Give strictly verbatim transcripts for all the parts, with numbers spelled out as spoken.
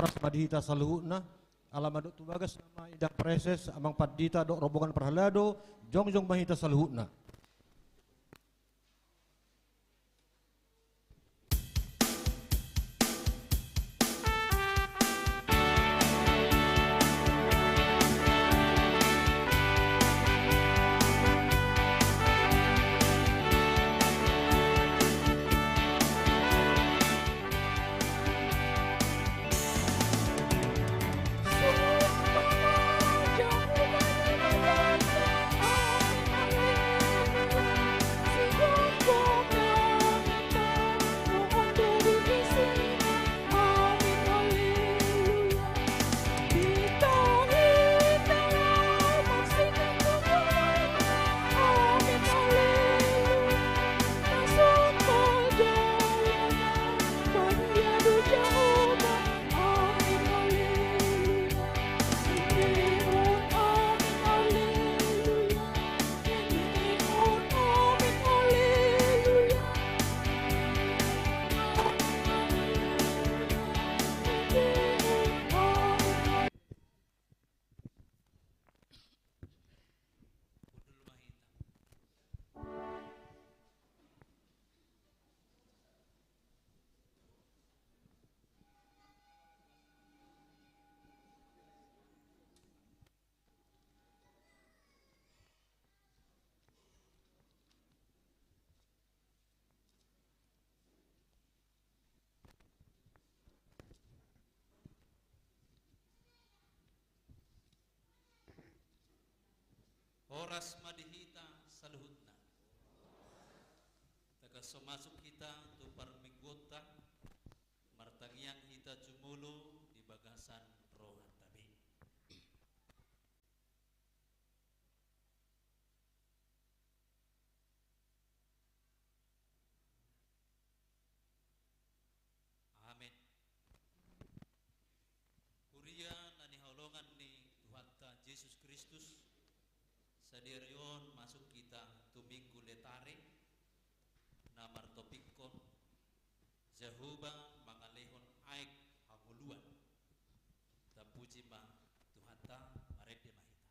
Horas ma di hita saluhutna. Ala mandok tu bagas nama indang praeses, amang pandita dohot rombongan parhalado, jongjong ma hita saluhutna. Horas ma di hita saluhutna. Tagan so masuk hita tu parmingguonta, martangiang hita jumolo di bagasan rohanta be. Amen. Huria na hinaholongan ni Tuhanta Jesus Kristus, sadari on masuk hita tu Minggu Letare, na martopikkon Jahowa mangalehon aek hangoluan. Tapuji ma Tuhanta, marende ma hita.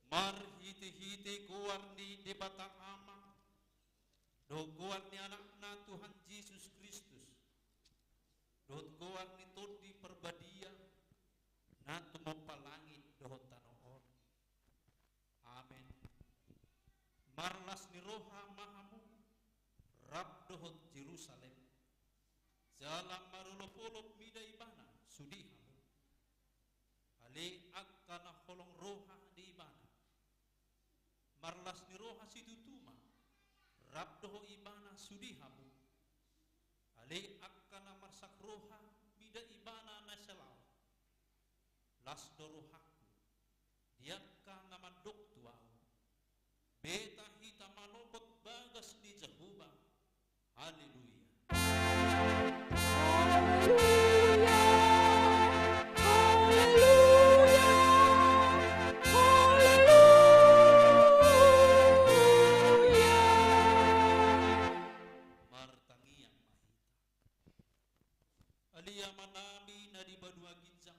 Marhitehite goar ni Debata Ama, dohot goar ni Anakna Tuhan Jesus Kristus, Jala marolopolop mida ibana sude hamu. Alai angka na holong roha di ibana, marlas ni roha situtu ma, rap dohot ibana sude hamu. Alai angka na marsak roha mida ibana na salaon. Las do rohangku di angka na mandok tu ahu. Beta hita manopot bagas ni Jahowa. Haleluya. Haleluya. Haleluya. Haleluya. Martangiang ma hita. Ale Amanami na di banua ginjang,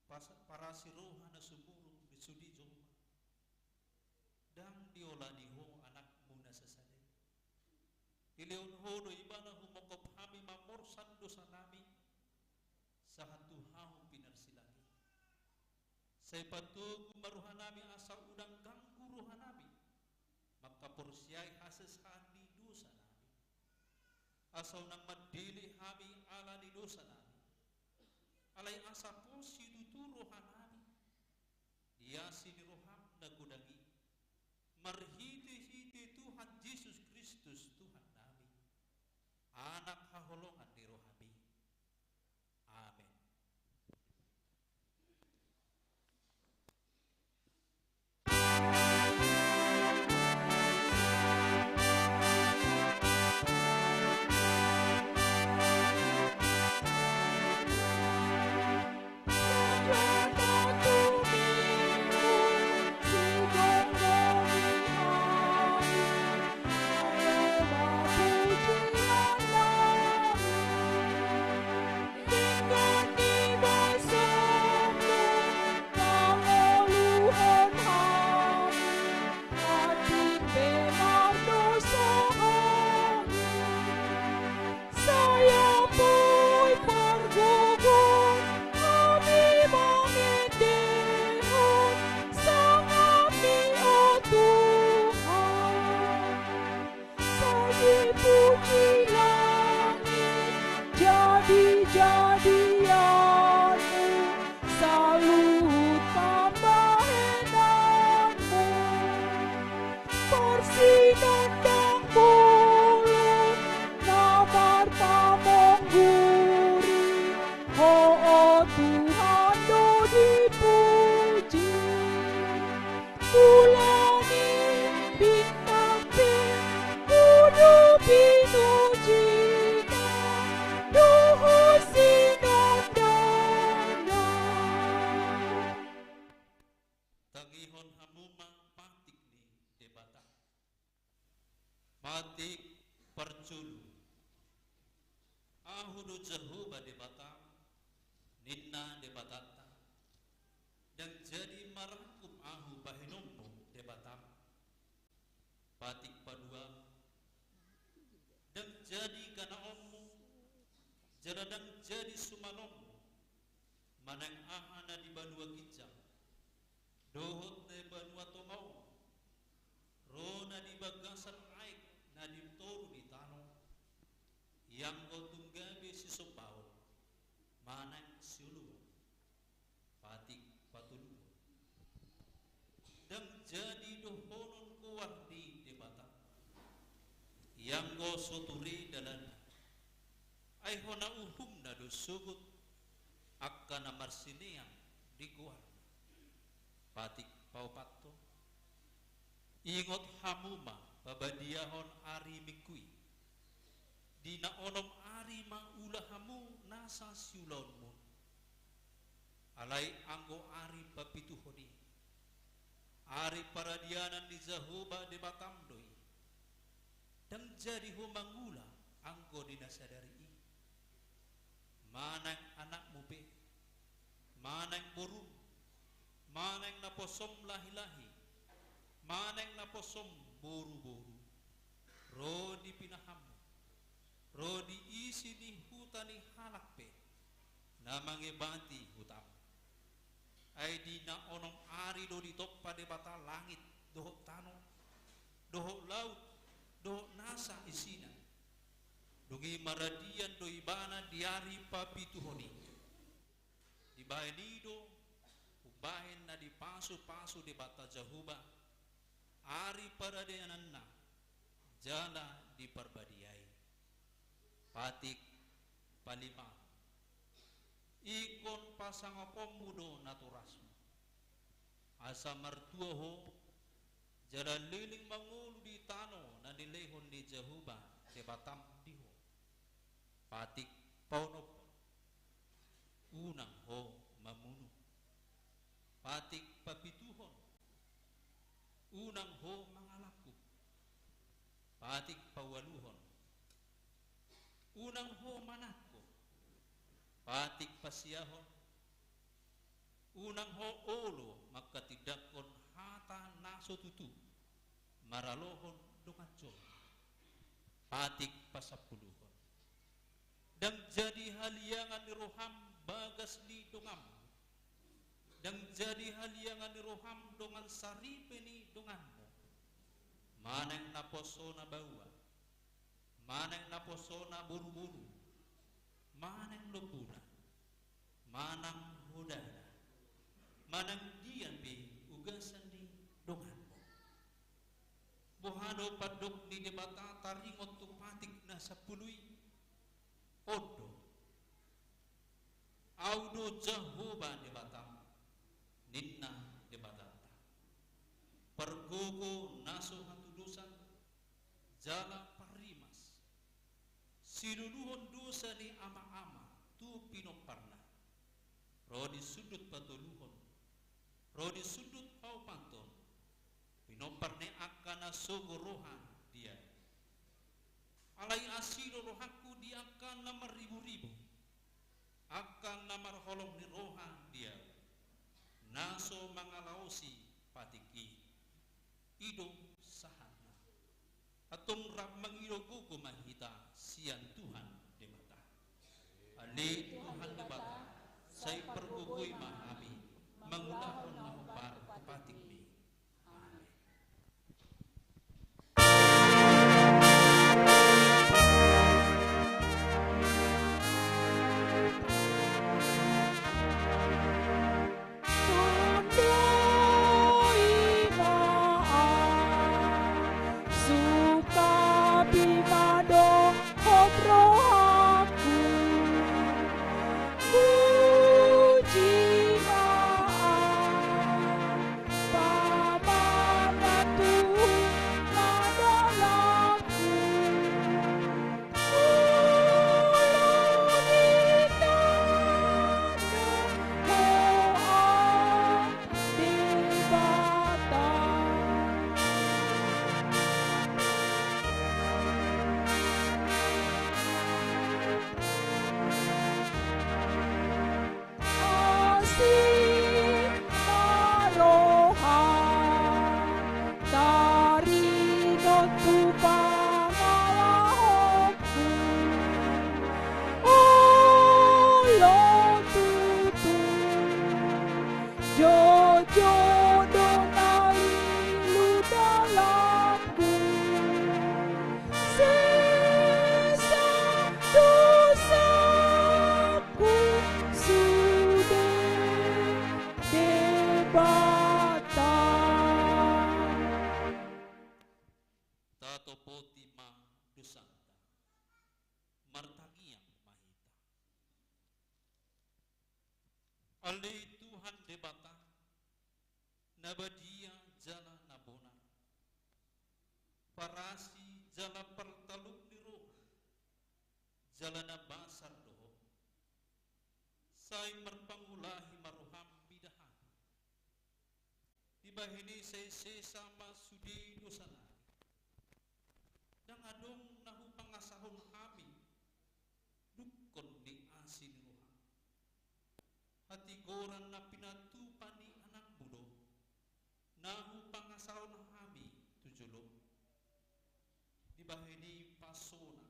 pas-, parasi roha na sumurung di sude jolma. Ndang diolani Ho Anakmu na sasada i. Dilehon Ho do ibana humongkop hami mamorsan dosanami, sahat tu hau pinarsilang i. Sai patogu ma rohanami asa unang ganggu rohanami mangkaporseai hasesaan ni dosanami. Asa unang mandele hami ala ni dosanami. Alai asa pos situtu rohanami di asi ni roham na godang i. Marhitehite Tuhan Jesus Kristus Tuhannami, Anak haholongan ni rohami. Amen. Sai apoi pargogoon hami mangendehon sangapmi, o Tuhan. Sai dipuji langit jadi-jadianmu, saluhut pambahenanmu. Parsinondang bolon na marpamongguri, Ho, o Tuhan, do dipuji. Bulan i bintang pe do pinojingan dohot sinondangna. Tangihon hamu ma patik ni Debata. Patik parjolo. Ahu do Jahowa Debatam, ninna Debatanta. Ndang jadi marangkup ahu bahenonmu Debatam. Patik padua. Ndang jadi ganaonmu, jala ndang jadi sumalonmu, manang aha na di banua ginjang dohot na di banua tonga on, ro na di bagasan aek na di toru ni tano, ianggo tung gabe sisombaon manang sioloan. Patik patoluhon. Ndang jadi dohonon goar ni Debata, ianggo so ture dalanna. Ai hona uhumna do sogot angka na marsineang di goarna. Patik paopathon. Ingot hamu ma pabadiahon ari Minggu i. Di na onom ari mangula hamu nasa siulaonmuna. Alai anggo ari papituhon i, ari paradianan ni Jahowa Debatam do i. Ndang jadi ho mangula anggo di na sadari i. Manang anakmu pe, manang borum, manang naposom lahilahi, manang naposom boruboru, ro di pinahanmu, ro di isi ni huta ni halak pe na mangebati hutam. Ai di na onom ari do ditompa Debata langit dohot tano, dohot laut, dohot nasa isina. Dung i maradian do ibana di ari papituhon i. Dibahen i do umbahen na dipasupasu Debata Jahowa ari paradiananna jala diparbadiai. Patik palima. Ingkon pasangaponmu do natorasmu, asa martua ho jala leleng mangolu di tano na nilehon ni Jahowa Debatam di ho. Patik paonomhon. Unang ho mamunu. Patik papituhon. Unang ho mangalangkup. Patik paualuhon. Unang ho manangko. Patik pasiahon. Unang ho olo manghatindanghon hata na so tutu maralohon dongan jolma. Patik pasampuluhon. Ndang jadi haliangan ni roham bagas ni donganmu. Ndang jadi haliangan ni roham dongan saripe ni donganmu. Manang naposona baoa, manang naposona boruboru, manang lombuna, manang hodana, manang dia pe ugasan ni donganmu. Boha do pandok ni Debata taringot tu patik na sampulu i? On do. Ahu do Jahowa Debatam, ninna Debatanta, pargogo na so hatudosan jala parrimas, siluluhon dosa ni amaama tu pinomparna, ro di sundut patoluhon, ro di sundut paopathon, pinompar ni angka na sogo roha di ahu. Alai asi do rohangku di angka na marriburibu, angka na marholong ni roha di ahu, na so mangalaosi patik i. I do sahatna. Antong rap mangido gogo ma hita sian Tuhan Debata. Ale Tuhan Debata, sai pargogoi ma hami mangulahon na hombar tu patikmi. Amen. Asi ma roham taringot tu pangalahonku. Olo tutu, joujou do na lilu dalanku. Sesa dosa ku sude Debata. Tatopoti ma dosanta. Martangiang ma hita. Ale Tuhan Debata, na badia jala na bonar, parasi jala partaluk ni roha, jala na basar do Ho. Sai marpangulahi ma roham mida hami. Dibahen i sai sesa ma sude dosa nami. Ndang adong na hupangasahon hami dungkon ni asi ni roham. Hatigoran na pinatupa ni anakmu do na hupangasahon hami tu jolom. Dibahen i pasona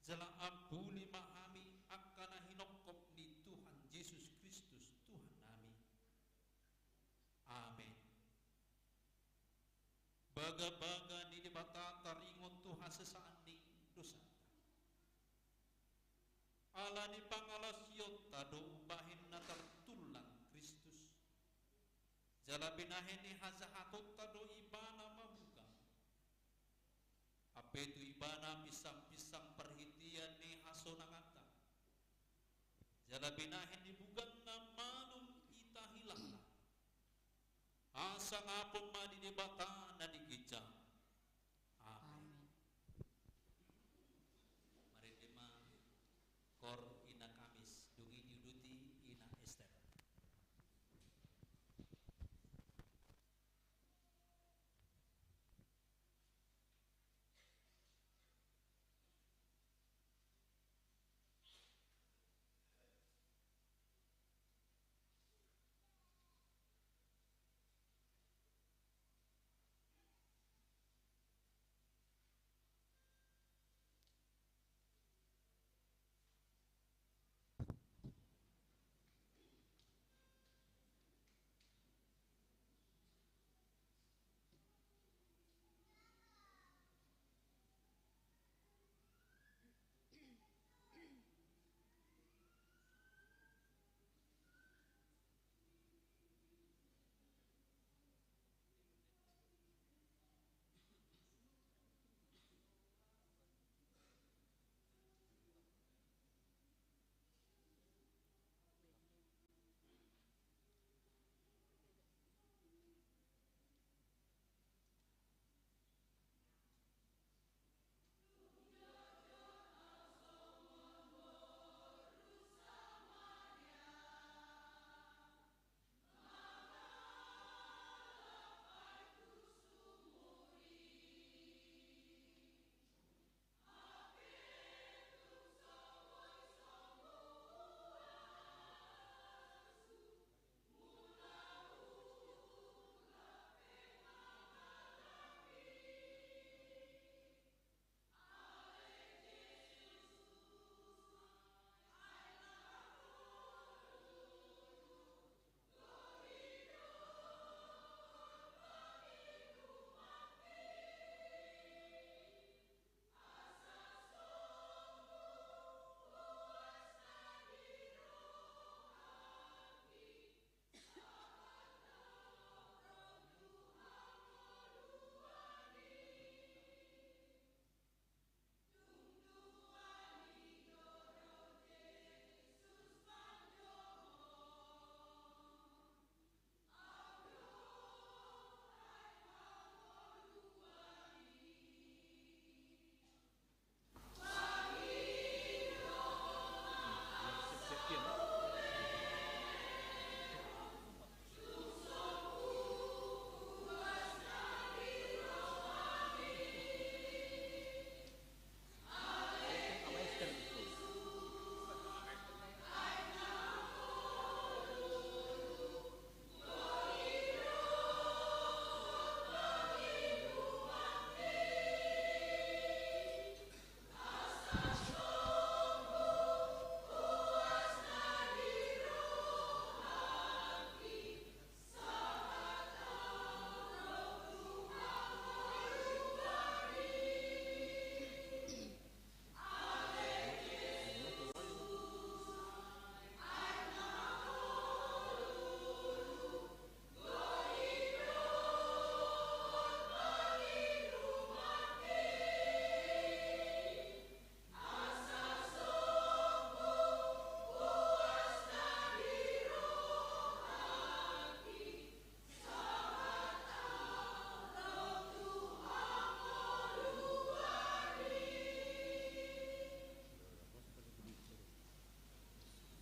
jala ampuli ma hami angka na hinongkop ni Tuhan Jesus Kristus Tuhan nami. Amen. Bagabaga ni Debata taringot tu hasesaan ni dosanta. Ala ni pangalaosionta do umbahen na tartullang Kristus. Jala binahen ni hajahatonta do Ibana mamuga. Hape tu Ibana pinsang-pinsang parhitean ni hasonanganta. Jala binahen ni buganna malum hita hilala. Hasangapon ma di Debata na di ginjang. Amen. Amen. Marende ma, Kor Ina Kamis, dung i diuduti Ina Ester.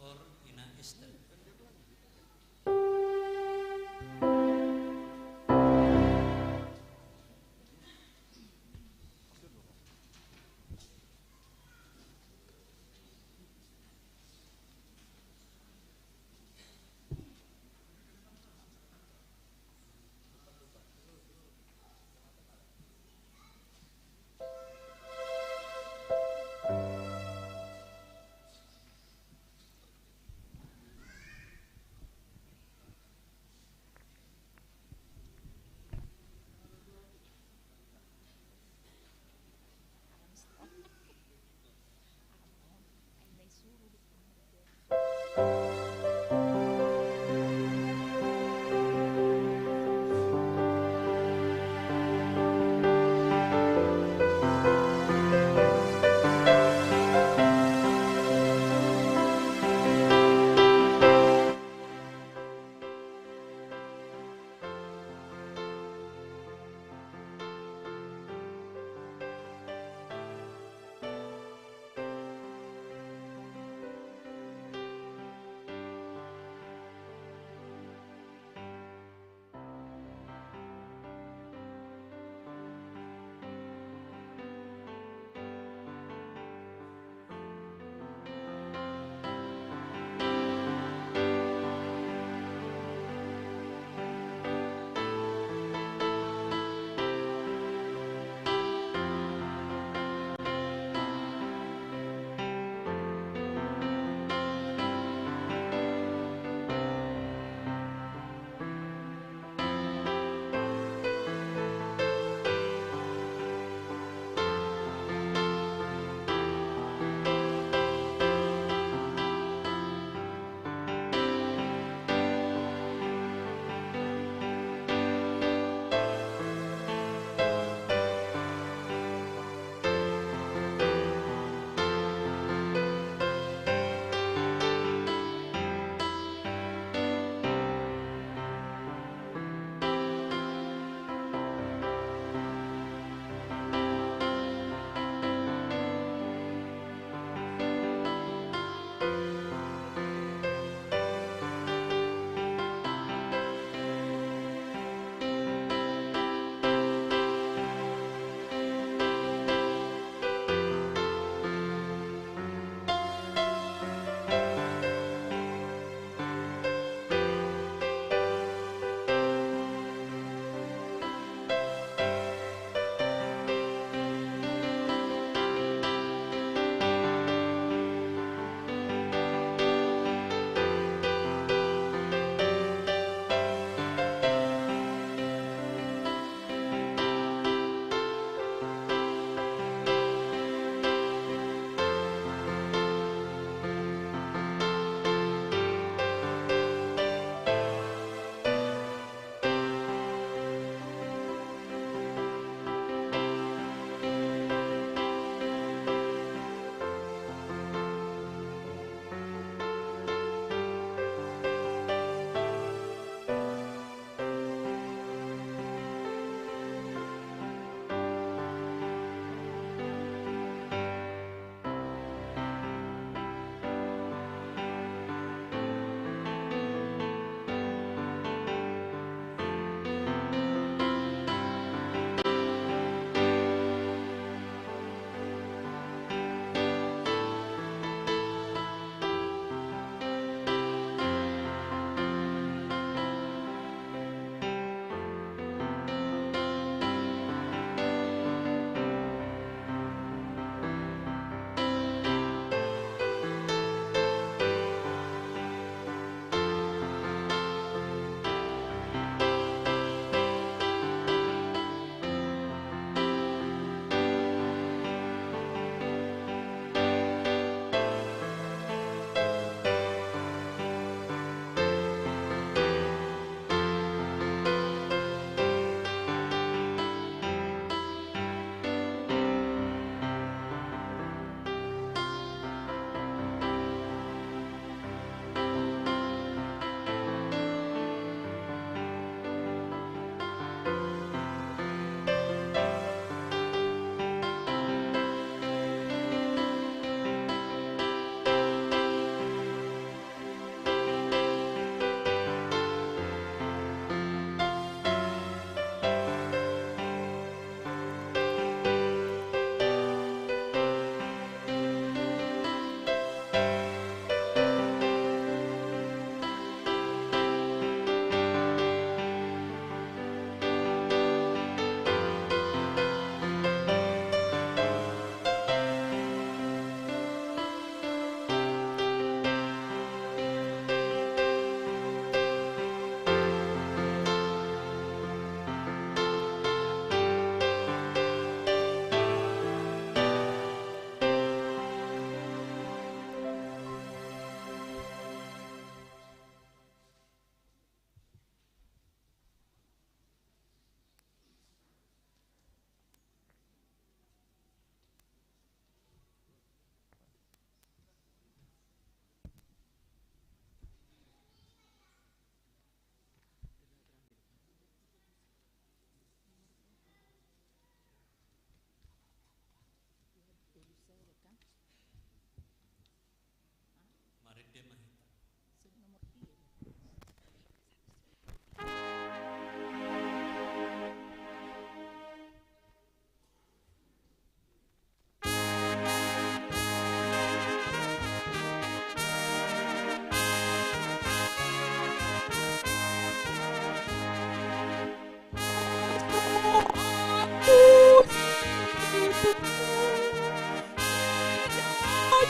Kor Ina Ester.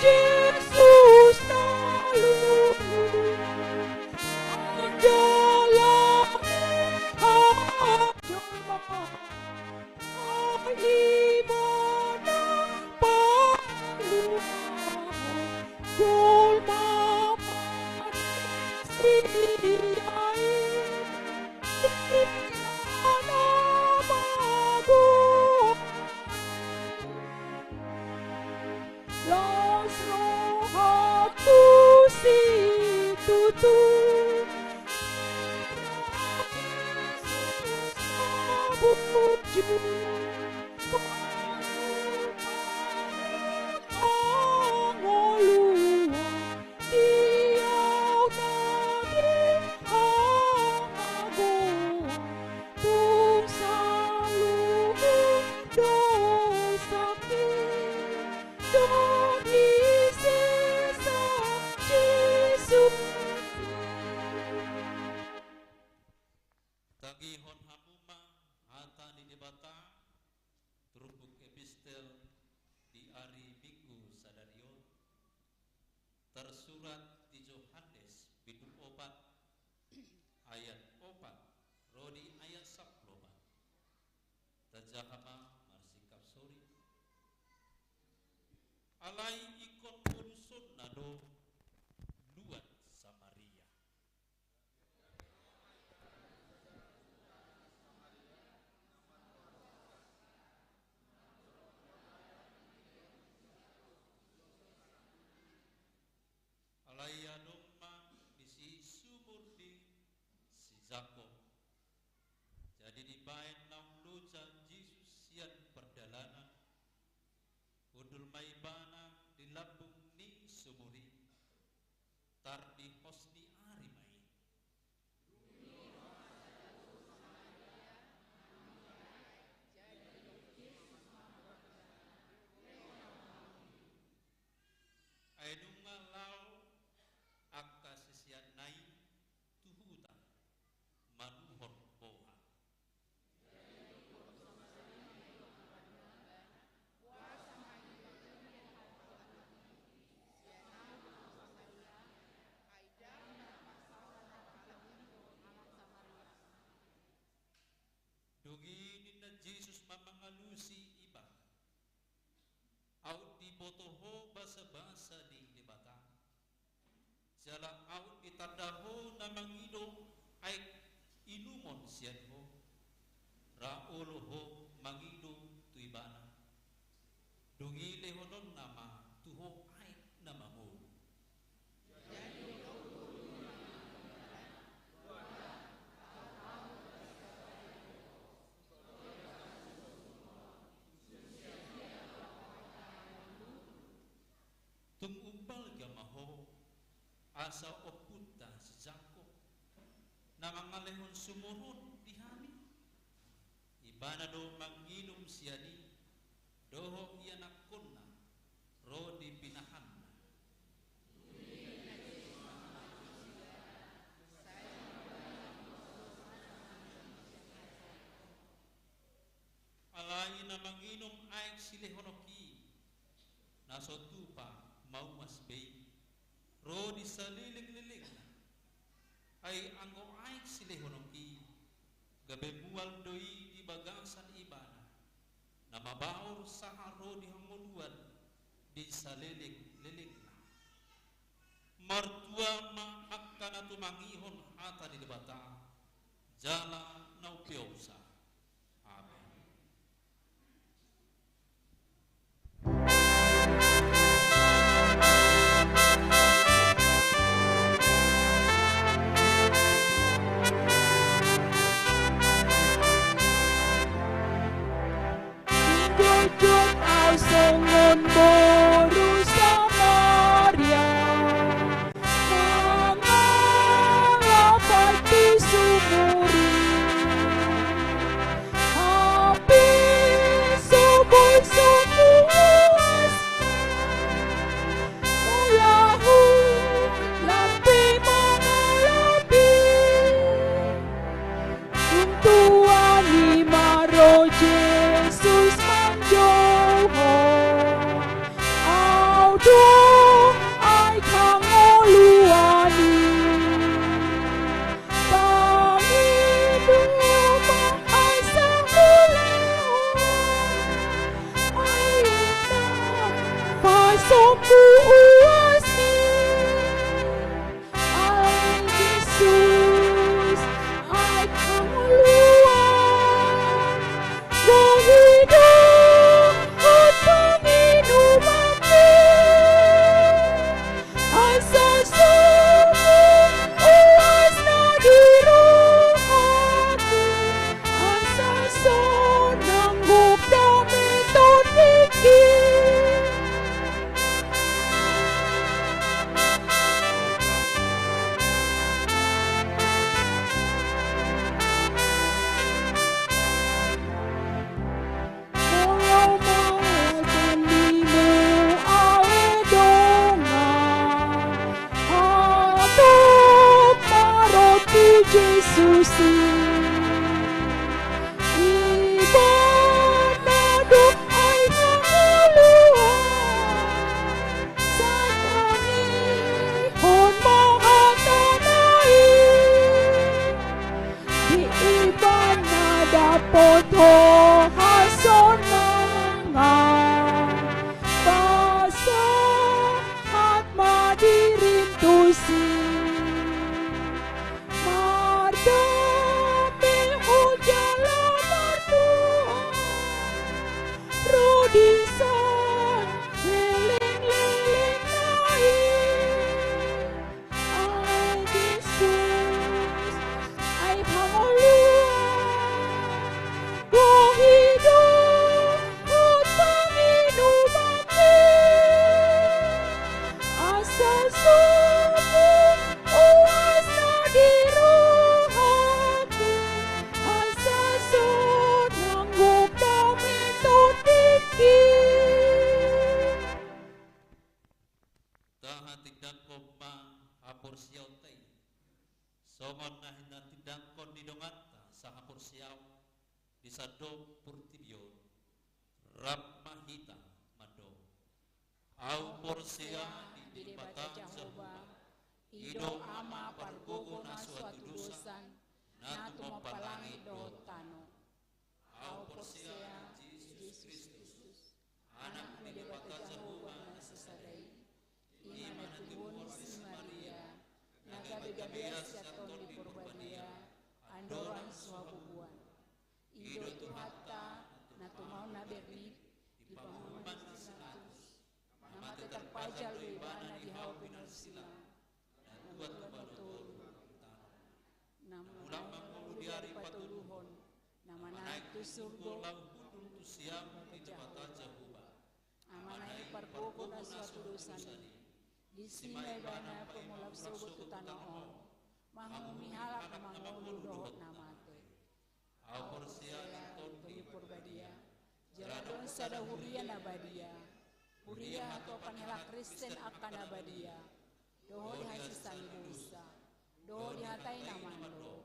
Jesus na luhut, manjalani hajolmaon. Ibana paluahon jolma mate sian i. Ibana mago las rohangku situtu. Di au na di hamagoan, tung saluhut dosangki, dung disesa Jesus. Tangihon hamu ma hata ni Debata, turpuk epistel di ari Minggu sadari on, tarsurat di Johannes bindu opat ayat opat ro di ayat sampulu opat. Tajaha ma marsingkap soring. Alai ingkon polusonna do luat Samaria. Alai adong ma disi sumur ni si Jakob. Jadi dibaen naung loja Jesus sian pardalanan, hundul ma ibana di lambung ni sumur i. Tardihos ni ari ma i. Ai nunga laho angka siseanna i tu huta manuhor boha. Dung i ninna Jesus ma mangalusi ibana. Aut diboto ho basabasa ni Debata, jala aut ditanda ho na mangido aek inumon sian ho, ra olo ho mangido tu ibana. Dung i lehononna ma tu ho aek na mangolu. Tung umbalga ma ho, asa ompunta si Jakob, na mangalehon sumur on di hami. Ibana do manginum sian i, dohot ianakkonna ro di pinahanna. Alai na manginum aek silehononki, na so tupa mauas be i, ro di salelenglelengna. Ai anggo aek silehononki, gabe mual do i di bagasan ibana, na mabaor sahat ro di hangoluan di salelenglelengna. Martua ma angka na tumangihon hata ni Debata, jala na umpeopsa. Amen. Jotjot au songon boru Samaria, mangalap aek di sumur i. Jesus i. Ibana do ai hangoluan, sai tangihon ma hatana i. Di Ibana dapot ho hasonangan, pasahat ma dirim tusi. Mardame ho jala martua, ro di saleleng-lelengna i. Ai Jesus, ai hangoluan, bohi do hot panginuman i, asa sopo uasna di rohangku, asa sonang gok hami tondingki. Tahatindangkon ma haporseaonta i, songon na hinatindangkon ni donganta sahaporseaon di sandok portibi on. Rap ma hita mandok. Ahu porsea di Debata Jahowa, i do Ama pargogo na so hatudosan, na tumompa langit dohot tano. Ahu porsea di Jesus Kristus, Anak ni Debata Jahowa na sasada i, i ma na tinubuhon si Maria, na gabe gabean sian Tondi Porbadia, andorang so habubuhan. I do Tuhanta, na tumaon na bernit di panguhuman ni si Pilatus, na mate tarpajal do Ibana di hau pinarsilang, na tua tuba do toru di tano. Na mulak mangolu di ari patoluhon, na manaek tu surgo laho hundul tu siamun ni Debata Jahowa. Amana i pargogo na so hatudosan i, disi ma Ibana pamulak sogot tu tano on, manguhumi halak na mangolu dohot na mate. Ahu porsea di Tondi Porbadia, jala adong sada huria na badia, huria hatopan ni halak Kristen angka na badia, dohot di hasesaan ni dosa, dohot di hata i na mandok.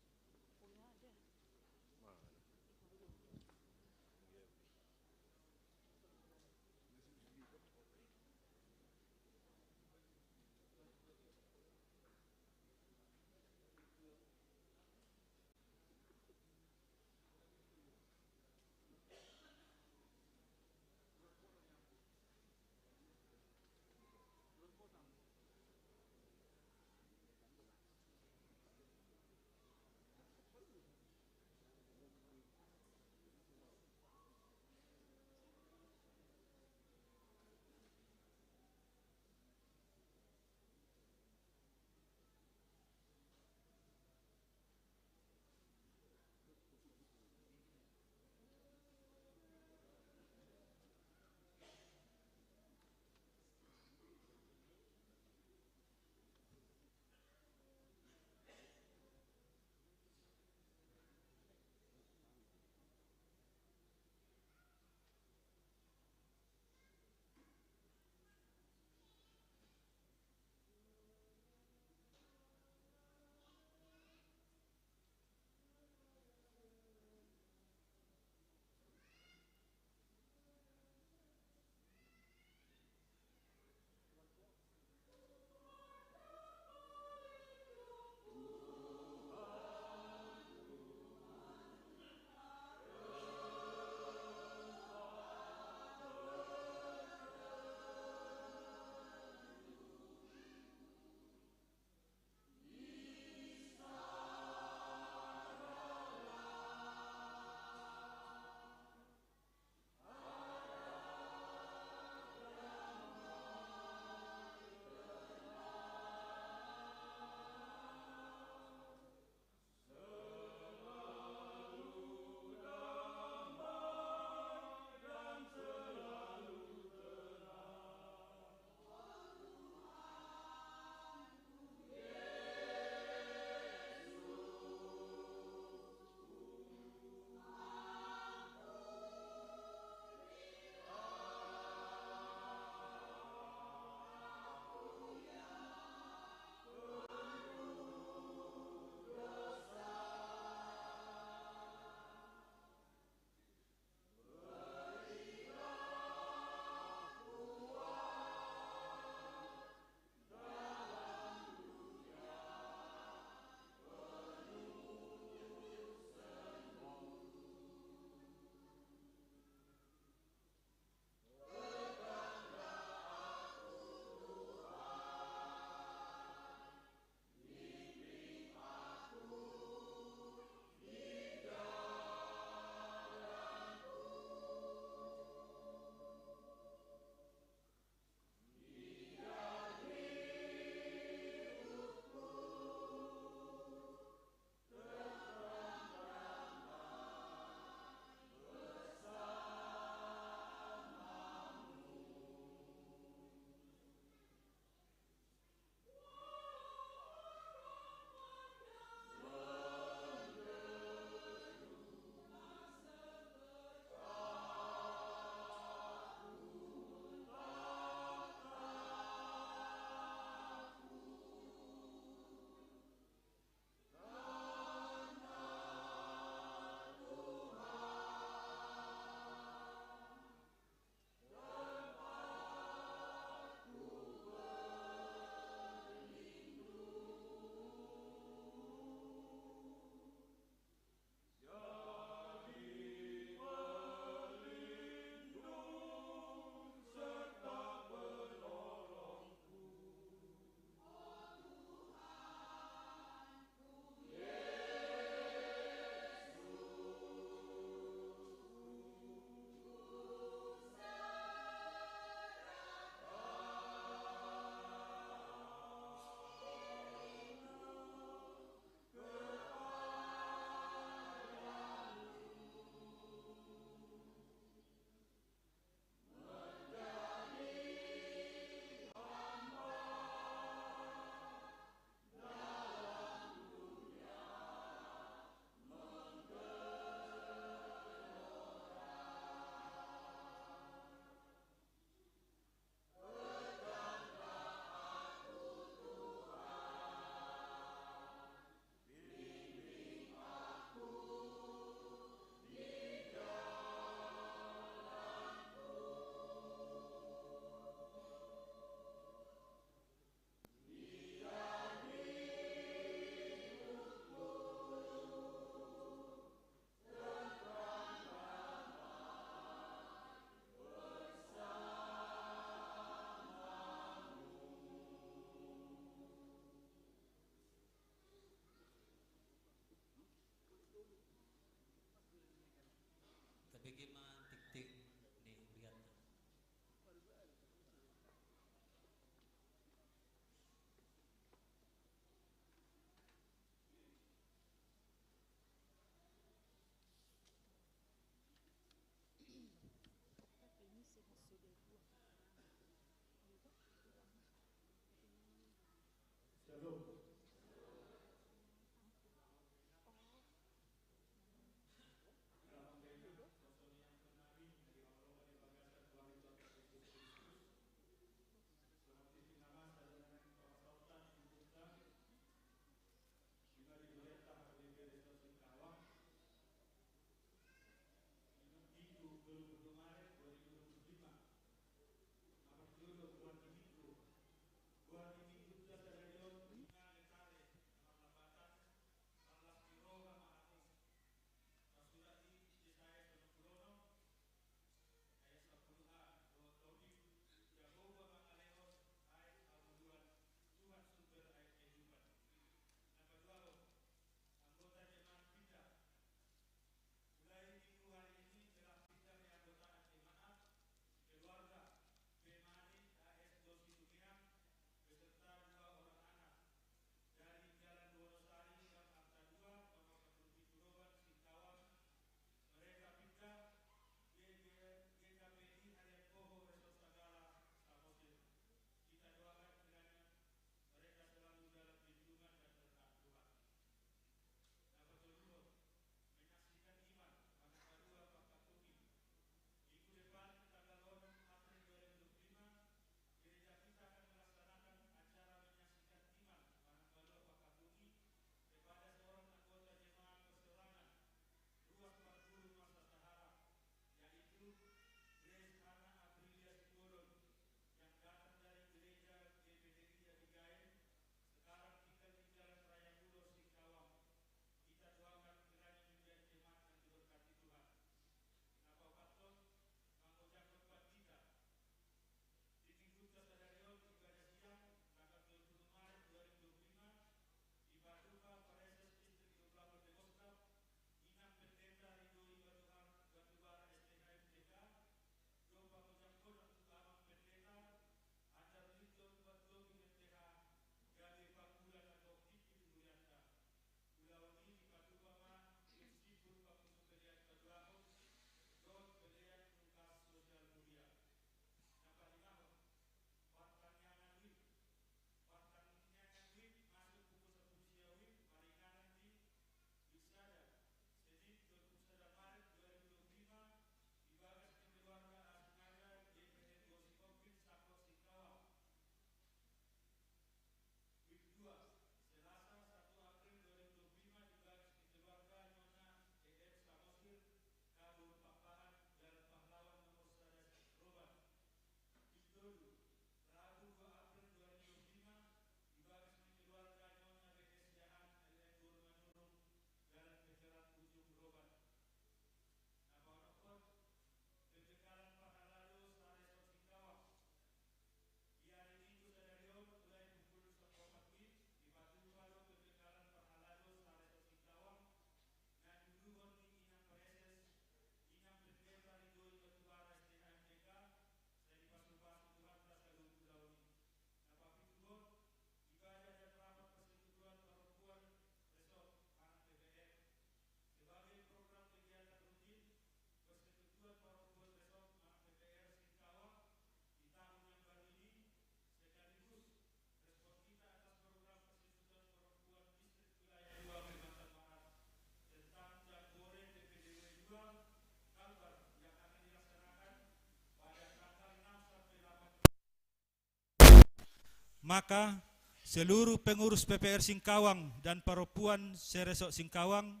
Maka, seluruh pengurus P P R Singkawang dan parompuan se-Resort Singkawang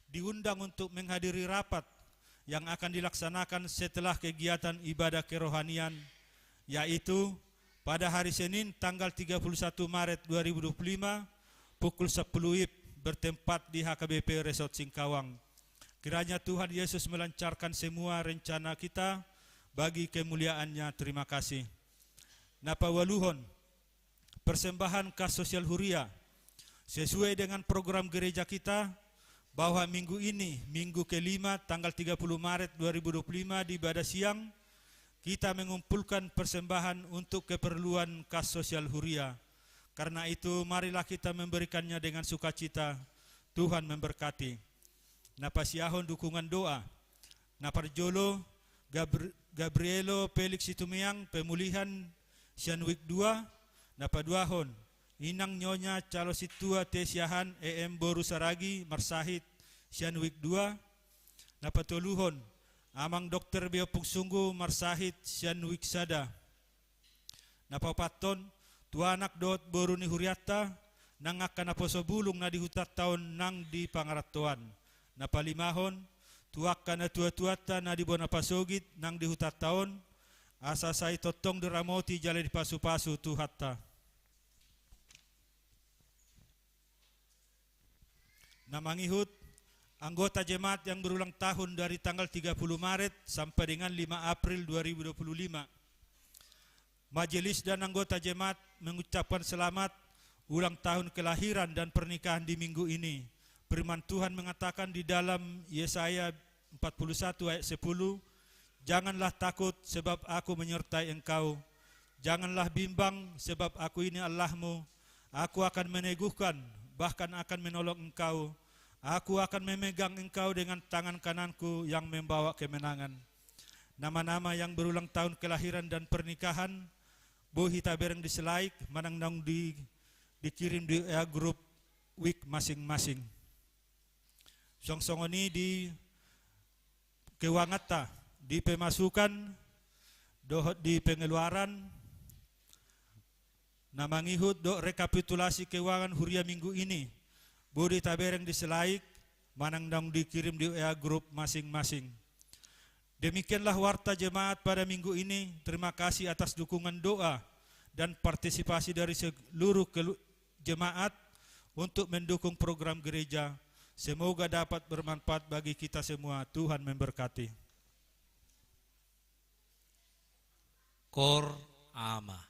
diundang untuk menghadiri rapat yang akan dilaksanakan setelah kegiatan ibadah kerohanian, yaitu pada hari Senin, tanggal tiga puluh satu Maret dua ribu dua puluh lima, pukul sepuluh W I B, bertempat di H K B P Resort Singkawang. Kiranya Tuhan Yesus melancarkan semua rencana kita bagi kemuliaan-Nya. Terima kasih. Na paualuhon, persembahan kas sosial huria. Sesuai dengan program gereja kita, bahwa minggu ini, minggu kelima, tanggal tiga puluh Maret dua ribu dua puluh lima, di ibadah siang, kita mengumpulkan persembahan untuk keperluan kas sosial huria. Karena itu, marilah kita memberikannya dengan sukacita. Tuhan memberkati. Na pasiahon dukungan doa. Na parjolo, Gabr-, Gabrielo Felix Situmeang, pemulihan sian wik dua. Na paduahon, Inang Nyonya Calo Sintua T Siahaan, E M boru Saragi, marsahit sian wik dua. Na patoluhon, Amang Dokter Biompung Sunggu, marsahit sian wik sada. Na paopathon, tu anak dohot boru ni hurianta, nang angka naposo bulung na di hutanta on nang di pangarantoan. Na palimahon, tu angka natuatuanta na di bona pasogit nang di hutanta on, asa sai tongtong diramoti jala dipasupasu Tuhanta. Na mangihut, anggota jemaat yang berulang tahun dari tanggal tiga puluh Maret sampai dengan lima April dua ribu dua puluh lima. Majelis dan anggota jemaat mengucapkan selamat ulang tahun kelahiran dan pernikahan di minggu ini. Firman Tuhan mengatakan di dalam Yesaya empat puluh satu ayat sepuluh, "Janganlah takut, sebab Aku menyertai engkau. Janganlah bimbang, sebab Aku ini Allahmu. Aku akan meneguhkan, bahkan akan menolong engkau. Aku akan memegang engkau dengan tangan kanan-Ku yang membawa kemenangan." Nama-nama yang berulang tahun kelahiran dan pernikahan, boi hita bereng di slide, manang naung di, dikirim di W A grup wik masing-masing. Suang songon i di keuanganta, di pemasukan dohot di pengeluaran. Na mangihut dohot rekapitulasi keuangan huria minggu ini, boi hita bereng di slide, manang naung dikirim di W A grup masing-masing. Demikianlah warta jemaat pada minggu ini. Terima kasih atas dukungan doa dan partisipasi dari seluruh kelu-, jemaat untuk mendukung program gereja. Semoga dapat bermanfaat bagi kita semua. Tuhan memberkati. Kor Ama.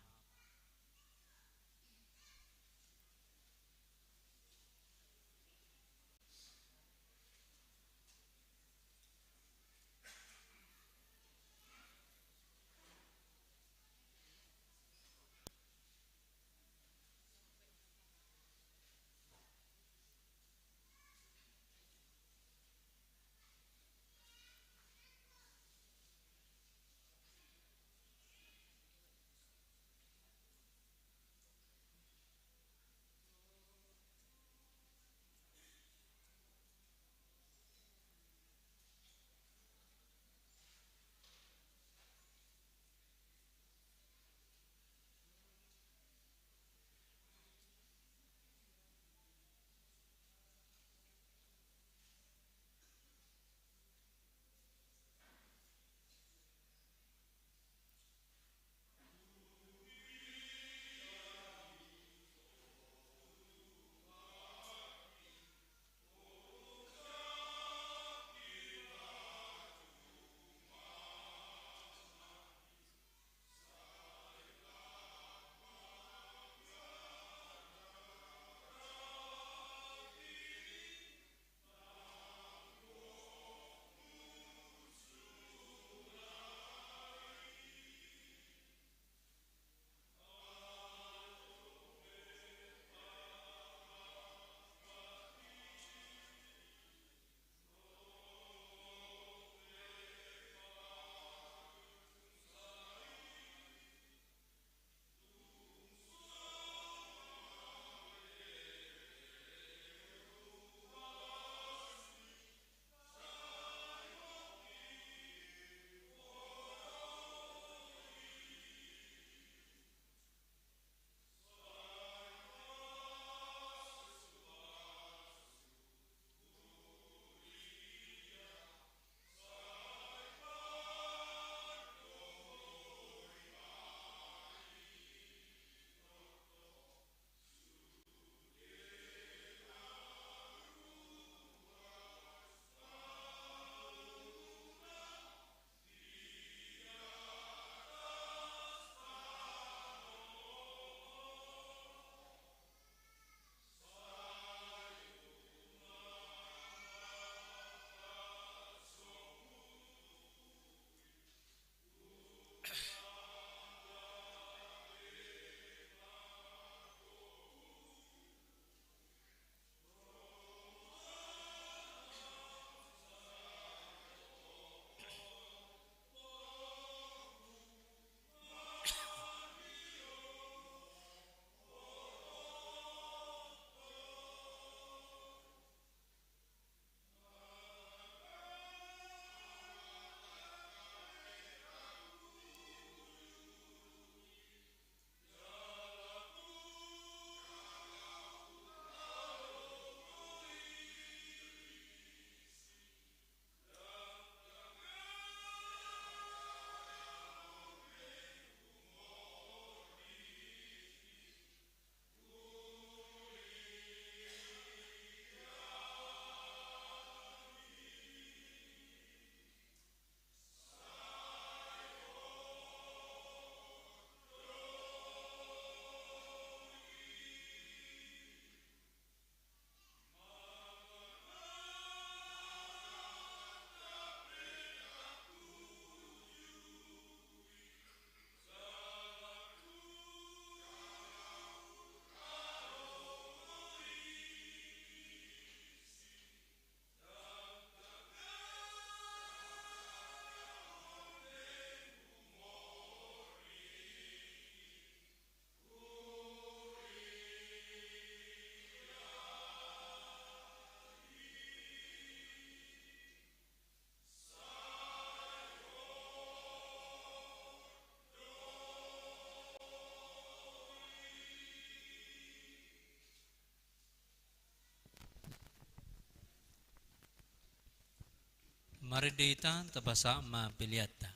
Marende hita, tapasahat ma peleanta.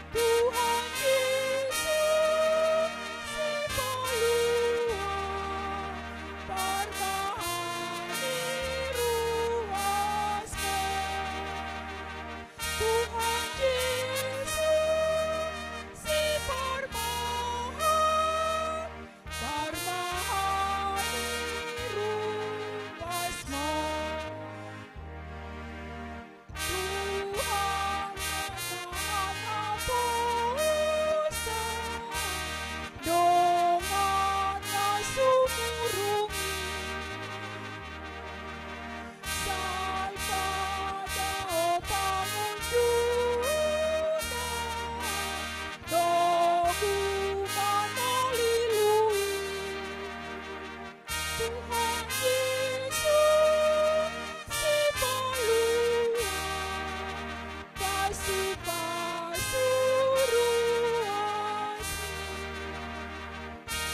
Tuhan Jesus, sipalua parmahan ni ruasmu. Tuhan Jesus, siparmahan, parmahan ni ruasmu. Tuhan na manghaposan dongan na sumurung i. Sai pada ho pangunjunan togu mangalului. Tuhan Jesus, sipalua pasupasu ruasmi.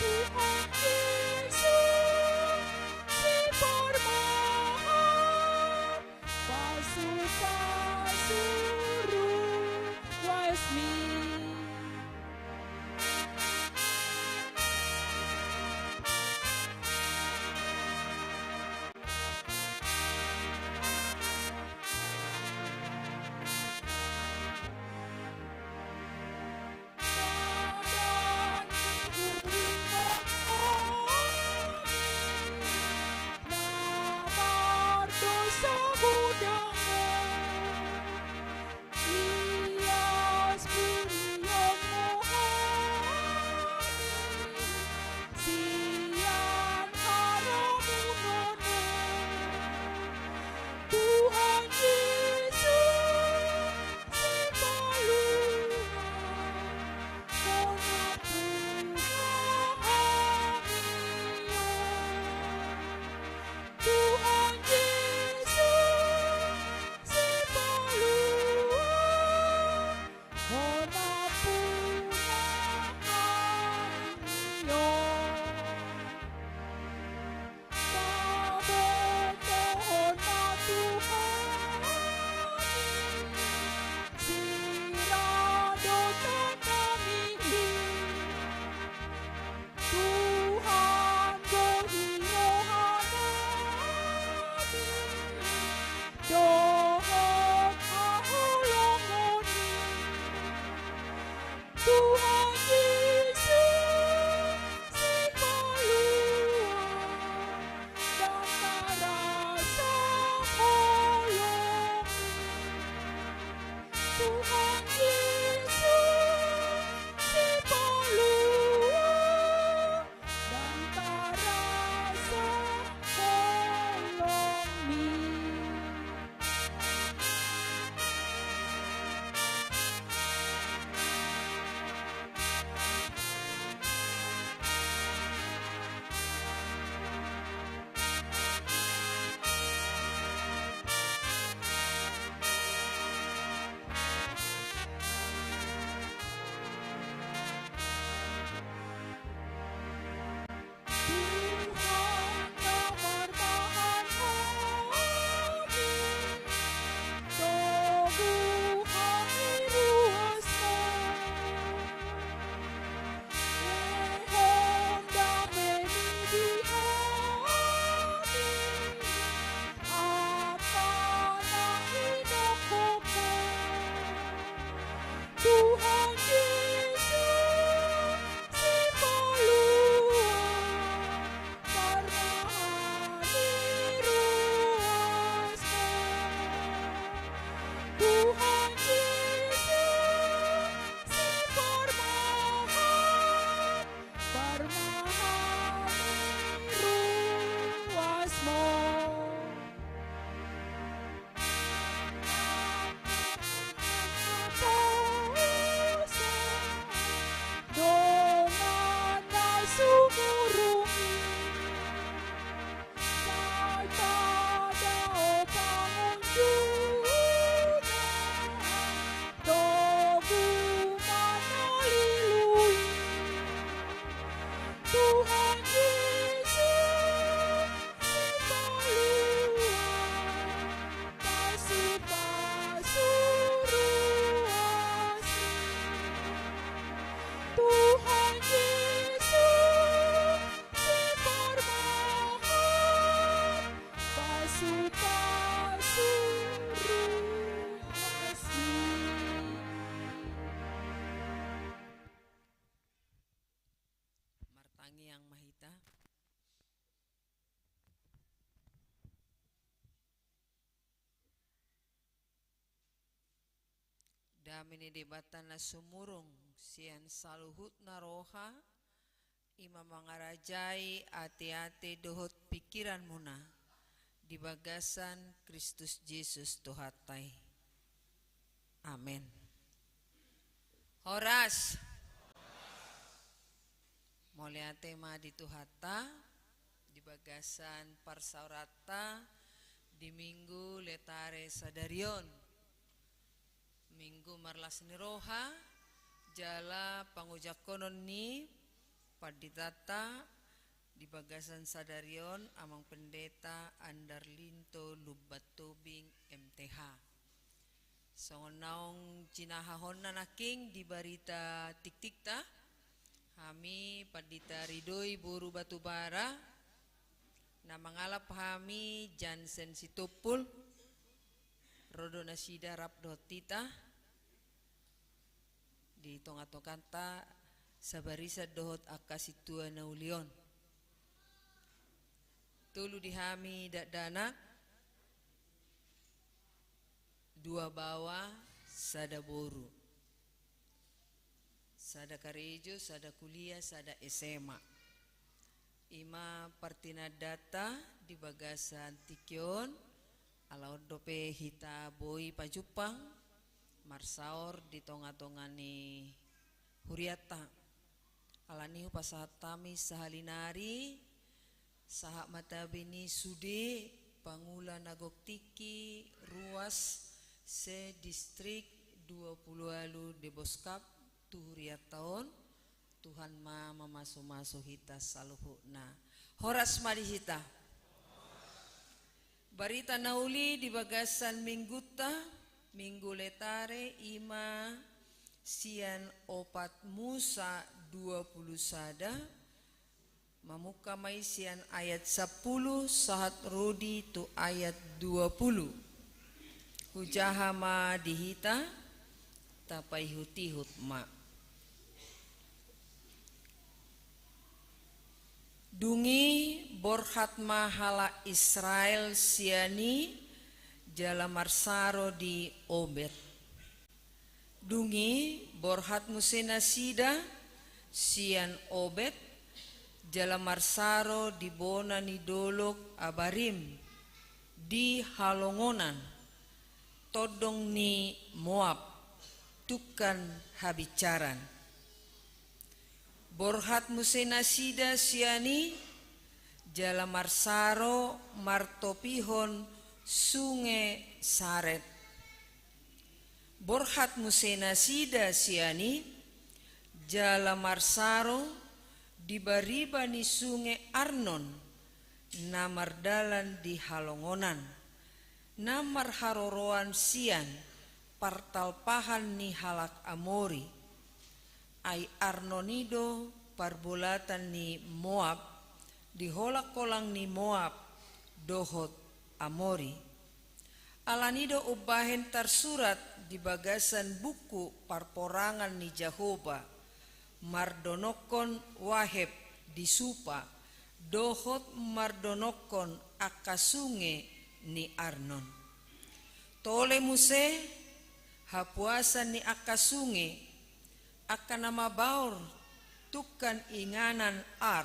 Tuhan Jesus, siparmahan pasupasu ruasmi. Tuhan Jesus, sipalua hona pungu hami on. Tuhan Jesus, sipalua hona pungu hami on. Pabotohon ma Tuhan i sira dosa nami i. Tuhan, bohi roha nami dohot haholongon i. Tuhan Jesus, sipalua, ndang tarasa holong i. Tuhan Jesus, sipalua, ndang tarasa holong i. Tangiang ma hita. Dame ni Debata na sumurung sian saluhutna roha, i ma mangarajai ateate dohot pingkiranmuna di bagasan Kristus Jesus Tuhanta i. Amen. Horas. Mauliate ma di Tuhanta di bagasan parsaoranta di Minggu Letare sadari on. Minggu marlas ni roha jala pangojangkonon ni panditanta di bagasan sadari on, Amang Pendeta Andar Linto Lumban Tobing, M T H. Songon naung jinahahonna nangkin di barita tiktikta, hami pandita ridhoi boru Batubara, na mangalap hami Jansen Sitompul, ro do nasida rap dohot hita di tongatonganta, sabarisan dohot angka sintua na uli on. Tolu di hami dakdanak, dua baoa, sada boru. Sada karejo, sada kuliah, sada S M A. I ma partinandanta di bagasan tingki on, ala on dope hita boi pajumpang marsaor di tongatonga ni hurianta. Alani i hupasahat hami sahali nari sahat ma tabe ni sude pangula na gok tingki ruas se-Distrik dua pulu ualu Deboskap tu hurianta on. Tuhan ma mamasumasu hita saluhutna. Horas ma di hita. Barita na uli di bagasan minggunta, Minggu Letare, i ma sian opat Musa dua pulu sada, mamungka ma i sian ayat sampulu sahat ro di tu ayat dua pulu. Hujaha ma di hita, tapaihutihut ma. Dung i borhat ma halak Israel sian i jala marsaro di Obed. Dung i borhat muse nasida sian Obed jala marsaro di bona ni dolok Abarim di halongonan, tondong ni Moab, tungkan habinsaran. Borhat muse nasida sian i jala marsaro martopihon sunge Saret. Borhat muse nasida sian i jala marsaro di bariba ni sunge Arnon, na mardalan di halongonan, na marharoroan sian partalpahan ni halak Amori. Ai Arnon i do parbolatan ni Moab, di holangholang ni Moab dohot Amori. Alani do umbahen tarsurat di bagasan buku parporangan ni Jahowa, mardonokkon Waheb di Supa, dohot mardonokkon angka sunge ni Arnon. Tole muse hapuasan ni angka sunge, angka na mabaor tungkan inganan Ar,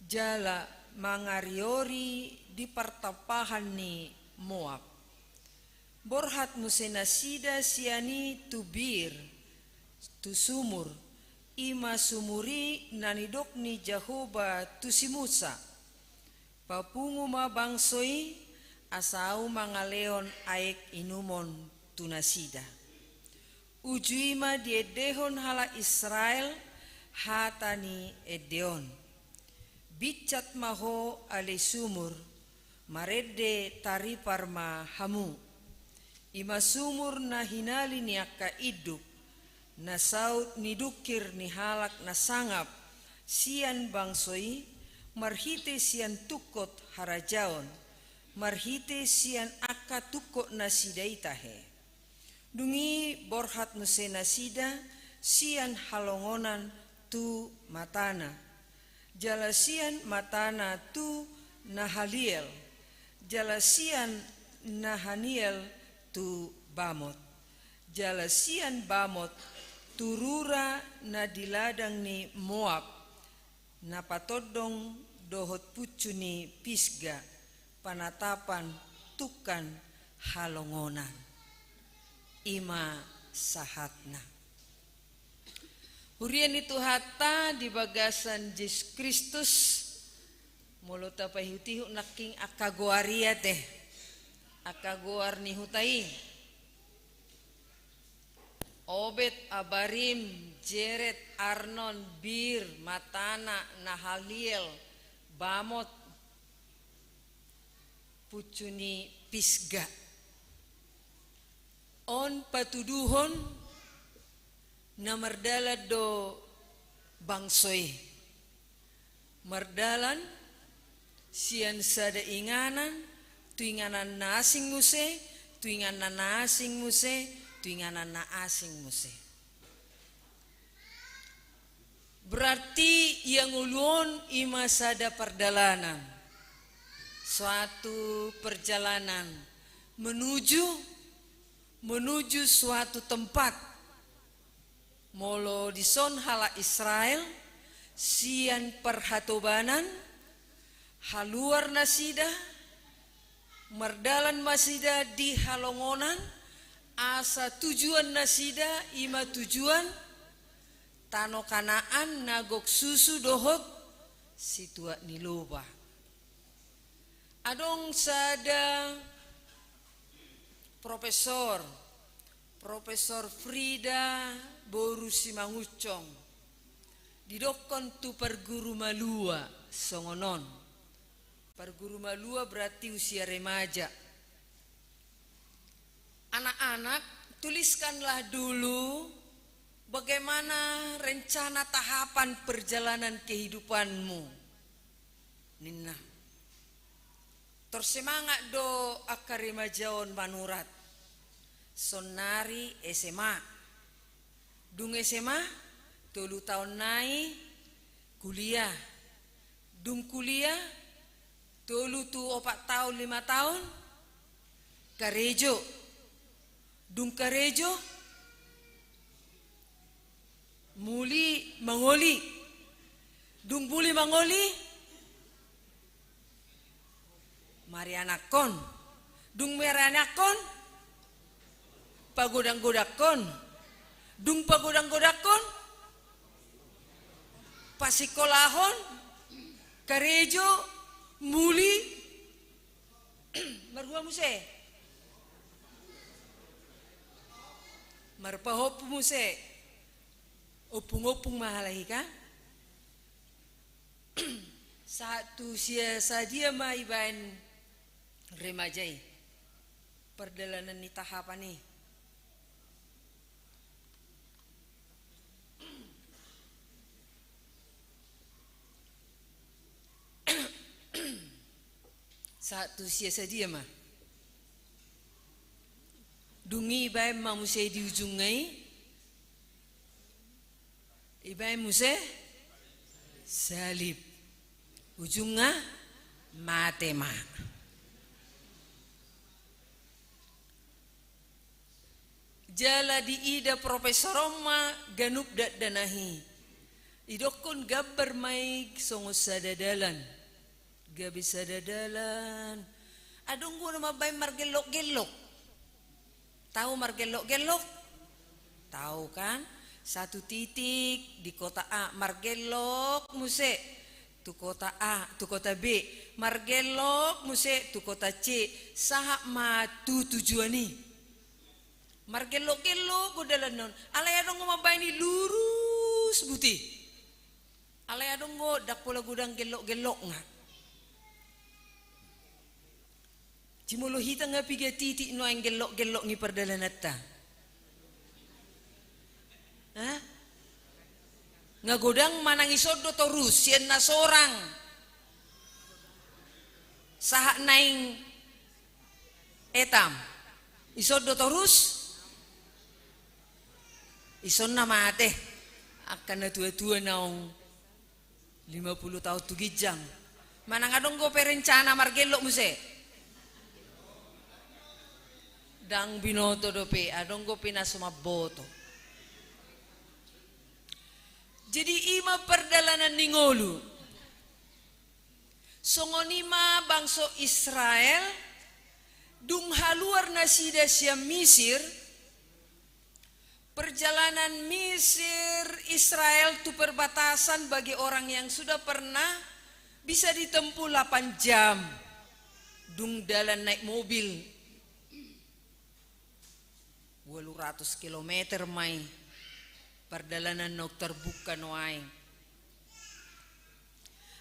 jala mangariori di partalpahan ni Moab. Borhat muse nasida sian i tu Bir, tu sumur, i ma sumur i na nidok ni Jahowa tu si Musa. Papungu ma bangso i, asa ahu mangalehon aek inumon tu nasida. Uju i ma diendehon halak Israel hata ni ende on. Binsat ma ho ale sumur, marende taripar ma hamu. I ma sumur na hinali ni angka induk, na saut ni dungkir ni halak na sangap sian bangso i, marhite sian tungkot harajaon, marhite sian angka tungkot nasida i tahe. Dung i borhat muse nasida sian halongonan tu matana. Jala sian matana tu Nahaliel, jala sian Nahaliel tu Bamot, jala sian Bamot tu rura na di ladang ni Moab, na patondong dohot puncu ni Pisga, panatapan tungkan halongonan. I ma sahatna. Huria ni Tuhanta di bagasan Jesus Kristus, molo tapaihutihut nangkin angka goar i ate, angka goar ni huta i. Obed, Abarim, Jered, Arnon, Bir, Matana, Nahaliel, Bamot, puncu ni Pisga. On patuduhon na mardalan do bangso i. Mardalan sian sada inganan tu inganan na asing muse, tu inganan na asing muse, tu inganan na asing muse. Berarti ia ngolu on i ma sada pardalanan, suatu perjalanan menuju, menuju suatu tempat. Molo dison halak Israel, sian parhatobanan, haluar nasida, mardalan ma nasida di halongonan, asa tujuan nasida i ma tujuan tano Kanaan na gok susu dohot situak ni loba. Adong sada profesor, Profesor Frida boru Simangunsong, didokkon tu parguru malua songon on. Parguru malua berarti usia remaja. Anak-anak, tuliskanlah dulu bagaimana rencana tahapan perjalanan kehidupanmu, ninna. Tor semangat do angka remaja on manurat. Sonnari S M A. Dung S M A, tolu taon nai kuliah. Dung kuliah, tolu tu opat taon, lima taon, karejo. Dung karejo, muli mangoli. Dung muli mangoli, marianakkon. Dung marianakkon, pagodang-godangkon. Dung pagodang-godangkon, pasikolahon, karejo, muli, marhua muse? Marpahompu muse. Ompung-ompung ma halak i kan? Sahat tu sia sadia ma ibaen remaja i pardalanan ni tahapan i? Sahat tu sia sadia ma. Dung i ibaen ma muse di ujungna i, ibaen muse salib. Ujungna mate ma. Jala diida profesor on ma ganup dakdanak i. Idokkon gambar ma i songon sada dalan. Gabe sada dalan. Adong do na mambaen margellok-gellok. Tau margellok-gellok? Tau kan? Satu titik di kota A, margellok muse tu kota A, tu kota B, margellok muse tu kota C, sahat ma tu tujuan i. Margellok-gellok do dalan on. Alai adong do mambaen i lurus buti. Alai adong do ndang pola godang gellok-gellokna. Jumolo hita nga piga titik nuaeng gellok-gellok ni pardalananta. Hah? Nga godang manang ison do torus, sian na sorang sahat naeng etam. Ison do torus, ison na mate. Angka na tua-tua naung Lima puluh taon tu ginjang. Manang adong dope rencana margellok muse? Ndang binoto dope, adong dope na so mamboto. Jadi i ma pardalanan ni ngolu. Songon i ma bangso Israel, dung haluar nasida sian Misir, perjalanan Misir Israel tu perbatasan bagi orang yang sudah pernah bisa ditempuh delapan jam. Dung dalan naik mobil. Ualu ratus kilometer ma i pardalanan naung tarbuka nuaeng.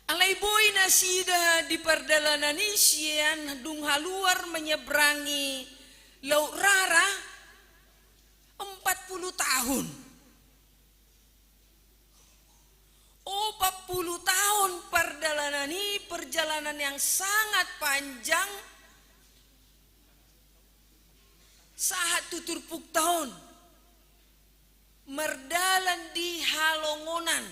Alai boi nasida di pardalanan i sian dung haluar menyeberangi Laut Rara empat puluh tahun. Opat puluh tahun pardalanan i, perjalanan yang sangat panjang. Sahat tu turpukta on, mardalan di halongonan,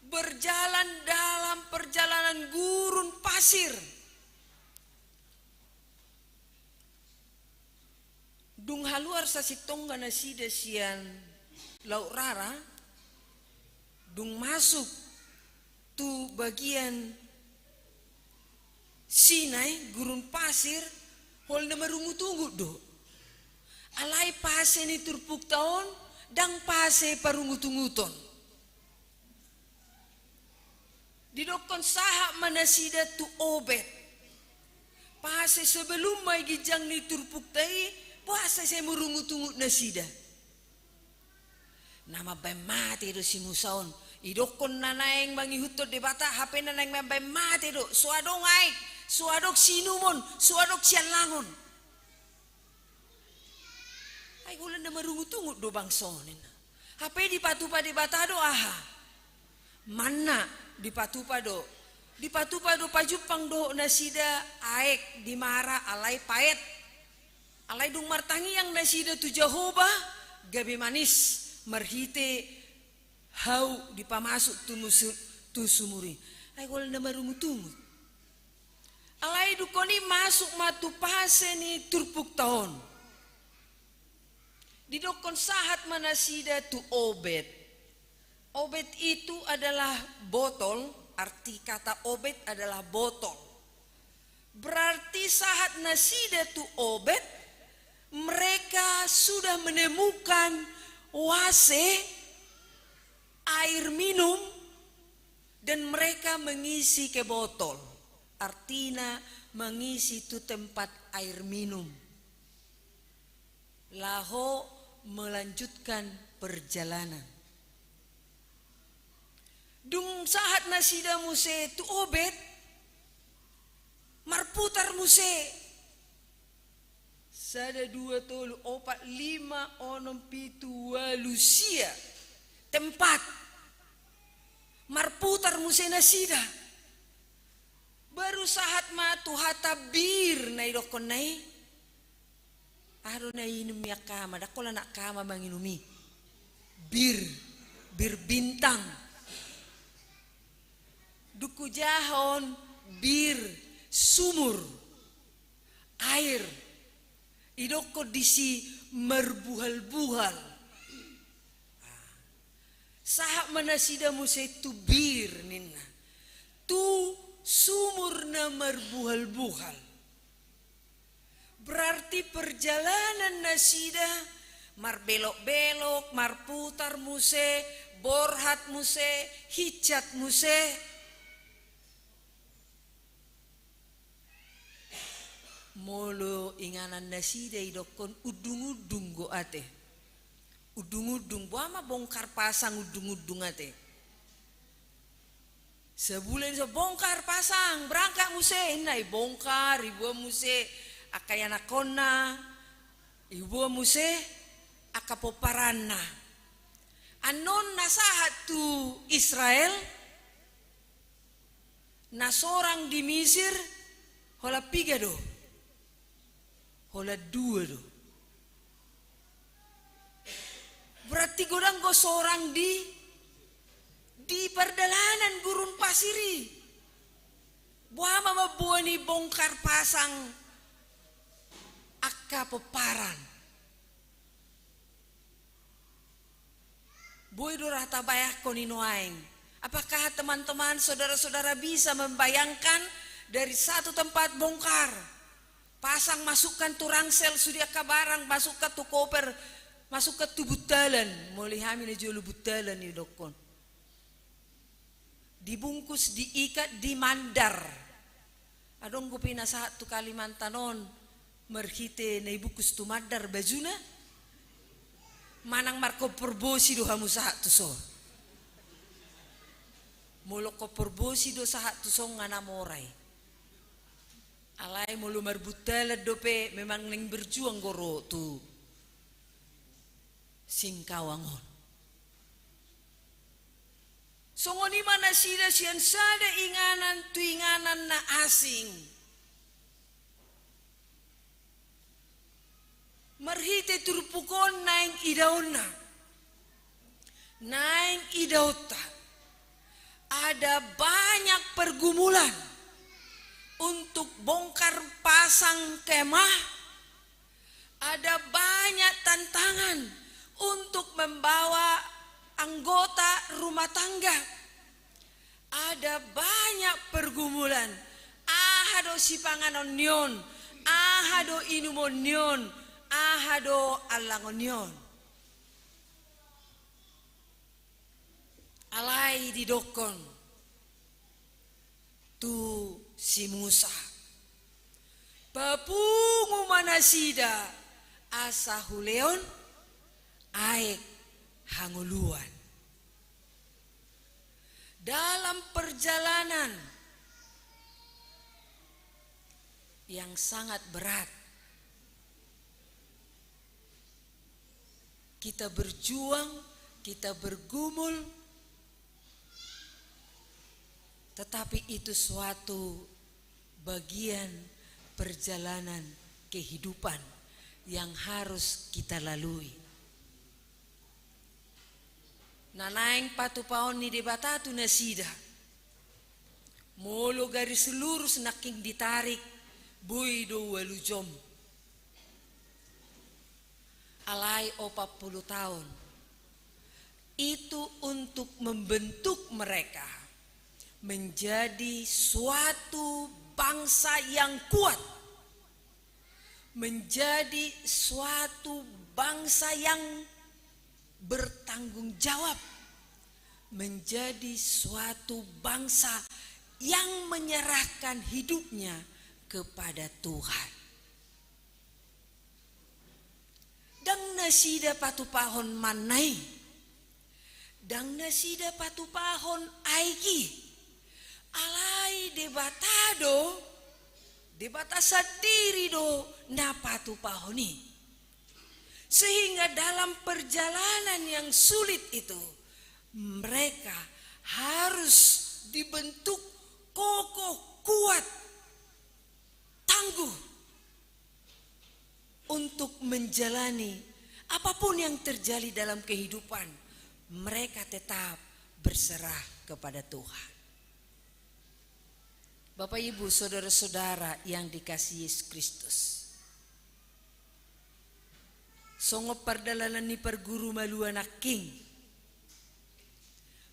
berjalan dalam perjalanan gurun pasir. Dung haluar sasintongna nasida sian Laut Rara, dung masuk tu bagian Sinai, gurun pasir, holan na marungutungut do. Alai pase ni turpukta on ndang pase parungutunguton. Didokkon sahat ma nasida tu Obed. Pase sebelum ma i ginjang ni turpukta i, boasa sai marungutungut nasida? Na mambaen mate do si Musa on. Idokkon na naeng mangihuthon Debata, hape na naeng mambaen mate do. So adong aek, so adong siinumon, so adong siallangon. Ai holan na marungutungut do bangso on, ninna. Hape dipatupa Debata do aha? Manna dipatupa do. Dipatupa do pajumpang dohot nasida aek di Mara alai paet. Alai dung martangiang nasida tu Jahowa, gabe manis marhite hau dipamasuk tu musu-, tu sumur i. Ai holan na marungutungut. Alai dungkon i masuk ma tu pase ni turpukta on. Didokkon sahat ma nasida tu Obed. Obed itu adalah botol, arti kata Obed adalah botol. Berarti sahat nasida tu Obed, mereka sudah menemukan wase, air minum, dan mereka mengisi ke botol. Artina mengisi tu tempat air minum. Laho melanjutkan perjalanan. Dung sahat nasida muse tu Obed, marputar muse. Sada, dua, tolu, opat, lima, onom, pitu, ualu, sia. Tempat. Marputar muse nasida. Baru sahat ma tu hata bir na idokkonna i. Aha do na inum ni angka ama, ndang holan angka ama manginum i. Bir, bir bintang. Dung hujahahon bir, sumur, air. Idokkon disi marbuhal-buhal. Sahat ma nasida muse tu bir, ninna. Tu sumur na marbuhal-buhal. Berarti perjalanan nasida marbelok-belok, marputar muse, borhat muse, hinsat muse. Molo inganan nasida idokkon undung-undung do ate. Undung-undung, boha ma bongkar pasang undung-undung ate. Sabulan so bongkar pasang, berangkat muse, ninna, ibongkar, iboan muse angka ianakhonna, iboan muse angka pomparanna. Annon na sahat tu Israel, na sorang di Misir, holan piga do? Holan dua do. Berarti godang do sorang di, Di pardalanan gurun pasir i, boha ma mamboan i bongkar pasang angka pomparan. Boi do ra tabayangkon i nuaeng. Apakah teman-teman, saudara-saudara bisa membayangkan dari satu tempat bongkar, pasang, masukkan tu ransel, sude angka barang, masukkan tu koper, masukkan tu buntalan. Molo hami na jolo buntalan i dokkon. Dibungkus, diikat, dimandar. Adong dope na sahat tu Kalimantan on marhite na ibungkus tu mandar bajuna. Manang markompor bosi do hamu sahat tuson? Molo kompor bosi do sahat tuson nga na mora i. Alai molo marbuntalan dope memang naeng berjuang do ro tu Singkawang on. Songon i ma nasida sian sada inganan tu inganan na asing. Marhite turpuk on naeng idaonna, naeng idaonta, ada banyak pergumulan untuk bongkar pasang kemah. Ada banyak tantangan untuk membawa anggota rumah tangga. Ada banyak pergumulan. Aha do sipanganon ni on, aha do inumon ni on, aha do allangon ni on. Alai didokkon tu si Musa, papungu ma nasida asa hulehon aek hangoluan. Dalam perjalanan yang sangat berat, kita berjuang, kita bergumul, tetapi itu suatu bagian perjalanan kehidupan yang harus kita lalui. Na naeng patupaon ni Debata tu nasida. Molo garis lurus nangkin ditarik, boi do ualu jom. Alai opat puluh tahun. Itu untuk membentuk mereka menjadi suatu bangsa yang kuat, menjadi suatu bangsa yang bertanggung jawab, menjadi suatu bangsa yang menyerahkan hidupnya kepada Tuhan. Ndang nasida patupahon manna i. Ndang nasida patupahon aek i. Alai Debata do, Debata sandiri do na patupahon i. Sehingga dalam perjalanan yang sulit itu, mereka harus dibentuk kokoh, kuat, tangguh untuk menjalani apapun yang terjadi dalam kehidupan, mereka tetap berserah kepada Tuhan. Bapak, Ibu, saudara-saudara yang dikasihi Yesus Kristus, songon pardalanan ni parguru malua nangkin,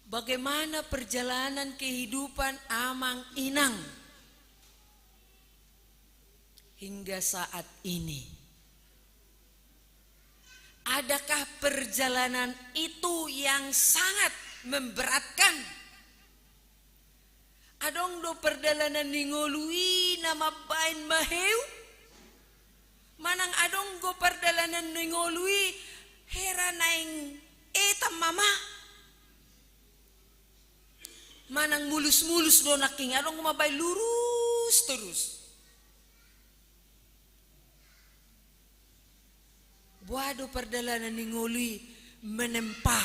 bagaimana perjalanan kehidupan amang inang hingga saat ini? Adakah perjalanan itu yang sangat memberatkan? Adong do pardalanan ni ngolu i na mambaen maheu? Manang adong do pardalanan ni ngolu i hera naeng etam ma? Manang mulus-mulus do nangkin, adong do mambaen lurus torus? Boha do pardalanan ni ngolu i menempa,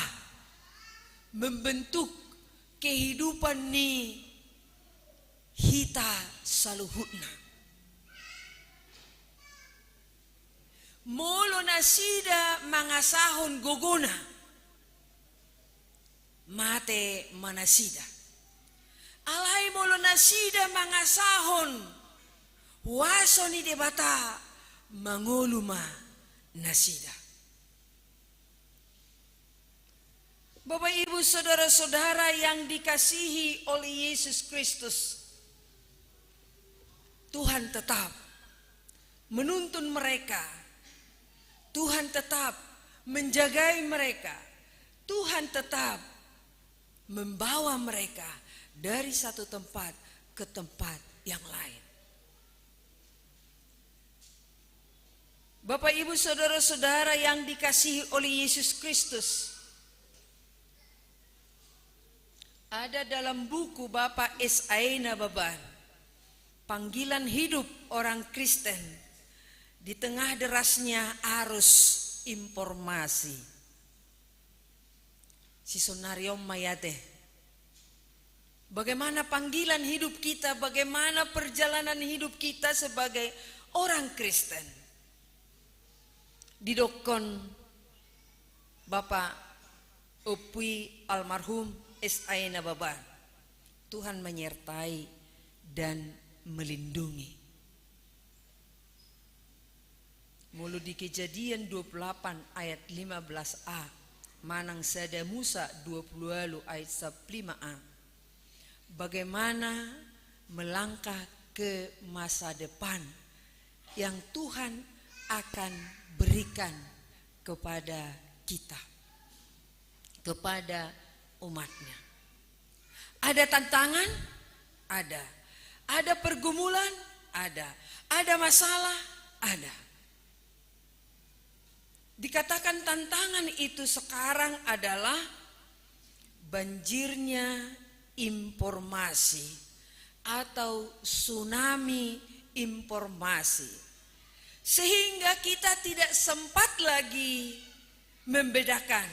membentuk kehidupan ni hita saluhutna? Molo nasida mangasahon gogona, mate ma nasida. Alai molo nasida mangasahon huaso ni Debata, mangolu ma nasida. Bapak, Ibu, saudara-saudara yang dikasihi oleh Yesus Kristus, Tuhan tetap menuntun mereka. Tuhan tetap menjagai mereka. Tuhan tetap membawa mereka dari satu tempat ke tempat yang lain. Bapak, Ibu, saudara-saudara yang dikasihi oleh Yesus Kristus, ada dalam buku Bapa S A E Nababan, panggilan hidup orang Kristen di tengah derasnya arus informasi. Sisonari on ma i ate. Bagaimana panggilan hidup kita, bagaimana perjalanan hidup kita sebagai orang Kristen? Didokkon Bapa Ompu i almarhum S A E Nababan, Tuhan menyertai dan melindungi. Molo di Kejadian dua puluh delapan ayat lima belas a, manang Sada Musa dua puluh walu ayat sampulu lima a, bagaimana melangkah ke masa depan yang Tuhan akan berikan kepada kita, kepada umat-Nya. Ada tantangan? Ada. Ada pergumulan? Ada. Ada masalah? Ada. Dikatakan tantangan itu sekarang adalah banjirnya informasi atau tsunami informasi. Sehingga kita tidak sempat lagi membedakan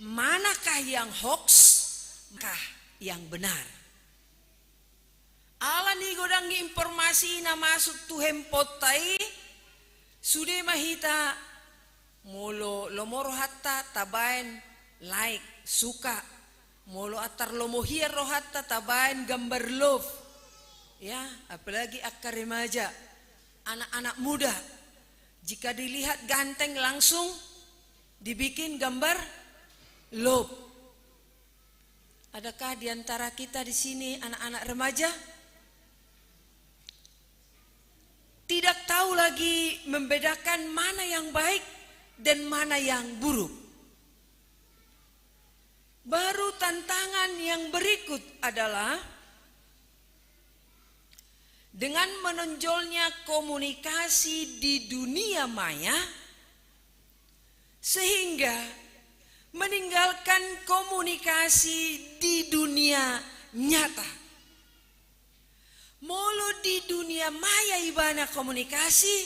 manakah yang hoax, manakah yang benar. Ala ni godang informasi na masuk tu handphoneta i, sude ma hita, molo lomo rohanta tabaen like, suka. Molo antar lomo hian rohanta tabaen gambar love. Ya, apalagi angka remaja, anak-anak muda. Jika dilihat ganteng, langsung dibikin gambar love. Adakah di antara kita di sini anak-anak remaja? Tidak tahu lagi membedakan mana yang baik dan mana yang buruk. Baru tantangan yang berikut adalah dengan menonjolnya komunikasi di dunia maya, sehingga meninggalkan komunikasi di dunia nyata. Molo di dunia maya ibana komunikasi,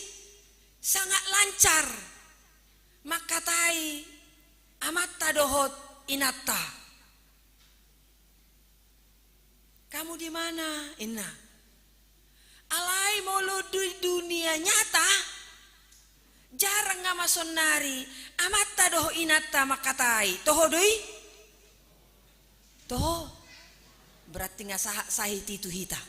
sangat lancar mangkatai amanta dohot inanta. "Kamu di mana?" ninna. Alai molo di dunia nyata, jarang nama saonari amanta dohot inanta mangkatai. Toho do i? Toho. Berarti nga sahat sahit i tu hita.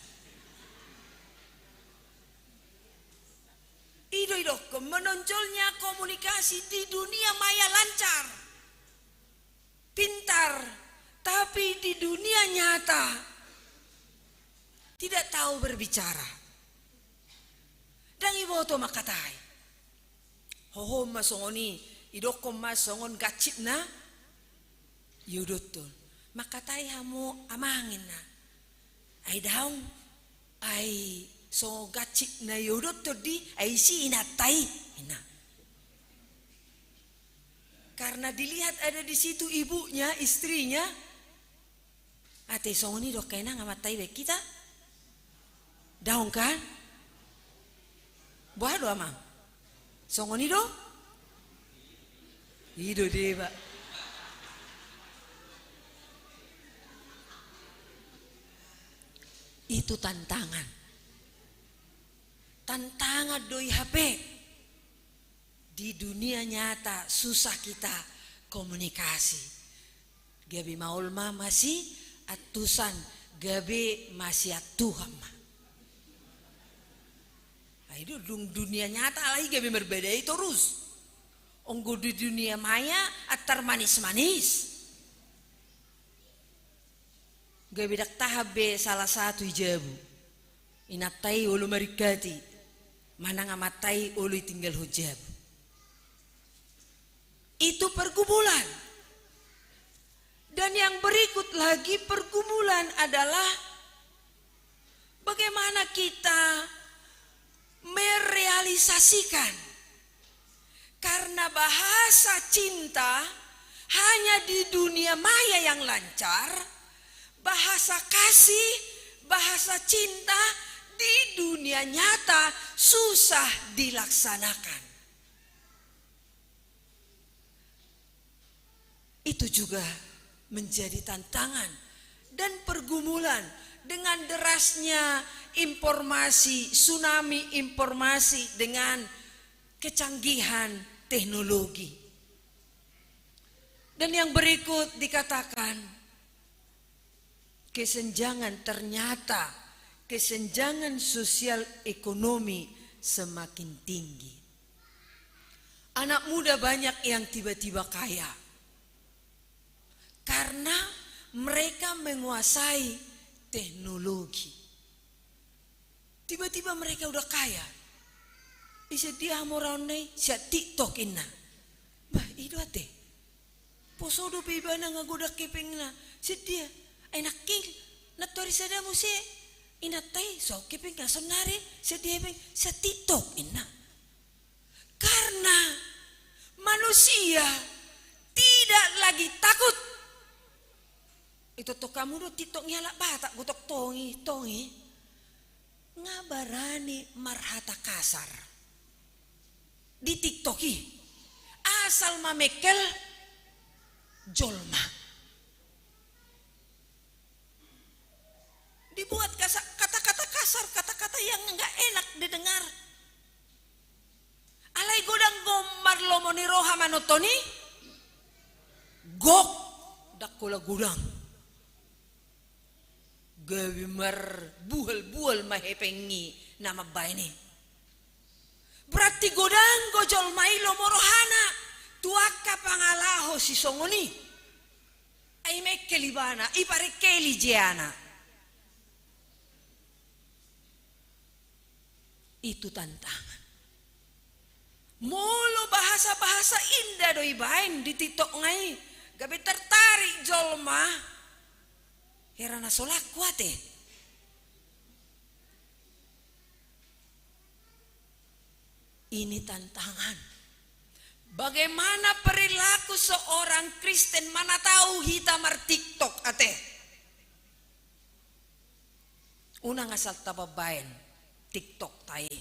I do didokkon, menonjolnya komunikasi di dunia maya lancar, pintar, tapi di dunia nyata tidak tahu berbicara. Ndang diboto mangkatai. Hohom ma songon i, didokkon ma songon gansip na iuduthon. "Mangkatai hamu amang," ninna. "Ai daong, ai songon gansip na iuduthon di, ai ise inanta i," ninna. Karena dilihat ada di situ ibunya, istrinya. "Ate, songon i do angka inang amanta i baen hita? Daong kan? Boha do amang? Songon i do?" I do deba. Itu tantangan. Tantangan do i hape. Di dunia nyata susah kita komunikasi. Gabe maol ma masiantusan, gabe masiantuhan ma. Ai do dung dunia nyata alai gabe marbadai torus. Anggo di dunia maya antar manis-manis. Gabe ndang tahan be salah satu i jabu. Inanta i olo maringkati, manang amanta i olo ditinggalhon jabu. Itu pergumulan. Dan yang berikut lagi pergumulan adalah bagaimana kita merealisasikan, karena bahasa cinta hanya di dunia maya yang lancar, bahasa kasih, bahasa cinta di dunia nyata susah dilaksanakan. Itu juga menjadi tantangan dan pergumulan dengan derasnya informasi, tsunami informasi dengan kecanggihan teknologi. Dan yang berikut dikatakan, kesenjangan, ternyata kesenjangan sosial ekonomi semakin tinggi. Anak muda banyak yang tiba-tiba kaya karena mereka menguasai teknologi. Tiba-tiba mereka udah kaya. Ise dia hamoraonna i? Sian TikTok inna. Bah, i do ate. Poso dope ibana nga godang hepengna. Sian dia? Ai nangkin, nantoari sada muse. Inanta i, so hepengna saonari, sian dia hepeng? Sian TikTok inna. Karena manusia tidak lagi takut. Itontong hamu do TikTok ni halak Batak, gotong tongi, tongi. Nga barani marhata kasar di TikTok i. Asal mamengkel jolma. Dibuat kasa-, kata-kata kasar, kata-kata yang nggak enak didengar. Alai godang do marlomo ni roha manonton i. Gok, ndang pola godang. Gabe marbuhal-buhal ma hepeng ni na mambaen i. Berarti godang do jolma i lomo rohana tu angka pangalaho sisongon i. Ai mengkel ibana, iparengkeli jeana. Itu tantangan. Molo bahasa-bahasa indah do ibaen di TikTok nga i, gabe tertarik jolma. Hera na so laku ate. Ini tantangan. Bagaimana perilaku seorang Kristen, mana tahu hita mar-TikTok ate. Unang asal tapambaen TikTok ta i.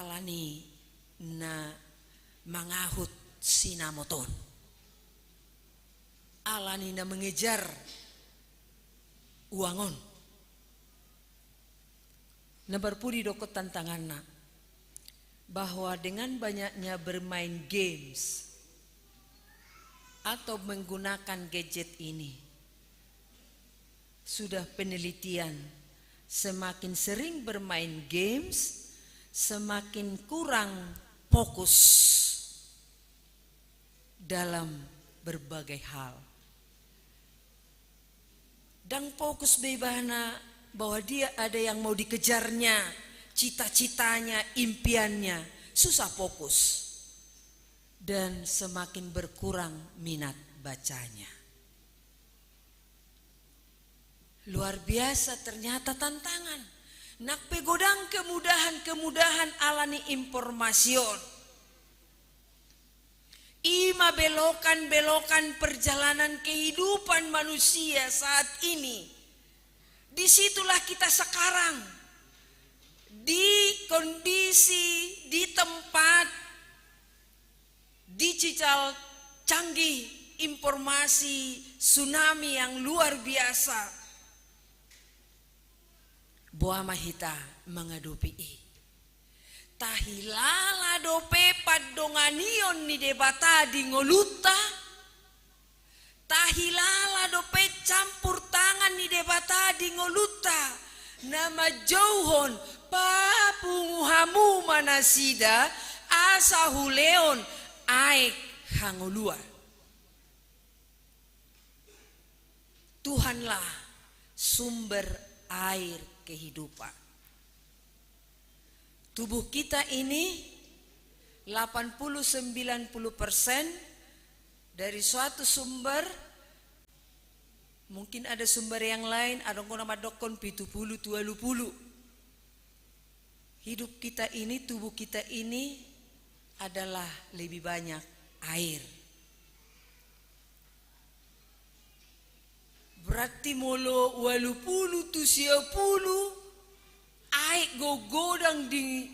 Alani na mangahut sinamot on. Alani na mengejar uang on. Na parpudi dohot tantanganna, bahwa dengan banyaknya bermain games atau menggunakan gadget ini, sudah penelitian, semakin sering bermain games, semakin kurang fokus dalam berbagai hal. Ndang fokus be ibana bahwa dia ada yang mau dikejarnya, cita-citanya, impiannya, susah fokus. Dan semakin berkurang minat bacanya. Luar biasa ternyata tantangan. Nang pe godang kemudahan-kemudahan alani informasi on. I ma belokan-belokan perjalanan kehidupan manusia saat ini. Disitulah kita sekarang, di kondisi, di tempat digital canggih, informasi tsunami yang luar biasa. Boha ma hita mangadopi i? Tahilala dope pandonganion ni Debata di ngolunta, tahilala dope campur tangan ni Debata di ngolunta, na manjouhon papungu hamu ma nasida asa hulehon aek hangoluan. Tuhanlah sumber air kehidupan. Tubuh kita ini delapan puluh sembilan puluh persen dari suatu sumber, mungkin ada sumber yang lain, adong do na mandokkon pitu puluh tu ualu puluh. Hidup kita ini, tubuh kita ini adalah lebih banyak air. Berarti molo ualu puluh tu sia puluh aek gogodang di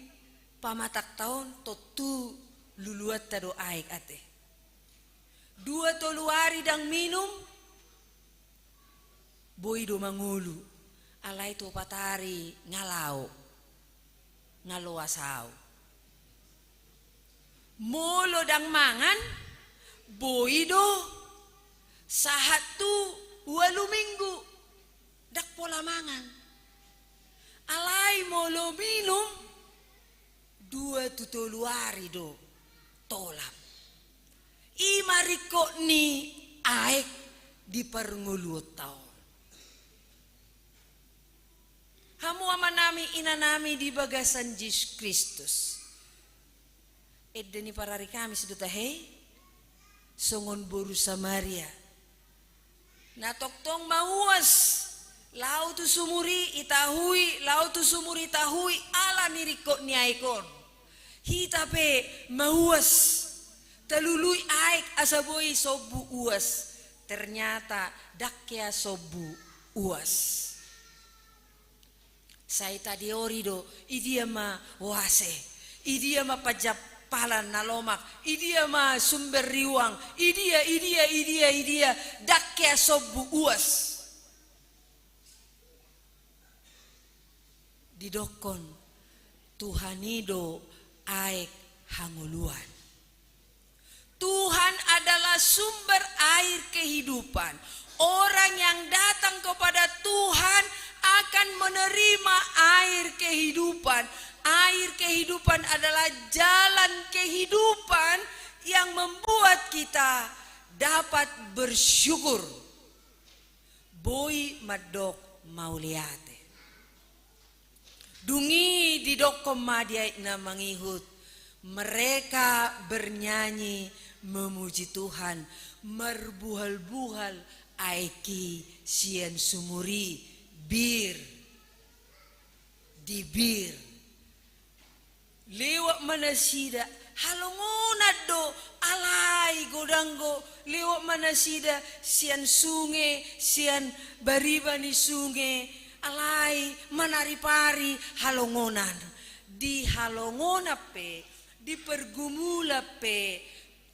pamatangta on, tontu luluanta do aek ate. Dua tolu ari ndang minum, boi do mangolu, alai tu opat ari nga lao, nga loas au. Molo ndang mangan, boi do sahat tu ualu minggu ndang pola mangan. Alai molo minum, dua tu tolu ari do tolap. I ma ringkot ni aek di parngoluonta on. Hamu amanami, inanami di bagasan Jesus Kristus. Ende ni parari Kamis do tahe, songon boru Samaria. Na tongtong ma uas, lao tu sumur i itahui, lao tu sumur i itahui, ala ni ringkot ni aek on. Hita pe mauas, talului aek asa boi sombu uas. Ternyata ndang hea sombu uas. Sai tadiori do, idia ma oase, idia ma panjampalan na lomak, idia ma sumber riuang, idia, idia, idia, idia, ndang hea sombu uas. Didokkon, Tuhan i do aek hangoluan. Tuhan adalah sumber air kehidupan. Orang yang datang kepada Tuhan akan menerima air kehidupan. Air kehidupan adalah jalan kehidupan yang membuat kita dapat bersyukur. Boi mandok mauliate. Dung i didokkon ma di ayat na mangihut, mereka bernyanyi memuji Tuhan, marbuhal-buhal aek i sian sumur i, bir, di bir. Lewat ma nasida, halongonan do, alai godang do, lewat ma nasida sian sunge, sian bariba ni sunge, alai manaripari halongonan. Di halongonan pe, di pergumulan pe,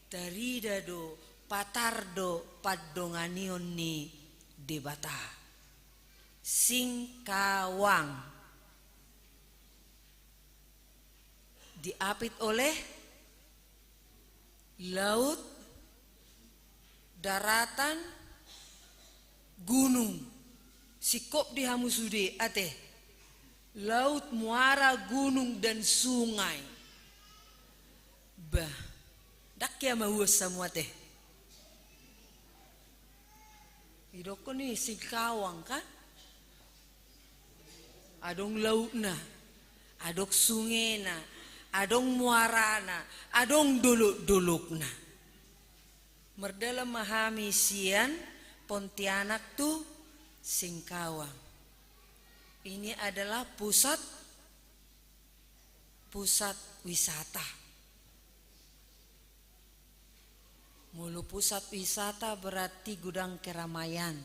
tarida do, patar do pandonganion ni Debata. Singkawang. Diapit oleh laut, daratan, gunung. Singkop di hamu sude, ate. Laut, muara, gunung, dan sungai. Bah, ndang hea mauas hamu ate. Didokkon i singkawang kan? Adong lautna, adong sungena, adong muarana, adong dolok-dolokna. Mardalan ma hami sian Pontianak tu Singkawang. Ini adalah pusat, pusat wisata. Molo pusat wisata berarti godang keramaian.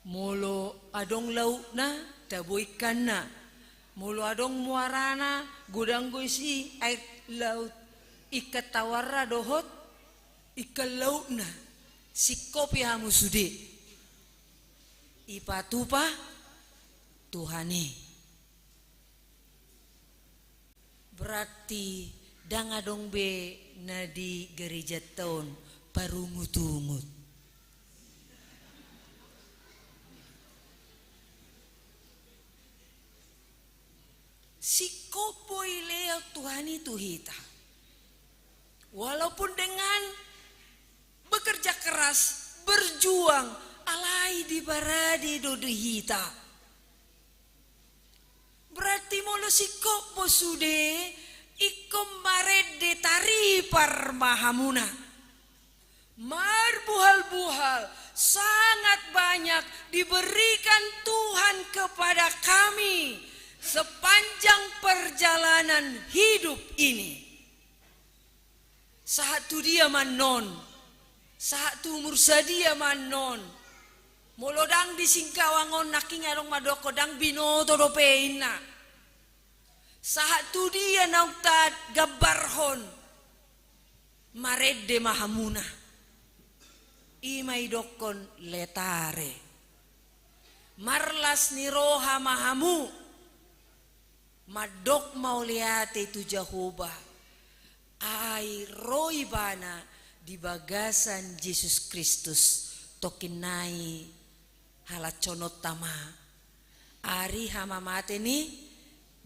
Molo adong lautna, tabo ikanna. Molo adong muarana, godang do disi aek laut. Ikan tawarna dohot ikan lautna. Singkopi hamu sude. Ipatupa Tuhan i. Berarti ndang adong be na di gerejanta on parungutungut. Singkop do dilehon Tuhan i tu hita. Walaupun dengan bekerja keras, berjuang, alai diparade do di hita. Berarti molo singkop do sude, ingkon marende, taripar ma hamuna. Marbuhal-buhal, sangat banyak diberikan Tuhan kepada kami sepanjang perjalanan hidup ini. Sahat tu dia ma annon? Sahat tu umur sadia ma annon? Molo ndang di Singkawang on, nangkin adong mandokkon ndang binoto dope inna. Sahat tu dia naung tagambarhon? Marende ma hamuna. I ma didokkon letare. Marlas ni roha ma hamu. Mandok mauliate tu Jahowa, ai ro ibana di bagasan Jesus Kristus. Tongkin nai halashononta ma ari hamamate ni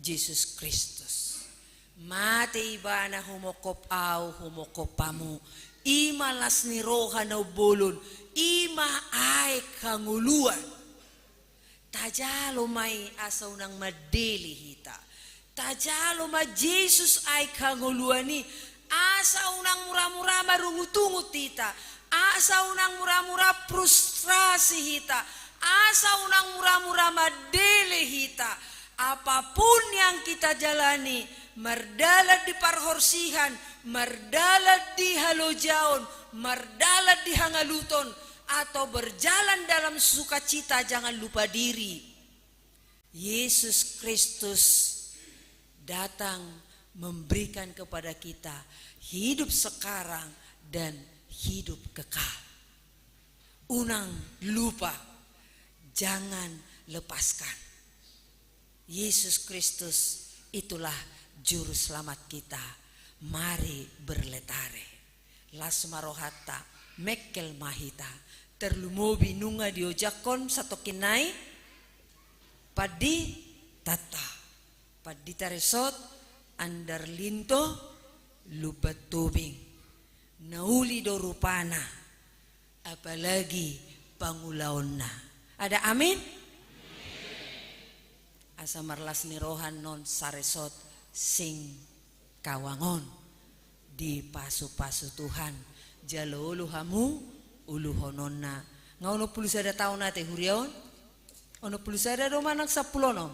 Jesus Kristus. Mate ibana humongkop ahu, humongkop hamu. I ma las ni roha na umbolon, i ma aek hangoluan. Tajalo ma i asa unang mandele hita. Tajalo ma Jesus aek hangoluan i asa unang mura-mura marungutungut hita, asa unang mura-mura frustrasi hita, asa unang mura-mura mandele hita. Apapun yang kita jalani, mardalan di parhorsihan, mardalan di halojaon, mardalan di hangaluton, atau berjalan dalam sukacita, jangan lupa diri. Yesus Kristus datang memberikan kepada kita hidup sekarang dan hidup kekal. Unang lupa, jangan lepaskan. Yesus Kristus itulah juru selamat kita. Mari berletare. Las ma rohanta, mengkel ma hita. Tarlumobi nunga diojakhon satongkin nai panditanta. Pandita Resort Andarlinto Lumban Tobing. Na uli do rupana, apalagi pangulaonna. Ada amin? Asa marlas ni roha annon saresort Singkawang on. Dipasu-pasu Tuhan, jalo olo hamu uluhononna. Nga onom pulu sada taon ate huria on? Onom pulu sada do manang sampulu onom?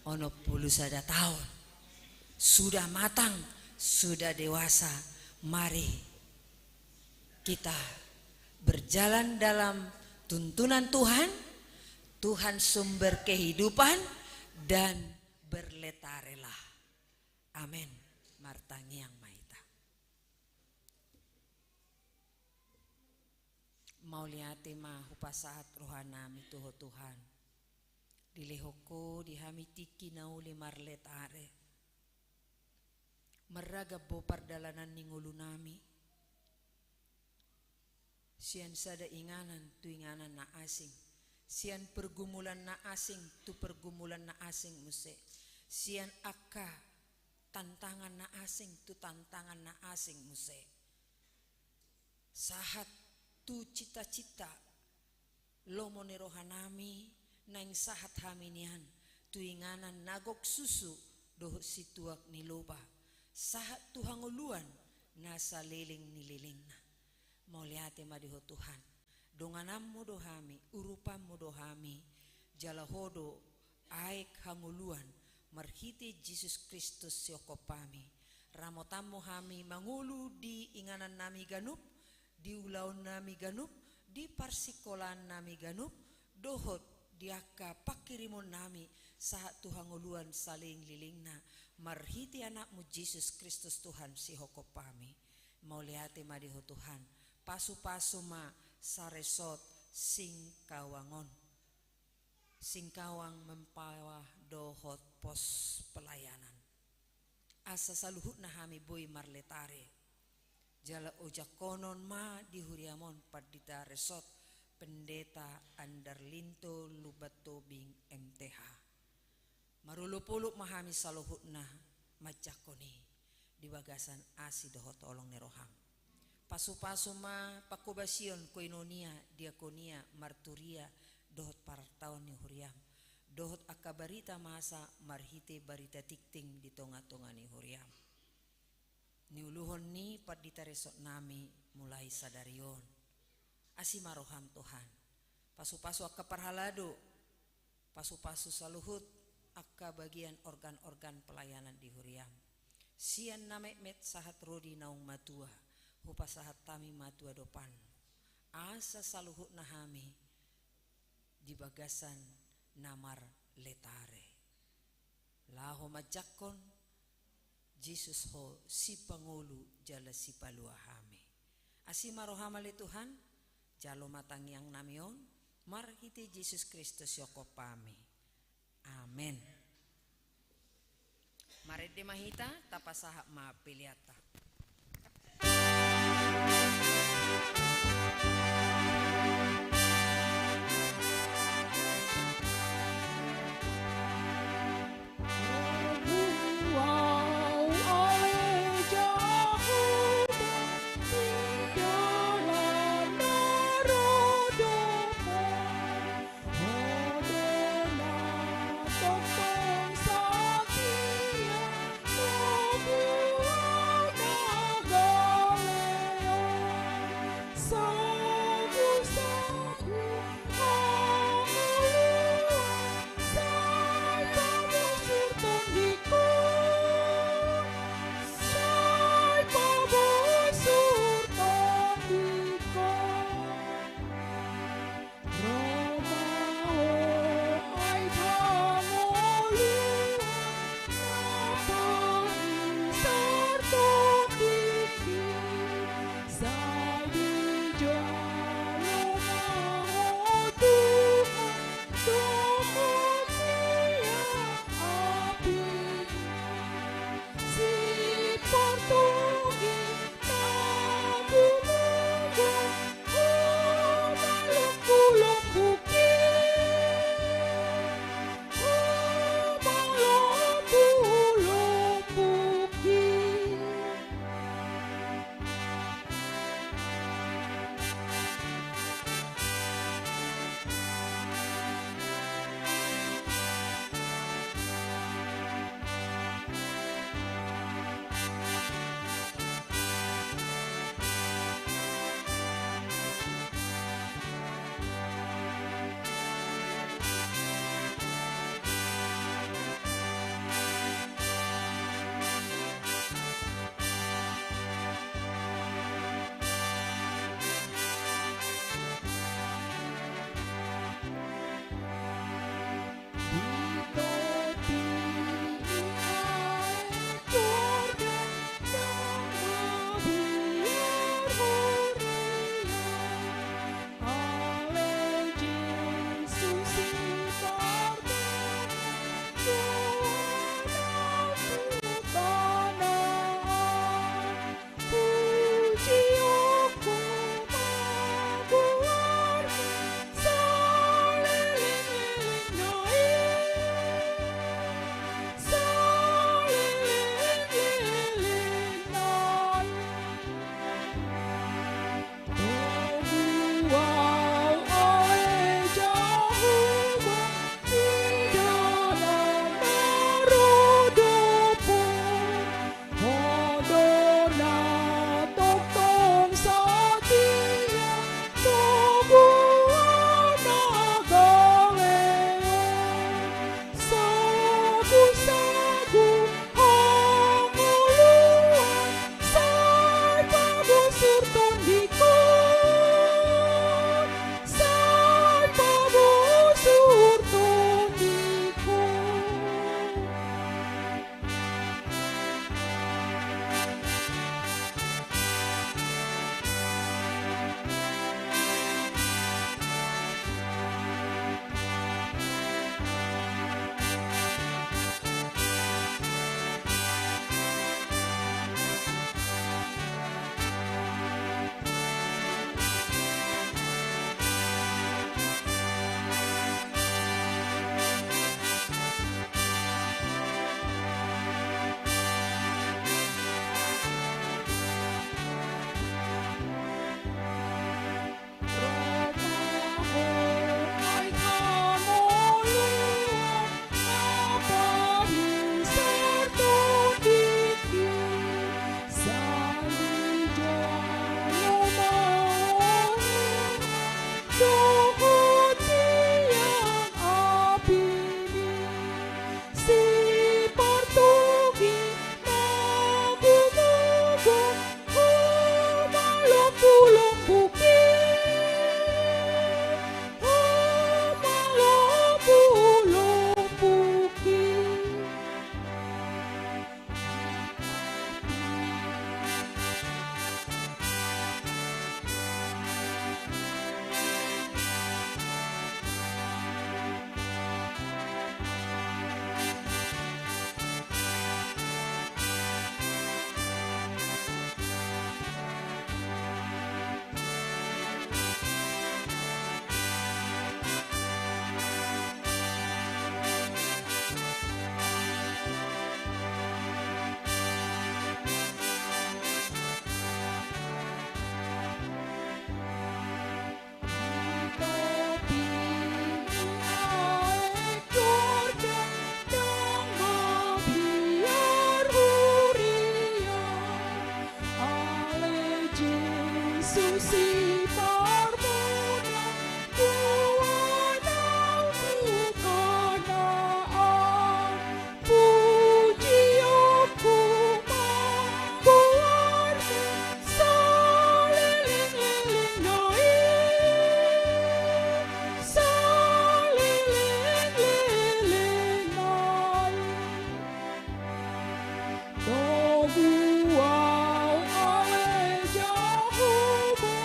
Onom pulu sada taon. Sudah matang, sudah dewasa. Mari kita berjalan dalam tuntunan Tuhan. Tuhan sumber kehidupan, dan berletarelah. Amen. Martangiang ma hita. Mauliate ma hupasahat rohanami tu Ho Tuhan. Dilehon Ho di hami tingki na uli marletare. Marragam do pardalanan ni ngolunami. Sian sada inganan tu inganan na asing. Sian pergumulan na asing tu pergumulan na asing muse. Sian angka tantangan na asing tu tantangan na asing muse. Sahat tu cita-cita lomo ni rohanami, naeng sahat hami nian tu inganan na gok susu dohot situak ni loba, sahat tu hangoluan na saleleng ni lelengna. Mauliate ma di Ho Tuhan. Dongananmu do hami, urupanmu do hami, jala Ho do aek hangoluan, marhite Jesus Kristus sihongkop hami. Ramotanmu hami mangolu di inganannami ganup, di ulaonnami ganup, di parsingkolaannami ganup, dohot di angka panghirimonnami sahat tu hangoluan saleleng lelengna, marhite Anakmu Jesus Kristus Tuhan sihongkop hami. Mauliate ma di Ho Tuhan. Pasu-pasu ma saresort Singkawang on. Singkawang, Mempawah dohot pos pelayanan. Asa saluhutna hami boi marletare. Jala ojakkonon ma di huriam on Pandita Resort Pendeta Andarlinto Lumban Tobing M T H. Marolopolop ma hami saluhutna manjakkon i di bagasan asi dohot holong ni roham. Pasupasu ma pangkobasion koinonia, diakonia, marturia, dohot parartaon ni huriam, dohot angka barita masa marhite barita tingting di tongatonga ni huriam. Niuluhon ni Pandita Resort nami mulai sadari on. Asi ma roham Tuhan. Pasupasu angka parhalado, pasupasu saluhut angka bagian organ-organ pelayanan di huriam. Sian na metmet sahat ro di naung matua, hupasahat hami ma tu adopanmu. Asa saluhutna hami di bagasan na marletare. Laho manjakkon, Jesus ho sipangolu jala sipalua hami. Asi ma roham ale Tuhan, jalo ma tangiangnami on, marhite Jesus Kristus sihompa hami. Amen. Marende ma hita, tapasahat ma peleanta. Susi parmuna kuanau tu Kanaan, pujionku ma goarmu saleleng-lelengna i, saleleng-lelengna i. Togu au ale Jahowa,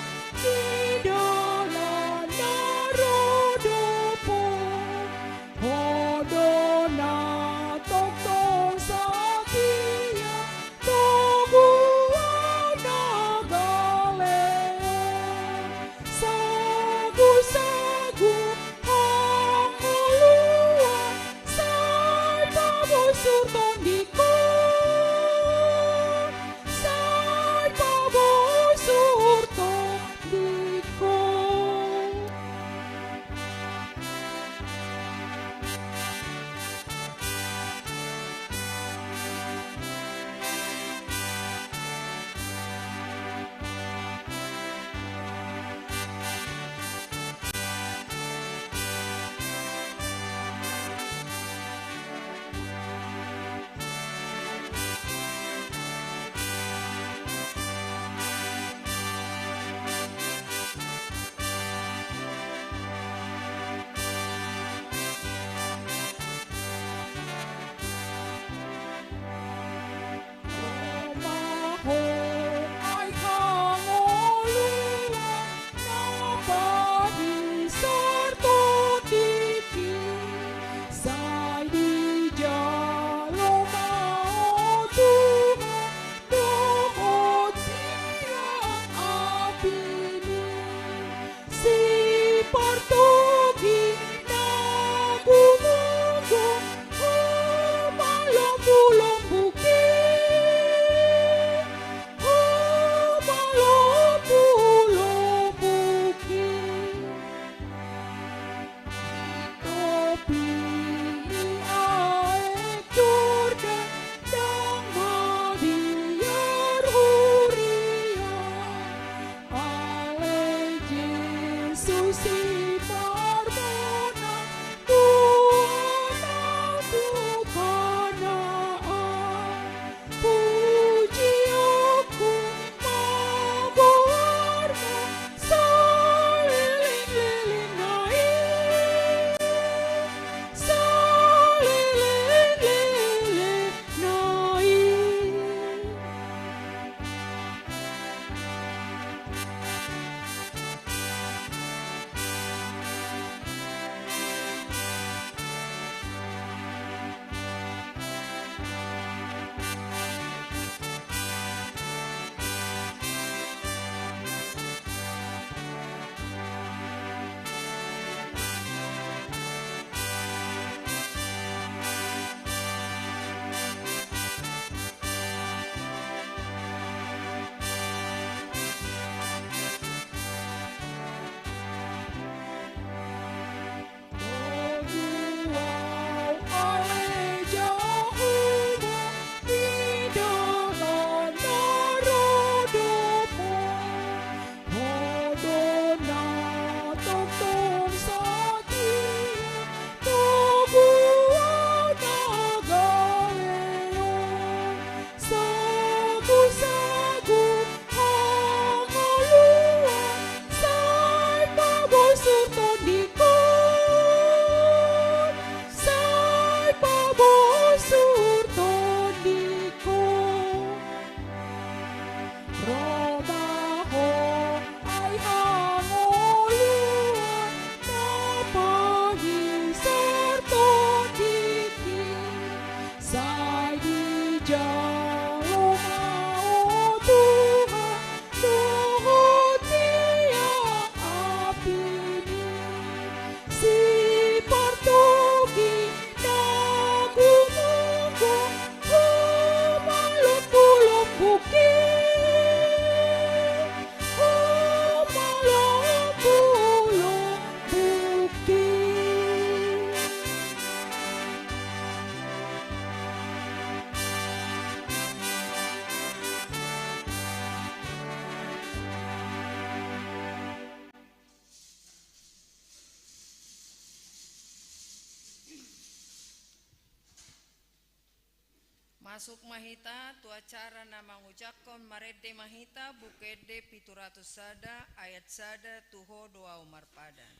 Masuk ma hita tu acara na mangujakkon, marende ma hita Buku Ende pitu ratus sada ayat sada tu ho do ahu marpadan.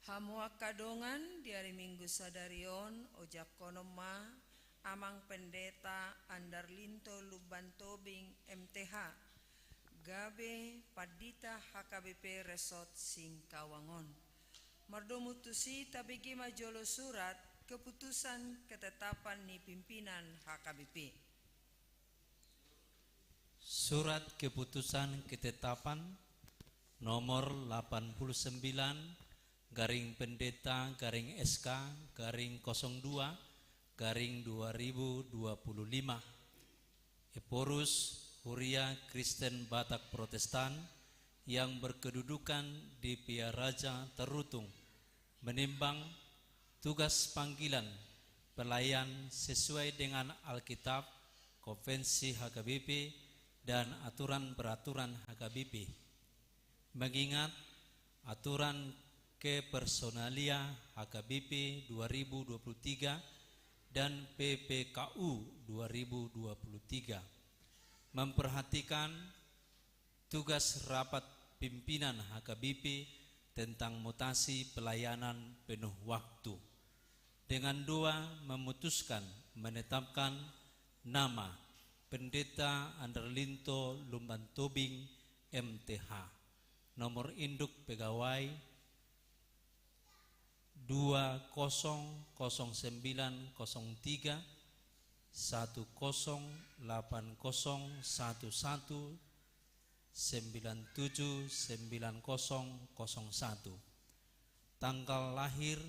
Hamu angka dongan, di ari Minggu sadari on, ojakkonon ma Amang Pendeta Andarlinto Lumban Tobing, M T H, gabe pandita H K B P Resort Singkawang on. Mardomu tusi, tabege ma jolo surat keputusan ketetapan ni pimpinan H K B P. Surat keputusan ketetapan nomor lapan puluh sembilan garing Pendeta garing S K garing kosong dua garing dua ribu dua puluh lima. Ephorus, Huria Kristen Batak Protestan yang berkedudukan di Pearaja Tarutung, menimbang tugas panggilan pelayan sesuai dengan Alkitab, konvensi H K B P, dan aturan peraturan H K B P. Mengingat aturan kepersonalian H K B P dua ribu dua puluh tiga dan P P K U dua ribu dua puluh tiga, memperhatikan tugas rapat pimpinan H K B P tentang mutasi pelayanan penuh waktu, dengan dua memutuskan menetapkan nama Pendeta Andarlinto Lumban Tobing, M T H, nomor induk pegawai dua kosong kosong sembilan kosong tiga, satu kosong delapan kosong satu satu, sembilan tujuh sembilan kosong kosong satu. Tanggal lahir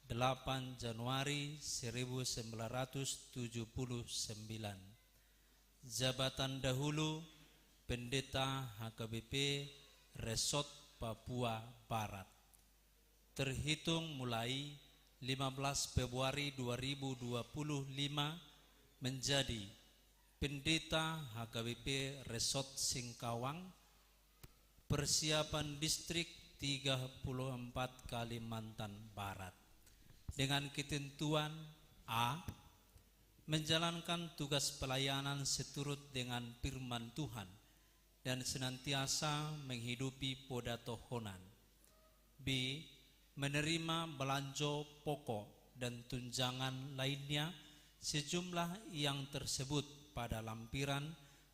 delapan Januari seribu sembilan ratus tujuh puluh sembilan. Jabatan dahulu Pendeta H K B P Resort Papua Barat. Terhitung mulai lima belas Februari dua ribu dua puluh lima menjadi Pendeta H K B P Resort Singkawang, Persiapan Distrik tiga puluh empat Kalimantan Barat. Dengan ketentuan: A, menjalankan tugas pelayanan seturut dengan firman Tuhan dan senantiasa menghidupi poda tohonan. B, menerima belanjo pokok dan tunjangan lainnya sejumlah yang tersebut pada lampiran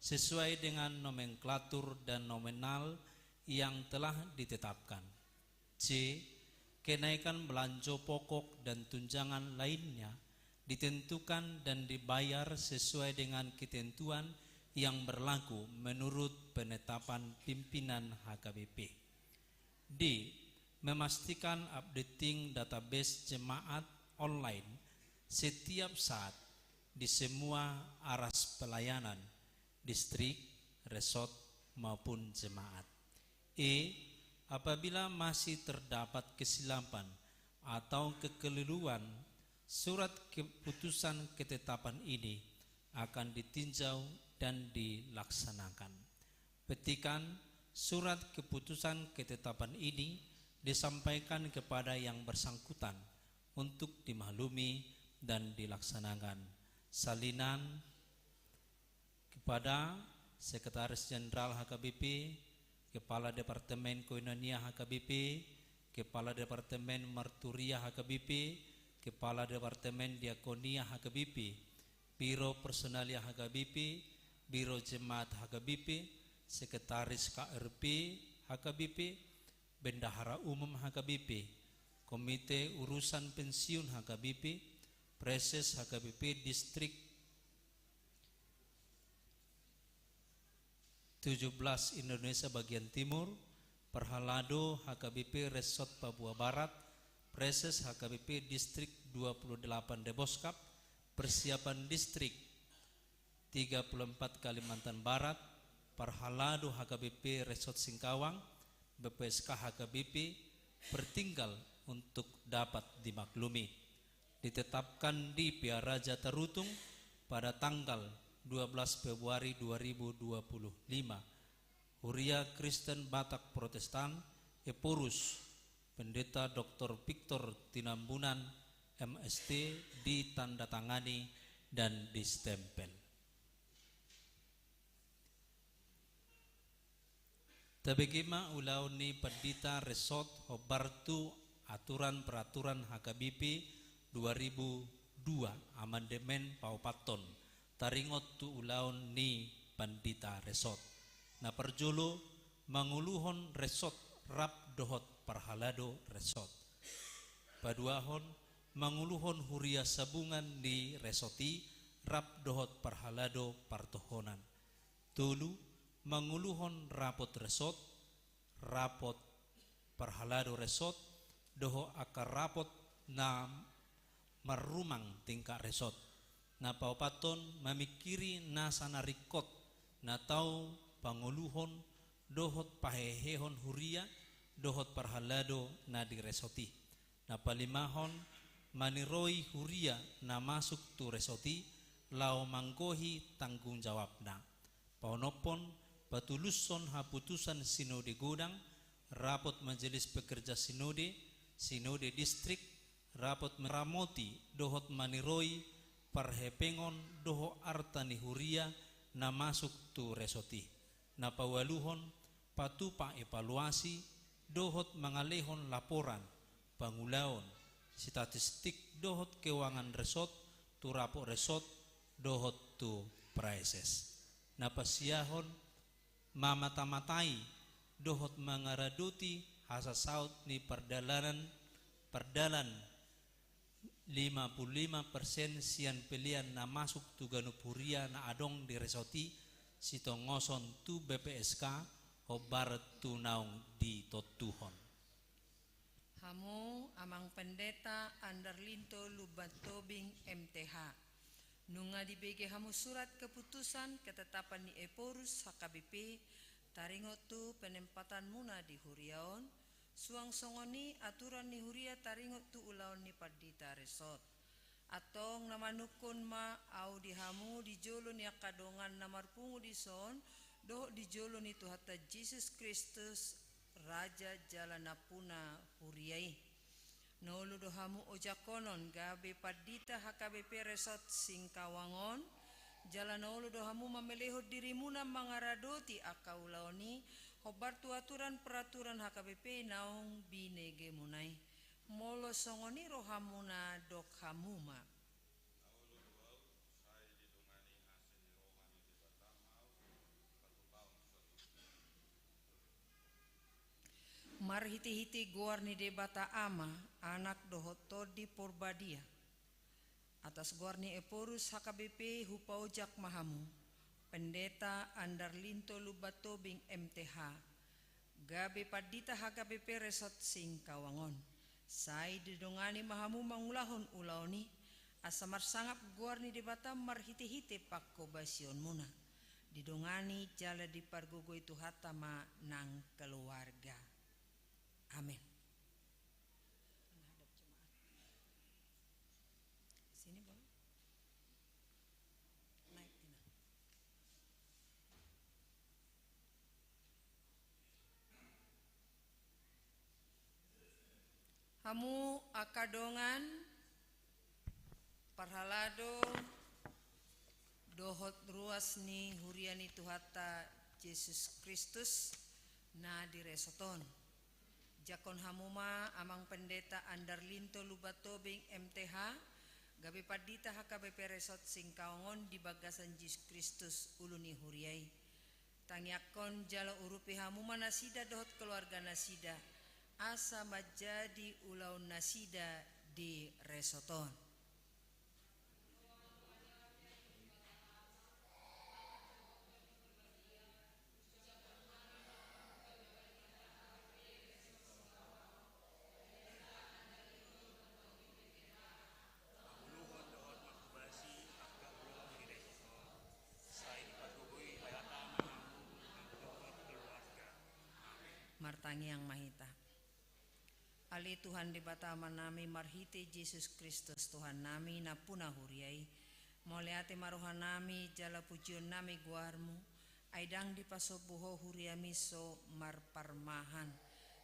sesuai dengan nomenklatur dan nominal yang telah ditetapkan. C, kenaikan belanjo pokok dan tunjangan lainnya ditentukan dan dibayar sesuai dengan ketentuan yang berlaku menurut penetapan pimpinan H K B P. D, memastikan updating database jemaat online setiap saat di semua aras pelayanan, distrik, resort, maupun jemaat. E, apabila masih terdapat kesilapan atau kekeliruan, surat keputusan ketetapan ini akan ditinjau dan dilaksanakan. Petikan: surat keputusan ketetapan ini disampaikan kepada yang bersangkutan untuk dimaklumi dan dilaksanakan. Salinan kepada Sekretaris Jenderal H K B P, Kepala Departemen Koinonia H K B P, Kepala Departemen Marturia H K B P, Kepala Departemen Diakonia H K B P, Biro Personalia H K B P, Biro Jemaat H K B P, Sekretaris K R P H K B P, Bendahara Umum H K B P, Komite Urusan Pensiun H K B P, Praeses H K B P Distrik tujuh belas Indonesia Bagian Timur, Parhalado H K B P Resort Papua Barat, Praeses H K B P Distrik dua puluh delapan Deboskap, Persiapan Distrik tiga puluh empat Kalimantan Barat, Parhalado H K B P Resort Singkawang, B P S K H K B P, bertinggal untuk dapat dimaklumi. Ditetapkan di Pearaja Tarutung pada tanggal dua belas Februari dua ribu dua puluh lima. Huria Kristen Batak Protestan, Ephorus, Pendeta Doktor Victor Tinambunan, M S T, ditandatangani dan distempel. Tabege ma ulaon ni pandita resort hombar tu aturan peraturan H K B P dua ribu dua, amandemen paopathon, taringot tu ulaon ni pandita resort. Na parjolo, manguluhon resort rap dohot parhalado resort. Paduahon, manguluhon huria sabungan ni resort i rap dohot parhalado partohonan. Tolu, manguluhon rapot resort, rapot parhalado resort, dohot angka rapot na marrumang tingkat resort. Na paopathon, mamingkiri nasa na ringkot na tau panguluhon dohot pahehehon huria dohot parhalado na di resort i. Na palimahon, maniroi huria na masuk tu resort i laho manggohi tanggung jawabna. Paonomhon, patulushon haputusan sinode godang, rapot majelis pekerja sinode, sinode distrik, rapot maramoti dohot maniroi parhepengon dohot arta ni huria na masuk tu resort i. Na paualuhon, patupa evaluasi dohot mangalehon laporan pangulaon, statistik dohot keuangan resort tu rapot resort dohot tu praeses. Na pasiahon, mamatamatai dohot mangaradoti hasasaut ni pardalanan, pardalan lima puluh lima persen sian pelean na masuk tu ganup huria na adong di resort i, sitongoson tu B P S K hombar tu naung ditontuhon. Hamu Amang Pendeta Andarlinto Lumban Tobing, M T H. Nunga dibege hamu surat keputusan ketetapan ni Ephorus H K B P taringot tu penempatanmuna di huria on, suang songon i aturan ni huria taringot tu ulaon ni pandita resort. Antong na manungkun ma ahu di hamu di jolo ni angka dongan na marpungu dison, dohot di jolo ni Tuhanta Jesus Kristus, Raja jala nampuna huria i. Na olo do hamu ojakkonon gabe pandita H K B P Resort Singkawang on, jala na olo do hamu mamelehon dirimuna mangaradoti angka ulaon i, hombar tu aturan peraturan H K B P naung binegemuna i. Molo songon i rohamuna, dok hamu ma. Marhitehite goar ni Debata Ama, Anak dohot Tondi Porbadia, atas goar ni Ephorus H K B P hupaojak ma hamu, Pendeta Andarlinto Lumban Tobing M T H, gabe pandita H K B P Resort Singkawang on. Sai didongani ma hamu mangulahon ulaon i, asa marsangap goar ni Debata marhitehite panghobasionmuna. Didongani jala dipargogoi Tuhanta ma nang keluarga. Amen. Menghadap jemaat. Sini, Bang. Naik, Ina. Hamu angka dongan, parhalado, dohot ruas ni huria ni Tuhanta Jesus Kristus na di resort on. Jangkon hamu ma Amang Pendeta Andarlinto Lumban Tobing M T H, Gabe pandita H K B P Resort Singkawang on di bagasan Jesus Kristus, ulu ni huria i. Tangiangkon jala urupi hamu ma nasida dohot keluarga nasida, asa manjadi ulaon nasida di resort on. Martangiang ma hita. Ale Tuhan Debata Amanami, marhite Jesus Kristus Tuhannami, nampuna huria i. Mauliate ma rohanami jala pujionnami goarmu, ai ndang dipasombu Ho huriami so marparmahan.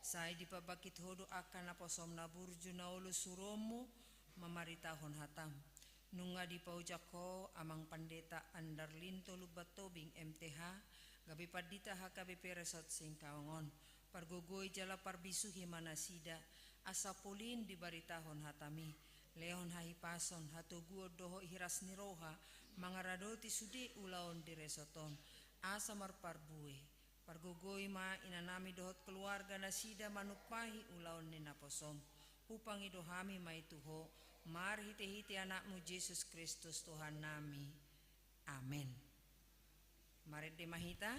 Sai dipabangkit Ho do angka naposom na burju na olo suruonmu mamaritahon hatam. Nunga dipaojak Ho Amang Pandita Andarlinto Lumban Tobing M T H, gabe pandita H K B P Resort Singkawang on. Pargogoi jala parbisuhi ma nasida, asa polin dibaritahon hatami. Lehon hahipason, hatoguon dohot hiras ni roha, mangaradoti sude ulaon di resort on, asa marparbue. Pargogoi ma inanami dohot keluarga nasida manumpahi ulaon ni naposom. Hupangido hami ma i tu Ho, marhitehite Anakmu Jesus Kristus Tuhannami. Amen. Marende ma hita.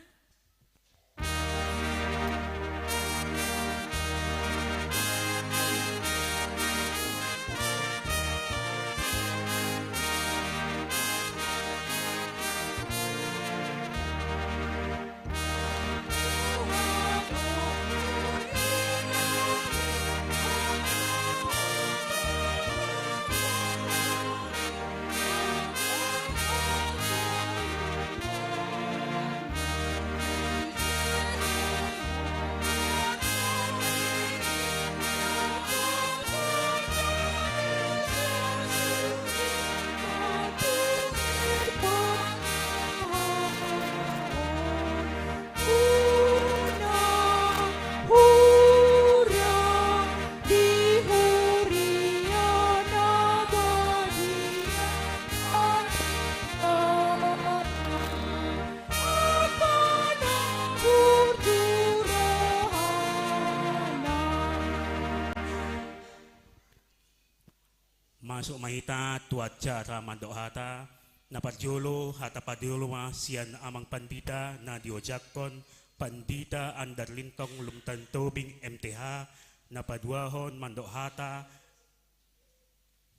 Masuk ma hita tu acara mandok hata. Na parjolo, hata parjolo ma sian Amang Pandita na diojakhon, Pandita Andarlintong Lumban Tobing M T H. Na paduahon mandok hata,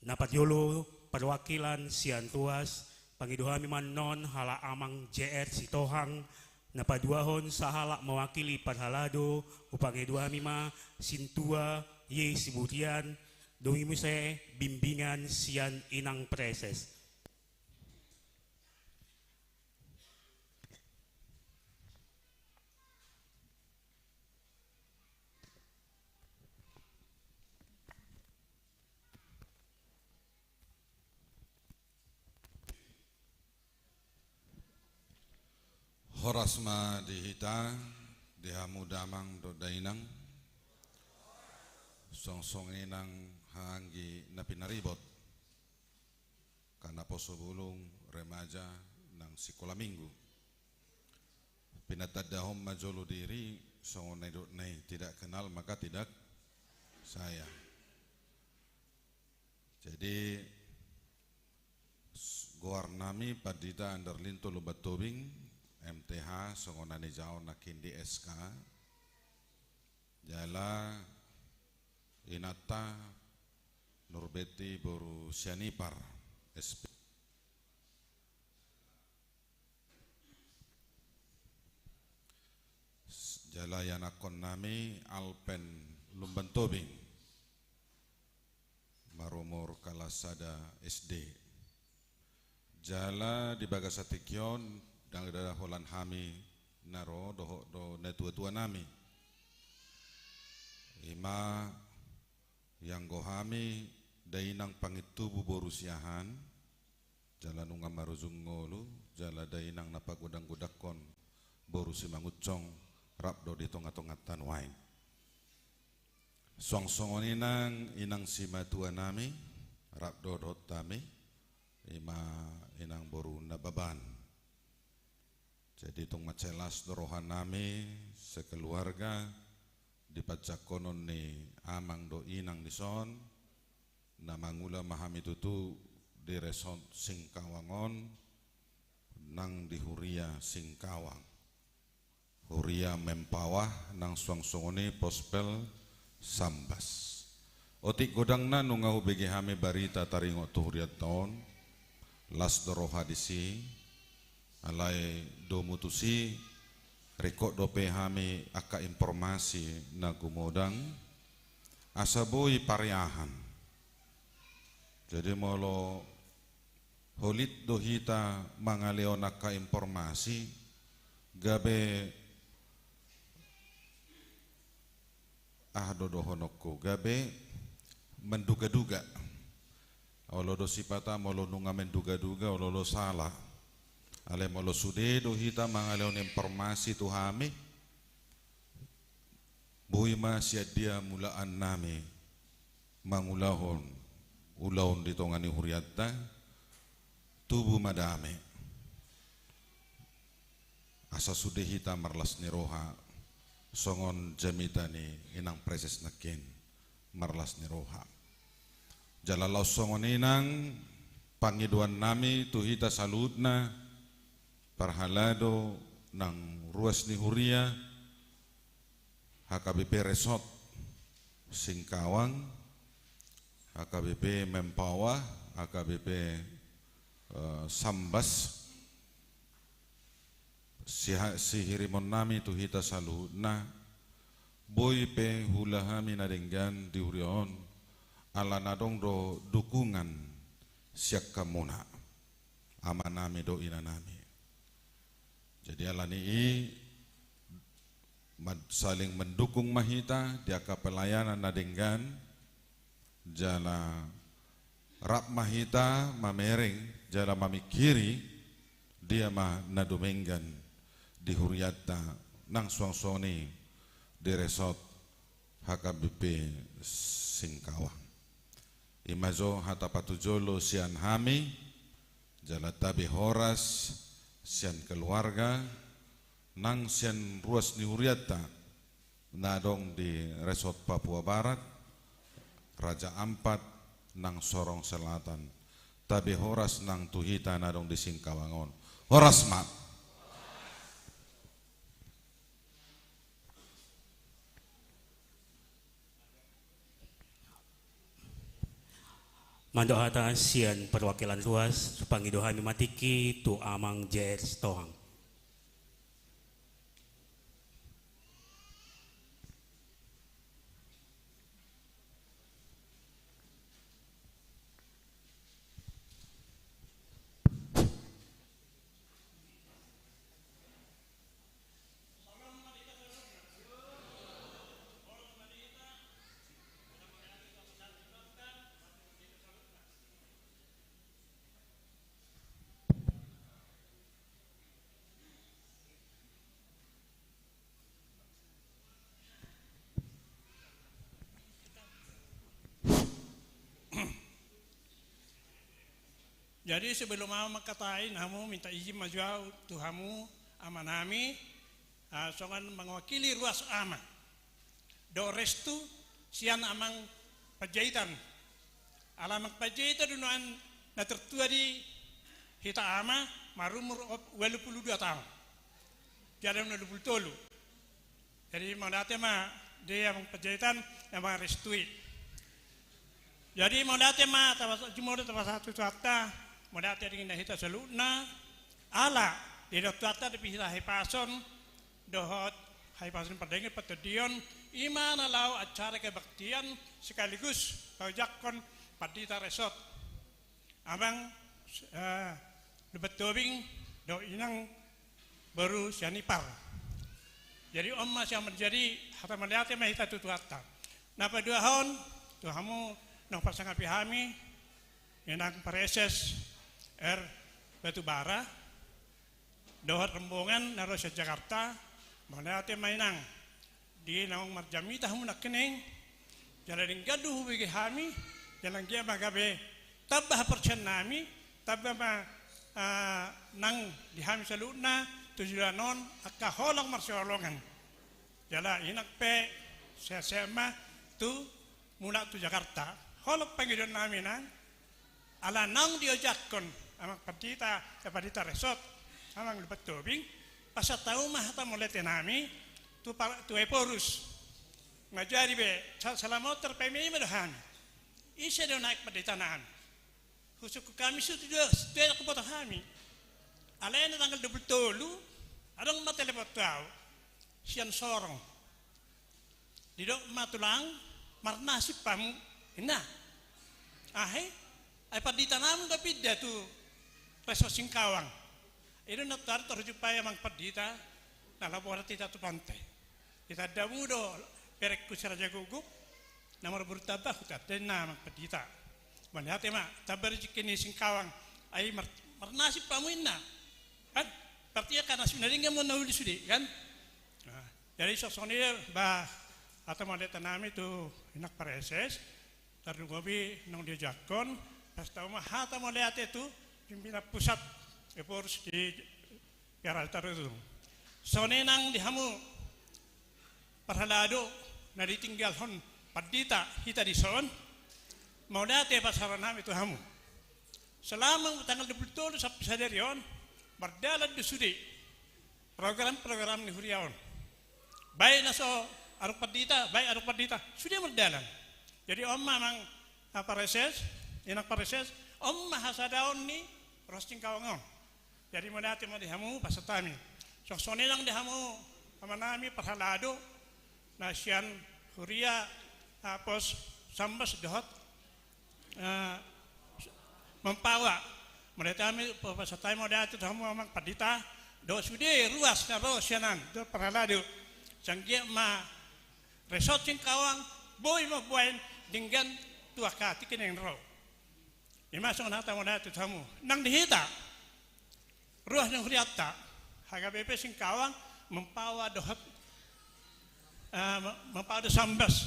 na parjolo, perwakilan sian ruas. Pangido hami ma annon halak Amang J R Sitohang. Na paduahon, sahalak mewakili parhalado, hupangido hami ma sintua Y Siburian, dung i muse bimbingan sian Inang Preses. Horas ma di hita, di hamu damang dohot dainang, songon i nang haha anggi na pinaribot, angka naposo bulung, remaja, nang sikola minggu. Pinatandahon ma jolo diri, songon na nidokna i, tidak kenal maka tidak sayang. Jadi, s-, goarnami Pandita Andarlintong Lumban Tobing, M T H, songon na nijaha on nangkin di S K. Jala inanta Nurbeti boru Sianipar, S P. Jala ianakkonnami Alpen Lumban Tobing, marumur kalas sada S D. Jala di bagasan tingki on, ndang ada holan hami na ro dohot do natuatuanami. I ma ianggo hami dainang Pangintubu boru Siahaan, jala nunga marujung ngolu, jala dainang na pagodanggodangkon boru Simangunsong, rap do di tongatonganta nuaeng. Suang songon i nang inang simatuanami, Rap do dohot hami, ima inang boru Nababan. Jadi tung mansai las do rohanami sekeluarga di panjangkonon ni amang dohot inang dison, na mangula ma hami tutu di resort Singkawang on, nang di huria Singkawang. Huria Mempawah nang suang songon i Pospel Sambas. Otik godangna nunga hubege hami barita taringot tu hurianta on, las do roha disi, alai domu tusi, ringkot dope hami angka informasi na gumodang, asa boi pareahan. Jadi molo holit do hita mangalehon angka informasi, gabe, aha do dohononku, gabe menduga-duga. Olo do sipata molo nunga menduga-duga, olo do sala. Alai molo sude do hita mangalehon informasi tu hami, boi ma sian dia mulaannami mangulahon ulaon di tonga ni hurianta, tubu ma dame. Asa sude hita marlas ni roha, songon jamita ni inang preses nangkin, marlas ni roha. Jala laos songon i nang pangidoannami tu hita saluhutna, parhalado nang ruas ni huria, H K B P Resort Singkawang, H K B P Mempawah, H K B P, eh, Sambas, siha-, sihirimonnami tu hita saluhutna, boi pe huula hami na denggan di huria on, ala na adong do dukungan sian hamuna, amanami dohot inanami. Jadi ala ni i, mad-, saling mendukung ma hita di angka pelayanan na denggan, jala rap ma hita mamereng jala mamingkiri dia ma na dumenggan di hurianta nang suang songon i di resort H K B P Singkawang. Ima jo hata patujolo sian hami, jala tabe horas sian keluarga, nang sian ruas ni hurianta na adong di Resort Papua Barat, Raja Ampat, nang Sorong Selatan. Tabe horas nang tu hita na adong di Singkawang on. Horas ma. Mandok hata sian perwakilan ruas, pangido hami ma tingki tu Amang J R Sitohang. Jadi sebelum ahu mangkatai, na hamu minta izin ma jo ahu tu hamu amanami, ah, songon mangwakili ruas ama. Dohot restu sian Amang Panjaitan. Ala Amang Panjaitan do nuaeng na tertua di hita ama, marumur op-, ualu pulu dua taon. Jala ualu pulu tolu. Jadi mauliate ma di Amang Panjaitan na mangarestui. Jadi mauliate ma taba-, jumolo tapasahat tu Tuhanta, mauliate di na hita saluhutna, ala didok Tuhanta dope hita hahipason, dohot hahipason pardenggan partondion, ima na laho acara kebaktian sekaligus paojakhon Pandita Resort. Amang, eh, Lumban Tobing, dohot inang boru Sianipar. Jadi on ma sian manjadi hata mauliate ma hita tu Tuhanta. Na paduahon, tu hamu naung pasangapi hami, inang Praeses R Batubara, dohot rombongan na ro sian Jakarta, mauliate ma inang. Di naung marjamita hamu nangkining, jala denggan do hubege hami, jala anggiat ma gabe Tamba haporseaonnami, tamba ma, ah, nang di hami saluhutna tu joloan on angka holong marsihaholongan. Jala inang pe sehat-sehat ma tu mulak tu Jakarta. Holong pangidoannami nang, ala naung diojakhon amang pandita, eh, pandita resort, amang Lumban Tobing, pasahat hamu ma hata mauliatenami tu par-, tu Ephorus. Nga jadi be, sa-, salama on tarpaima-ima do hami. Ise do naeng panditanami? Husungkun hami sude do, sude do huboto hami. Alai na tanggal dua pulu tolu, adong ma telepon tu ahu sian Sorong. Didok ma tulang, marnasib hamu, ninna. Aha i? Ai panditanami do pinda tu resort Singkawang. I do na tar-, tarjumpa i amang pandita, na laho borat hita tu pantai. Ditandamu do berengku si Raja Guguk, na marboru Tamba, hutanda ninna amang pandita. Mauliate ma, tamba rejeki ni Singkawang, ai mar-, marnasib hamu ninna. Kan? Berarti angka nasib na denggan ma na uli sude, kan? Nah, jadi songon i ba hata mauliatenami tu inang pareses, tarlumobi naung diojakhon, pasahat hamu ma hata mauliate tu pimpinan pusat Ephorus di Piara Altar itu. Songon i nang di hamu parhalado na ditinggalhon pandita hita dison, mauliate pasahatonnami tu hamu. Selama tanggal dua pulu tolu sampe sadari on, mardalan do sude program-program ni huria on. Baik na so adong pandita, baik adong pandita, sude mardalan. Jadi on ma amang, ah, pareses, inang pareses, on ma hasadaon ni resort Singkawang on. Jadi mauliate ma di hamu pasahatonnami. Songon i nang di hamu amanami parhalado na sian huria, ah, pos Sambas dohot, ah, Mempawah. Mauliate hami, pasahat hami mauliate tu hamu amang pandita dohot sude ruas na ro sian an dohot parhalado. Sai anggiat ma resort Singkawang boi mamboan denggan tu angka tingki na naeng ro. I ma songon hata mauliate tu hamu. Nang di hita ruas ni hurianta, H K B P Singkawang, Mempawah dohot, eh, Mempawah dohot Sambas,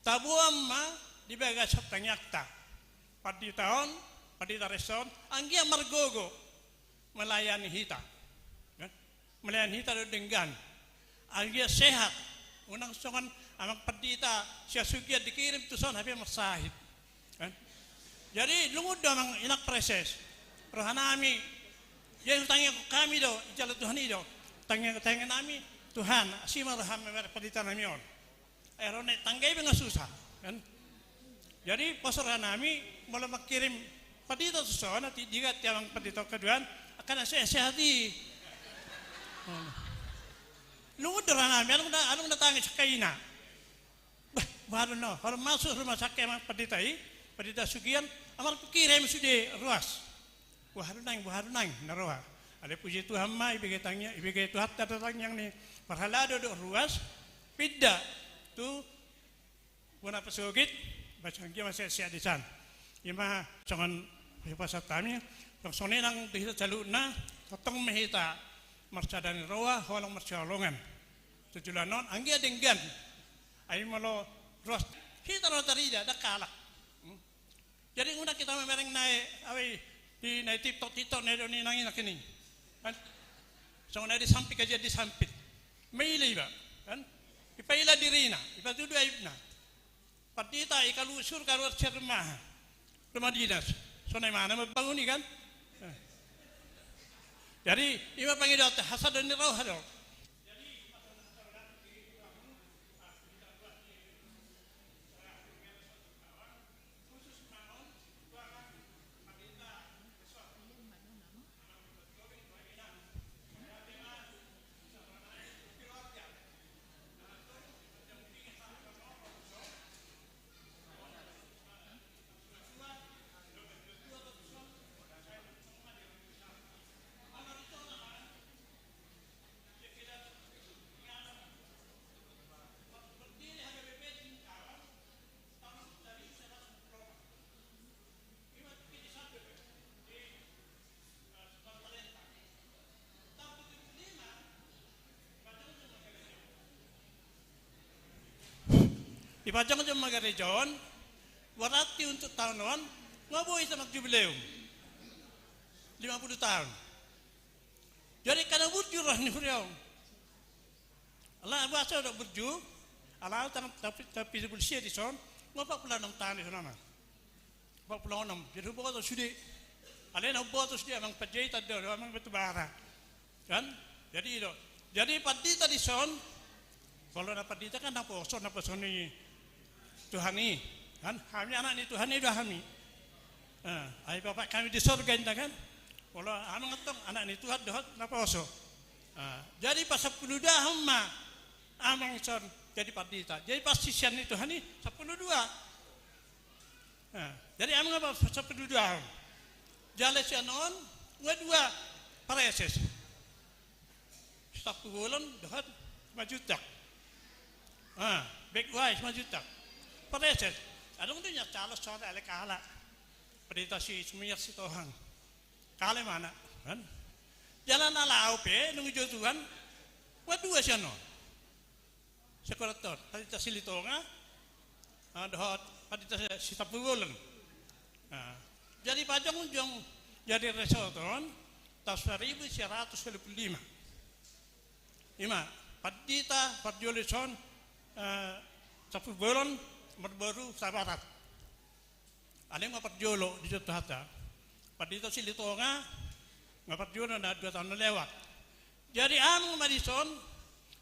taboan ma di bagasan tangiangta pandita on, pandita resort on, anggiat margogo melayani hita. Kan? Melayani hita do denggan. Anggiat sehat. Unang songon amang pandita Siasugian dikirim tuson hape marsahit. Kan? Jadi lungun do amang inang pareses. Rohanami. Jadi tangiangnami do, dijalo Tuhan i do. Tangiang, tangiangnami Tuhan, asi ma roham mamereng panditanami on. Ai ro naik tangga i pe nga susah, kan? Jadi pos rohanami, molo mangkirim pandita tuson, nanti diganti amang pandita on haduan, angka na sehat-sehat i. Lungun do rohanami, adong na, adong na tangi sangkaina. Bah, bah, adong na, molo masuk rumah sakit amang pandita i, pandita Sugian, amang kirim sude ruas. Boha do naeng, boha do naeng na roha. Alai puji Tuhan ma, ibege tangiang, ibege Tuhanta do tangiang ni parhalado dohot ruas, pinda tu bona pasogit, ba sai anggiat ma sehat-sehat dison. I ma songon pasahat hami, songon i nang di hita saluhutna, tongtong ma hita marsada ni roha, holong marsihaholongan. Tu joloan on, anggiat denggan. Ai molo ruas, hita do tarida, ndang halak. Hmm? Jadi unang hita mamereng na i, awe, di na i TikTok, TikTok na i do ni nang i na kini. Kan? Songon na i disampit, kajian disampit. Maila iba, kan? Ipaila dirina, ipatudu aibna. Pandita i kalusur kaluar sian rumah, rumah dinas. Sonai ma na mambangun i, kan? Eh. Jadi i ma pangidoan, hasada ni roha do. Dipajongjong ma gareja on, berarti untuk tahun on, Nga boi tamat jubileum. Lima puluh tahun. Jadi, angka na burju roha ni huria on. Ala boasa do burju? Ala tang, tapi, tapi di polisi dison, nga opat puluh enam tahun dison, Amang. Opat puluh enam. Jadi, huboto sude. Alai na huboto sude, Amang Panjaitan do, Amang Batubara. Kan? Jadi, i do. Jadi, pandita dison, molo na pandita kan naposo, naposo ni Tuhan i. Kan? Hami anak ni Tuhan i do hami. Eh, ai Bapa kami di sorga, inda kan? Molo Amang antong anak ni Tuhan dohot naposo. Eh, jadi, pasampuluduahon ma Amang dison jadi pandita. Jadi, pasisian ni Tuhan i sampuludua. Eh, jadi, Amang nga pasampuluduahon. Jala sian on, nga dua pareses. Sitampubolon dohot Simanjuntak. Ah, baik, wah, Simanjuntak. Pareses. Adong do nian calon soada, alai kalah. Pandita si Sumiar Sitohang. Kalah ma na, kan? Jala na laho pe, nunga jo Tuhan. Nga dua sian on. Sekolah ton, Pandita Silitonga, ah, dohot Pandita Sitampubolon. Ah, jadi pajongjong jadi resort on tahun seribu sembilan ratus dua puluh lima. I ma, pandita parjolo dison, eh, Sitampubolon, marboru Hutabarat. Alai nga parjolo dison tu hata. Pandita Silitonga, nga parjolo na dua tahun na lewat. Jadi, Amang ma dison,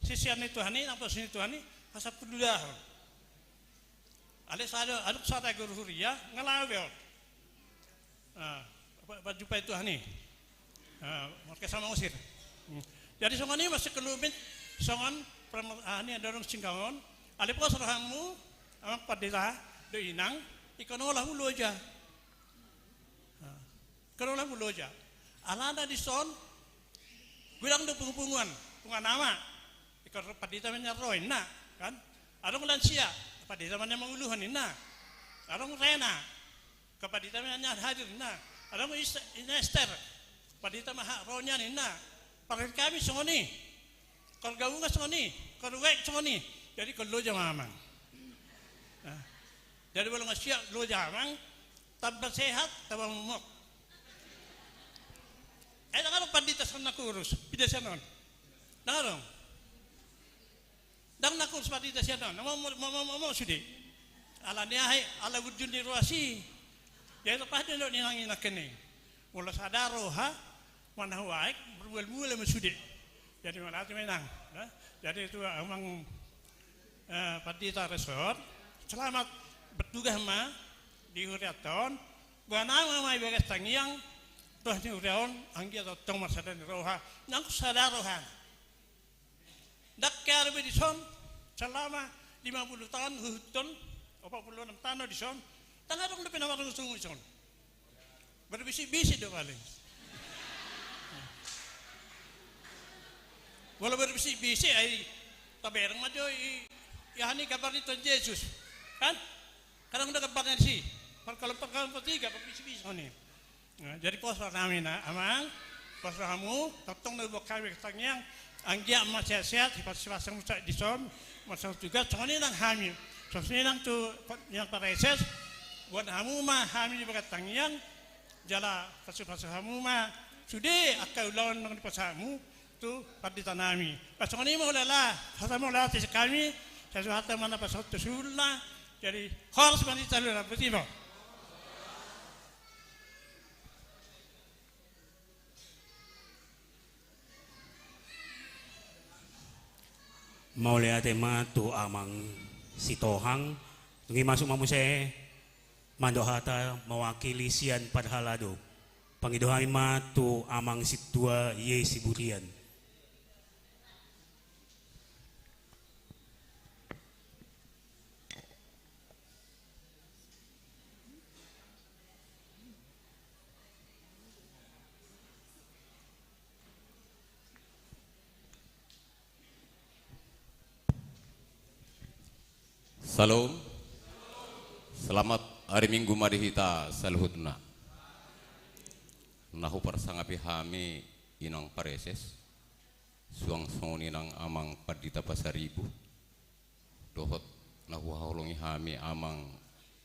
sisian ni Tuhan i, naposo ni Tuhan i, pasampuluduahon. Alai sada, adong sada guru huria, nga laho be on. Ah, pa-, pajumpai Tuhan i. Ah, markas sama usir. Hmm. Jadi, songon i ma sikelumit, songon pram-, ah, ni adong singgaon. Alai pos rohamu, Amang Pandita, do Inang, ingkon holan huloja. Ah, ingkon holan huloja. Alana dison, godang do pungupunguan, punguan ama. Ingkon pandita ma nian ro ninna, kan? Adong lansia, pandita ma nian manguluhon ninna. Adong rena, ingkon pandita ma nian hadir ninna. Adong is-, Ina Ester, pandita ma ha-, ro nian ninna. Parhir kami songon i. Keluarga Ungas songon i, keluarga Waek songon i. Jadi ingkon loja ma Amang. Nah. Jadi molo nga siap loja Amang, tamba sehat, tamba momok. Eh, ndang adong pandita sian na kurus, pida sian on. Ndang adong. Ndang na kurus pandita sian on, na momok, momok, momok sude. Ala ni aha i, ala burju ni ruas i. Jadi tapahan do ni nang i nangkin i. Molo sada roha, manahu aek, marmual-mual ma sude. Jadi mauliate ma Inang, ya. Jadi tu Amang, eh, Pandita Resort, selamat bertugas ma di hurianta on. Boan Amang ma i bagas tangiang, roha ni huria on, anggiat tongtong marsada ni roha, nang sada roha. Ndang kear be dison, selama lima puluh tahun huhut on, opat puluh enam tahun dison, ndang adong dope na marungusungu dison. Berbisik-bisik do paling. Molo berbisik-bisik, ai tabereng ma jo i, i aha ni, gambar ni Tuhan Jesus. Kan? Kadang do gambarna disi. Parkelompok-kelompok tiga, berbisik-bisik songon i. Nah, jadi pos rohanami na, Amang, pos rohamu, tongtong do huboan hami bagas tangiang, anggiat ma sehat-sehat, sipata-sipata musa dison, marsahut tugas, songon i nang hami. Songon i nang tu, nang pareses, boan hamu ma hami di bagas tangiang, jala pasu-pasu hamu ma sude angka ulaon naung dipasahatmu tu panditanami. Bah, songon i ma hulala, hata mauliate sian hami, sai so hata ma na pasahat tu suhutna, jadi horas ma di talu na boti ma. Mauliate ma tu Amang Sitohang, dung i masuk ma muse mandok hata mewakili sian parhalado. Pangido hami ma tu Amang Sintua i Siburian. Salom. Selamat hari Minggu ma di hita saluhutna. Na huparsangapi hami Inang Pareses, suang songon i nang Amang Pandita Pasaribu, dohot na huhaholongi hami Amang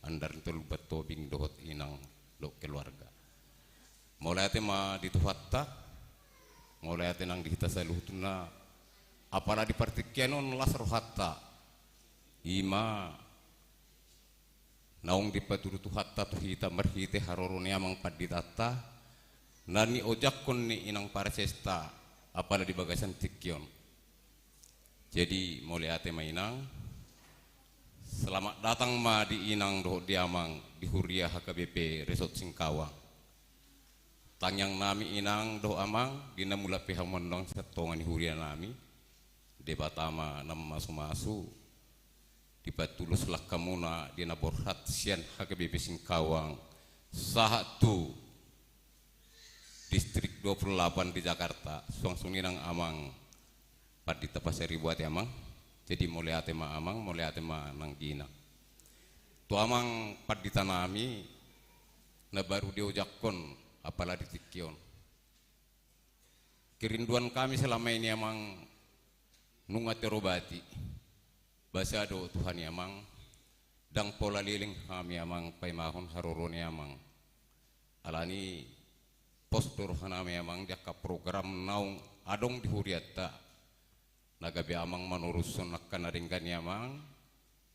Andar ni Tolu Batobing dohot Inang dohot keluarga. Mauliate ma di Tuhanta, mauliate nang di hita saluhutna, apala di partingkian on las rohanta, i ma naung dipatudu Tuhanta tu hita marhite haroro ni amang panditanta, na niojakhon ni inang parasesta, apala di bagasan tingki on. Jadi, mauliate ma inang. Selamat datang ma di inang dohot di amang di huria H K B P Resort Singkawang. Tangiang nami inang dohot amang, di na mulak pe hamu annon sian tonga ni huria nami, Debata ma na mamasumasu, dipatulus langkamuna di na borhat sian H K B P Singkawang sahat tu Distrik dua puluh delapan di Jakarta, suang songon i nang amang pandita Pasaribu ate amang. Jadi mauliate ma amang, mauliate ma nang di inang. Tu amang pandita nami na baru diojakhon apala di tingki on. Kerinduan kami selama ini amang nunga terobati. Basa do Tuhan i amang, ndang pola leleng hami amang paimahon haroro ni amang. Alani pos do roha nami amang di angka program naung adong di hurianta, na gabe amang manorushon angka na denggan i amang,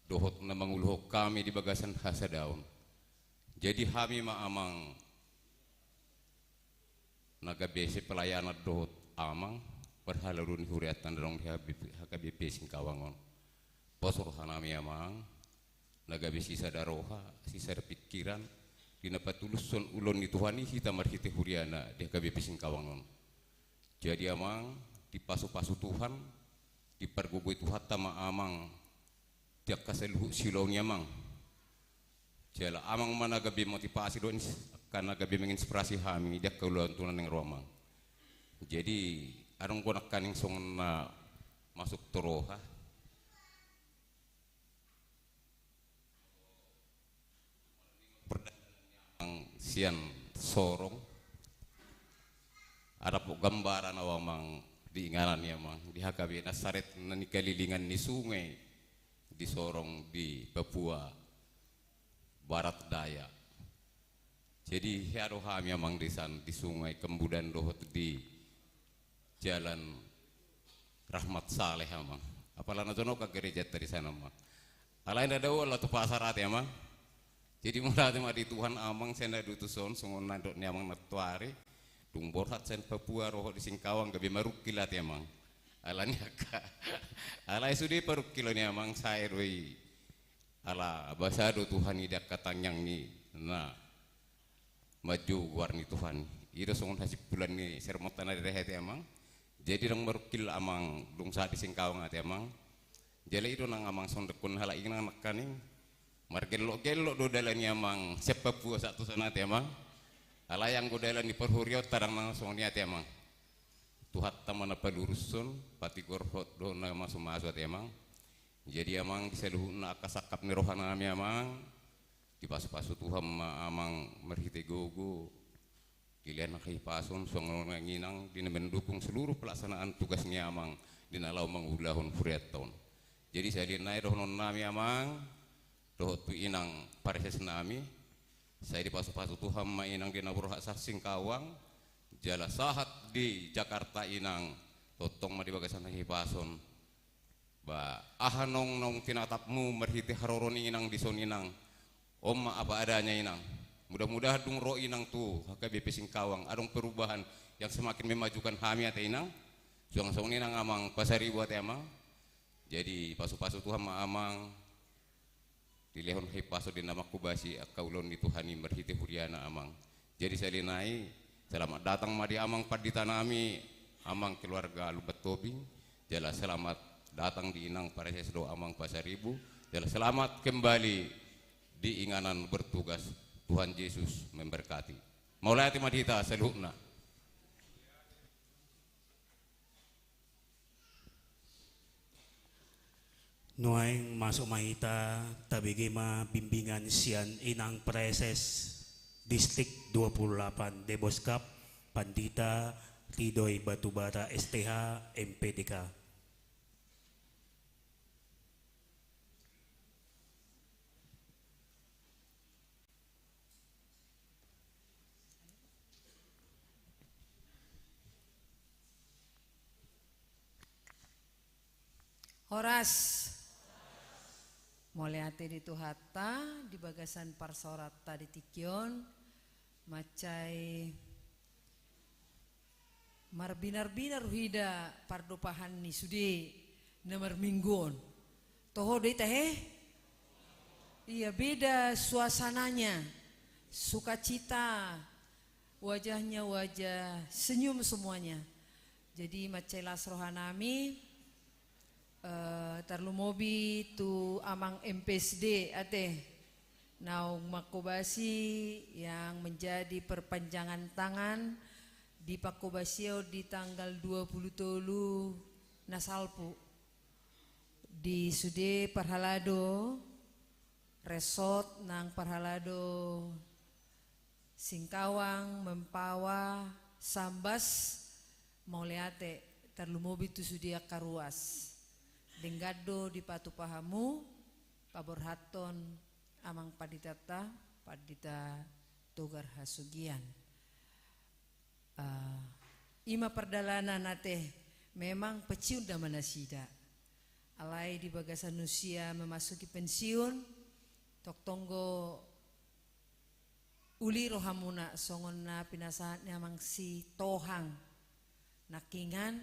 dohot na manguluhon hami di bagasan hasadaon. Jadi hami ma amang na gabe ese pelayanan dohot amang, parhalado ni hurianta na adong di H K B P Singkawang on. Pos roha nami amang, na gabe sisada roha, sisada pingkiran, di na patulushon ulaon ni Tuhan i hita marhite huriana di H K B P Singkawang on. Jadi amang, dipasupasu Tuhan, dipargogoi Tuhanta ma amang di angka saluhut siulaon i amang. Jala amang ma na gabe motivasi dohot angka na gabe menginspirasi hami di angka ulaon tu na naeng ro amang. Jadi adong do nangkaning songon na masuk tu roha. Perdana sian sorong. Adapot gambaran au amang di inganan i amang di H K B P na saret na ni kalilingan ni sungai di sorong di Papua Barat Daya. Jadi hea do hami amang di san di sungai Kembudan dohot di Jalan Rahmat Saleh amang. Apala na jonok angka gerejanta di san amang. Alai na dao ala tu pasar ate amang. Jadi mauliate ma di Tuhan amang sai na diutus on songon na nidok ni amang nantoari. Dung borhat sian Papua ro ho di Singkawang gabe marungkil ate amang. Alani angka alai sude parungkilon i amang sai do i. Ala basa do Tuhan i di angka tangiang ni na manjou goar ni Tuhan i. I do songon hasimpulan ni sermonta na direheti amang. Jadi ndang marungkil amang dung sahat di Singkawang ate amang. Jala i do nang amang songon dok ni halak i nang nangkaning. Margellok-gellok do dalan i amang sian Papua sahat tu son ate amang. Alai anggo dalan ni parhurionta ndang nang songon i ate amang. Tuhanta ma na palurushon, patigorhon dohot na mamasu-masu ate amang. Jadi amang di saluhutna angka sangkap ni roha nami amang, dipasupasu Tuhan ma amang marhite gogo, dilehon hahipason suang nang inang di na mendukung seluruh pelaksanaan tugas ni amang di na laho mangulahon hurianta on. Jadi sahali nai dohonon nami amang dohot tu inang pareses nami, sai dipasupasu Tuhan ma inang di na borhat sian Singkawang jala sahat di Jakarta inang, tongtong ma di bagasan hahipason. Ba aha naung naung tinatapmu marhite haroro ni inang di son inang. On ma apa adanya inang. Mudah-mudahan dung ro inang tu H K B P Singkawang adong perubahan yang semakin memajukan hami ate inang. Suang songon i nang amang Pasaribu ate amang. Jadi pasu-pasu Tuhan ma amang. Dilehon hahipason di na manghobasi angka ulaon ni Tuhan i marhite huriana amang. Jadi sahali nai selamat datang ma di amang pandita nami, amang keluarga Lumban Tobing. Jala selamat datang di inang pareses dohot amang Pasaribu. Jala selamat kembali di inganan bertugas. Tuhan Yesus memberkati. Mauliate ma di hita saluhutna. Nuaeng masuk ma hita, tabege ma bimbingan sian inang preses Distrik dua puluh delapan Deboskap, Pandita Ridoi Batubara, S T H, M P D K. Horas. Mauliate di Tuhanta di bagasan parsaoranta di tingki on. Mansai marbinar-binar huida pardopahan ni sude na marminggu on. Toho do hita he? Ia, beda suasananya, sukacita, wajahnya wajah senyum semuanya. Jadi mansai las rohanami, eh, tarlumobi tu amang M P S D ate, naung mangkobasi, yang menjadi perpanjangan tangan, dipangkobasi au di tanggal dua puluh tolu na salpu. Di sude parhalado, resort nang parhalado Singkawang, Mempawah, Sambas, mauliate, tarlumobi tu sude angka ruas. Denggan do dipatupa hamu, paborhathon amang panditanta, Pandita Togar Hasugian. Ah, i ma pardalanan ate, memang pensiun nama nasida. Alai di bagasan usia memasuki pensiun, tongtong do uli rohamuna songon na pinasahat ni amang Sitohang. Nangkiningan,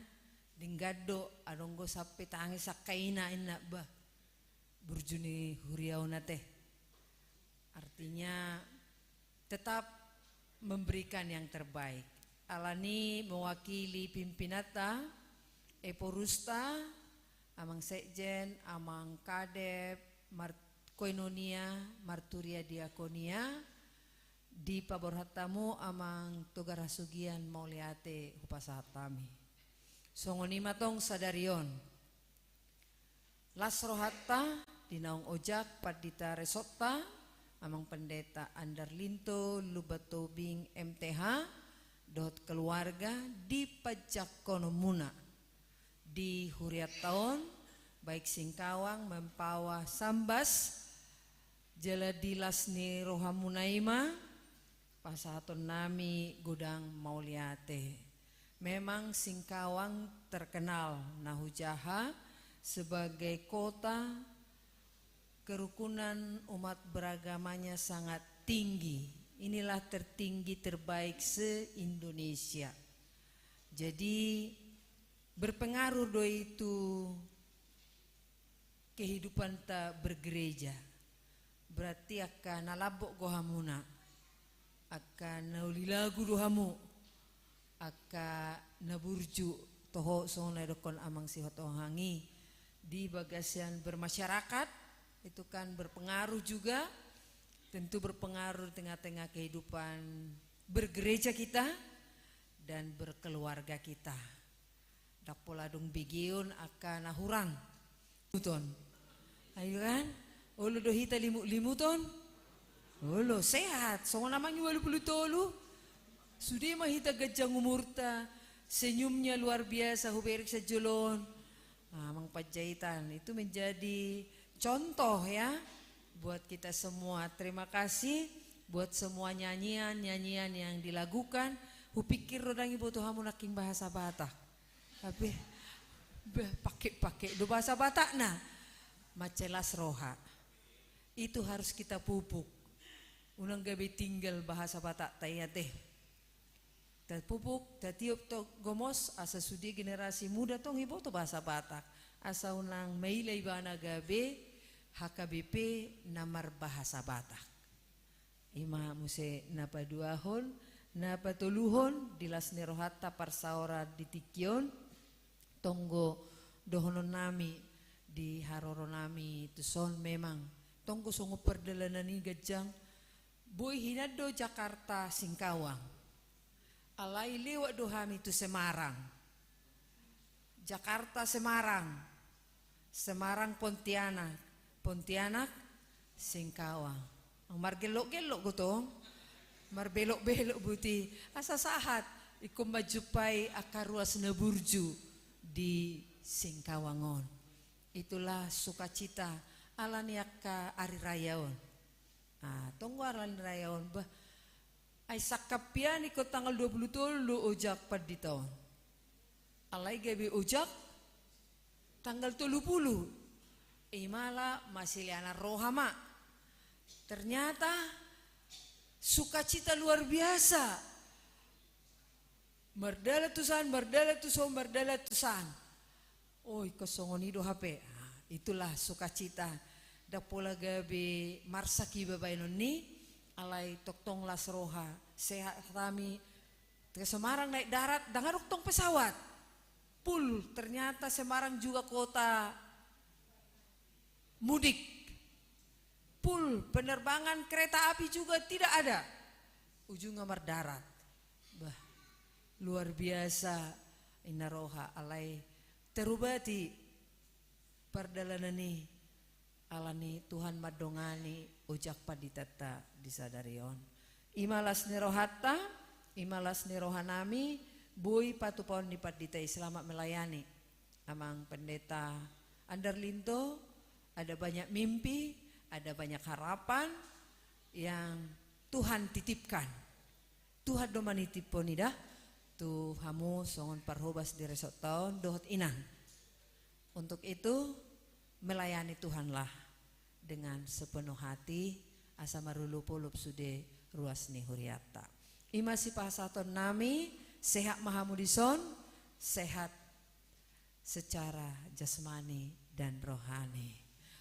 denggan do, adong do sampe tangis angka ina, inna, bah, burju ni huria on ate. Artinya, tetap memberikan yang terbaik. Alani mewakili pimpinanta, Eporusta, amang sekjen, amang kadep, mar-, koinonia, marturia diakonia, dipaborhat hamu amang Togar Hasugian, mauliate hupasahat hami. Songon i ma tong sadari on. Las rohanta di naung ojak pandita resortta, amang pendeta Andar Linto Lumban Tobing M T H, dohot keluarga di panjangkononmuna di hurianta on, baik Singkawang, Mempawah, Sambas, jala di las ni rohamuna i ma pasahatonnami godang mauliate. Memang Singkawang terkenal na hujaha sebagai kota kerukunan umat beragamanya sangat tinggi. Inilah tertinggi, terbaik se-Indonesia. Jadi, berpengaruh do i tu kehidupanta bergereja. Berarti angka na lambok do hamuna, angka na uli lagu do hamu, angka na burju, toho songon na didokkon amang Sitohang i, di bagasan bermasyarakat, itu kan berpengaruh juga, tentu berpengaruh di tengah-tengah kehidupan bergereja kita dan berkeluarga kita. Ndang pola dung begeon angka na hurang. Limuton. Ayo kan? Olo do hita limut-limuton? Olo, sehat. Songon amang i ualu pulu tolu. Sude ma hita ganjang umurta. Senyumnya luar biasa, huberek sajolon. Ah, Amang Panjaitan, itu menjadi contoh ya buat kita semua. Terima kasih buat semua nyanyian-nyanyian yang dilakukan. Hupikir do ndang diboto hamu nangkin bahasa Batak. Tapi, bah, pake-pake do bahasa Batakna. Mansai las roha. Itu harus kita pupuk. Unang gabe tinggal bahasa Batakta i ate. Tapupuk, tatiop tu gomos, asa sude generasi muda tong diboto bahasa Batak. Asa unang maila ibana gabe H K B P na marbahasa Batak. I ma muse na paduahon, na patoluhon, di las ni rohanta parsaoran di tingki on, tong do dohononnami di haroronami tuson memang. Tong do songon pardalanan i ganjang, boi hinan do Jakarta Singkawang. Alai lewat do hami tu Semarang. Jakarta Semarang. Semarang Pontianak, Pontianak Singkawang. Margellok-gellok do tong, marbelok-belok buti, asa sahat ingkon manjumpai angka ruas na burju di Singkawang on. Itulah sukacita ala ni angka ari raya on. Ah, tong do ari raya on, bah. Ai sangkap i an ingkon tanggal dua puluh tolu do ojak pandita on. Alai gabe ojak tanggal tolu pulu. Imala masileanan roha ma. Ternyata sukacita luar biasa. Mardalan tusan, mardalan tuson, mardalan tusan. Oh, ingkon songon i do hape. Ah, itulah sukacita. Ndang pola gabe marsak iba baenon ni, alai tongtong las roha. Sehat hami. Ke Semarang naik darat, ndang adong tong pesawat. Full, ternyata Semarang juga kota mudik. Full, penerbangan kereta api juga tidak ada. Ujungnya mardarat. Bah, luar biasa, inna roha, alai terubati pardalanan i, alani Tuhan mandongani ojak panditanta di sadari on. I ma las ni rohanta, i ma las ni rohanami, boi patupaon ni pandita i, selamat melayani. Amang Pendeta Anderlinto, ada banyak mimpi, ada banyak harapan yang Tuhan titipkan. Tuhan do manitiphon i da tu hamu songon parhobas di resort on dohot inang. Untuk itu, melayani Tuhanlah dengan sepenuh hati, asa marolopolop sude ruas ni hurianta. I ma sipasahatonnami, sehat ma hamu dison, sehat secara jasmani dan rohani.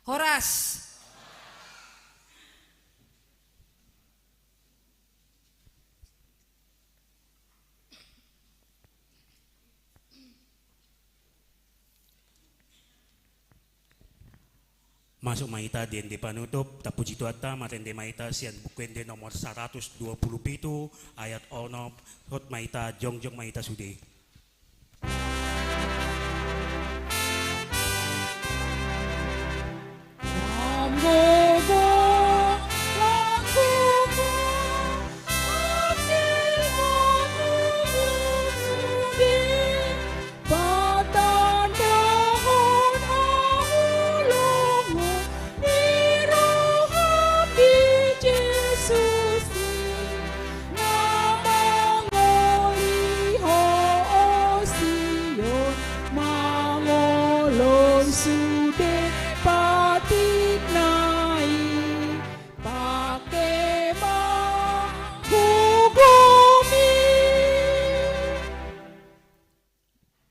Horas. Masuk ma hita di ende panutup, tapuji Tuhanta, marende ma hita sian Buku Ende nomor saratus dua pulu pitu, ayat onom, hot ma hita, jongjong ma hita sude. Na mangoli ho, o Sion, mangoloi sude patikna i, pake ma gogomi.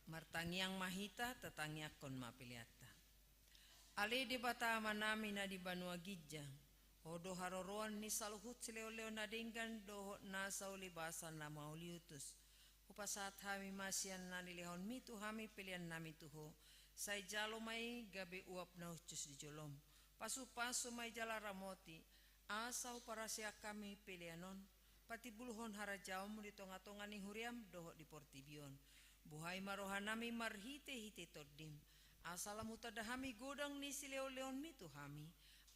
Martangiang ma hita, tatangiangkon ma peleanta. Ale Debata Amanami na di banua ginjang, Ho do haroroan ni saluhut silehonlehon na denggan dohot nasa ulibasa na mauliutus. Hupasahat hami ma sian na nilehonmi tu hami peleannami tu Ho. Sai jalo ma i gabe uap na hushus di jolom. Pasupasu ma i jala ramoti, asa huparaseang hami pelean on patimbulhon harajaonmu di tongatonga ni huriam dohot di portibi on. Buhai ma rohanami marhitehite Tondim, asa lam hutanda hami godang ni silehonlehonmi tu hami,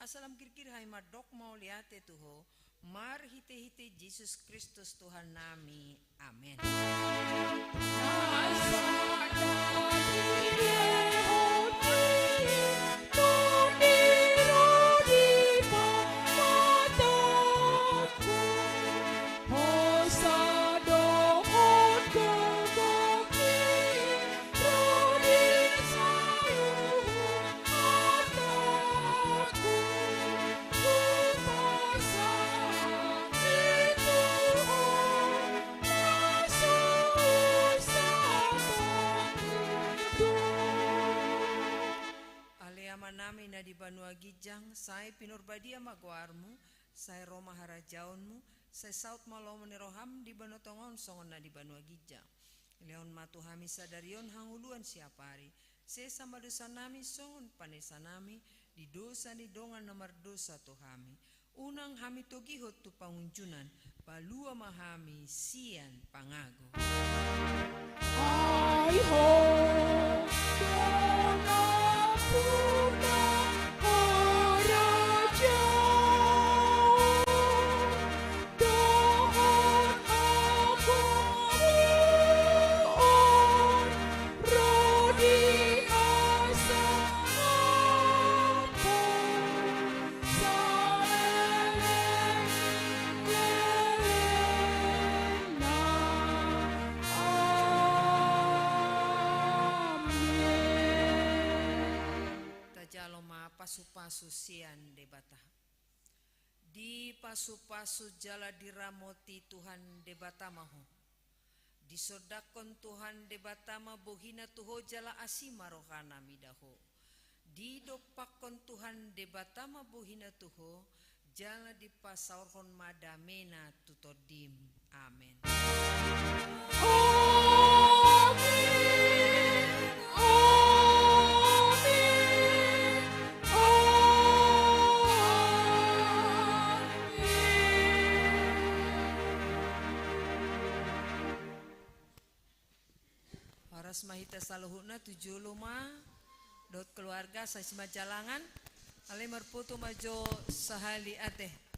asa lam girgir hami mandok mauliate tu Ho, marhitehite Jesus Kristus Tuhannami. Amen. Ale Amanami na di banua ginjang, sai pinarbadia ma goarmu, sai ro ma harajaonmu, sai saut ma lomo ni roham di banua tonga on songon na di banua ginjang. Lehon ma tu hami sadari on hangoluan siapari. Sesa ma dosanami songon panesanami di dosa ni dongan na mardosa tu hami. Unang hami togihon tu pangunjunan, palua ma hami sian pangago. Ai Ho do nampuna harajaon dohot agoran ro di hasangapon saleleng lelengna. Amen. Pasu-pasu sian Debata. Dipasupasu jala diramoti Tuhan Debata ma ho. Disondangkon Tuhan Debata ma bohina tu ho jala asi ma rohana mida ho. Didompakkon Tuhan Debata ma bohina tu ho, jala dipasaorhon ma damena tu tondim. Amen. Horas ma hita saluhutna, tu jolo ma dohot keluarga, sai simanjalangan. Alai marfoto ma jo sahali ate.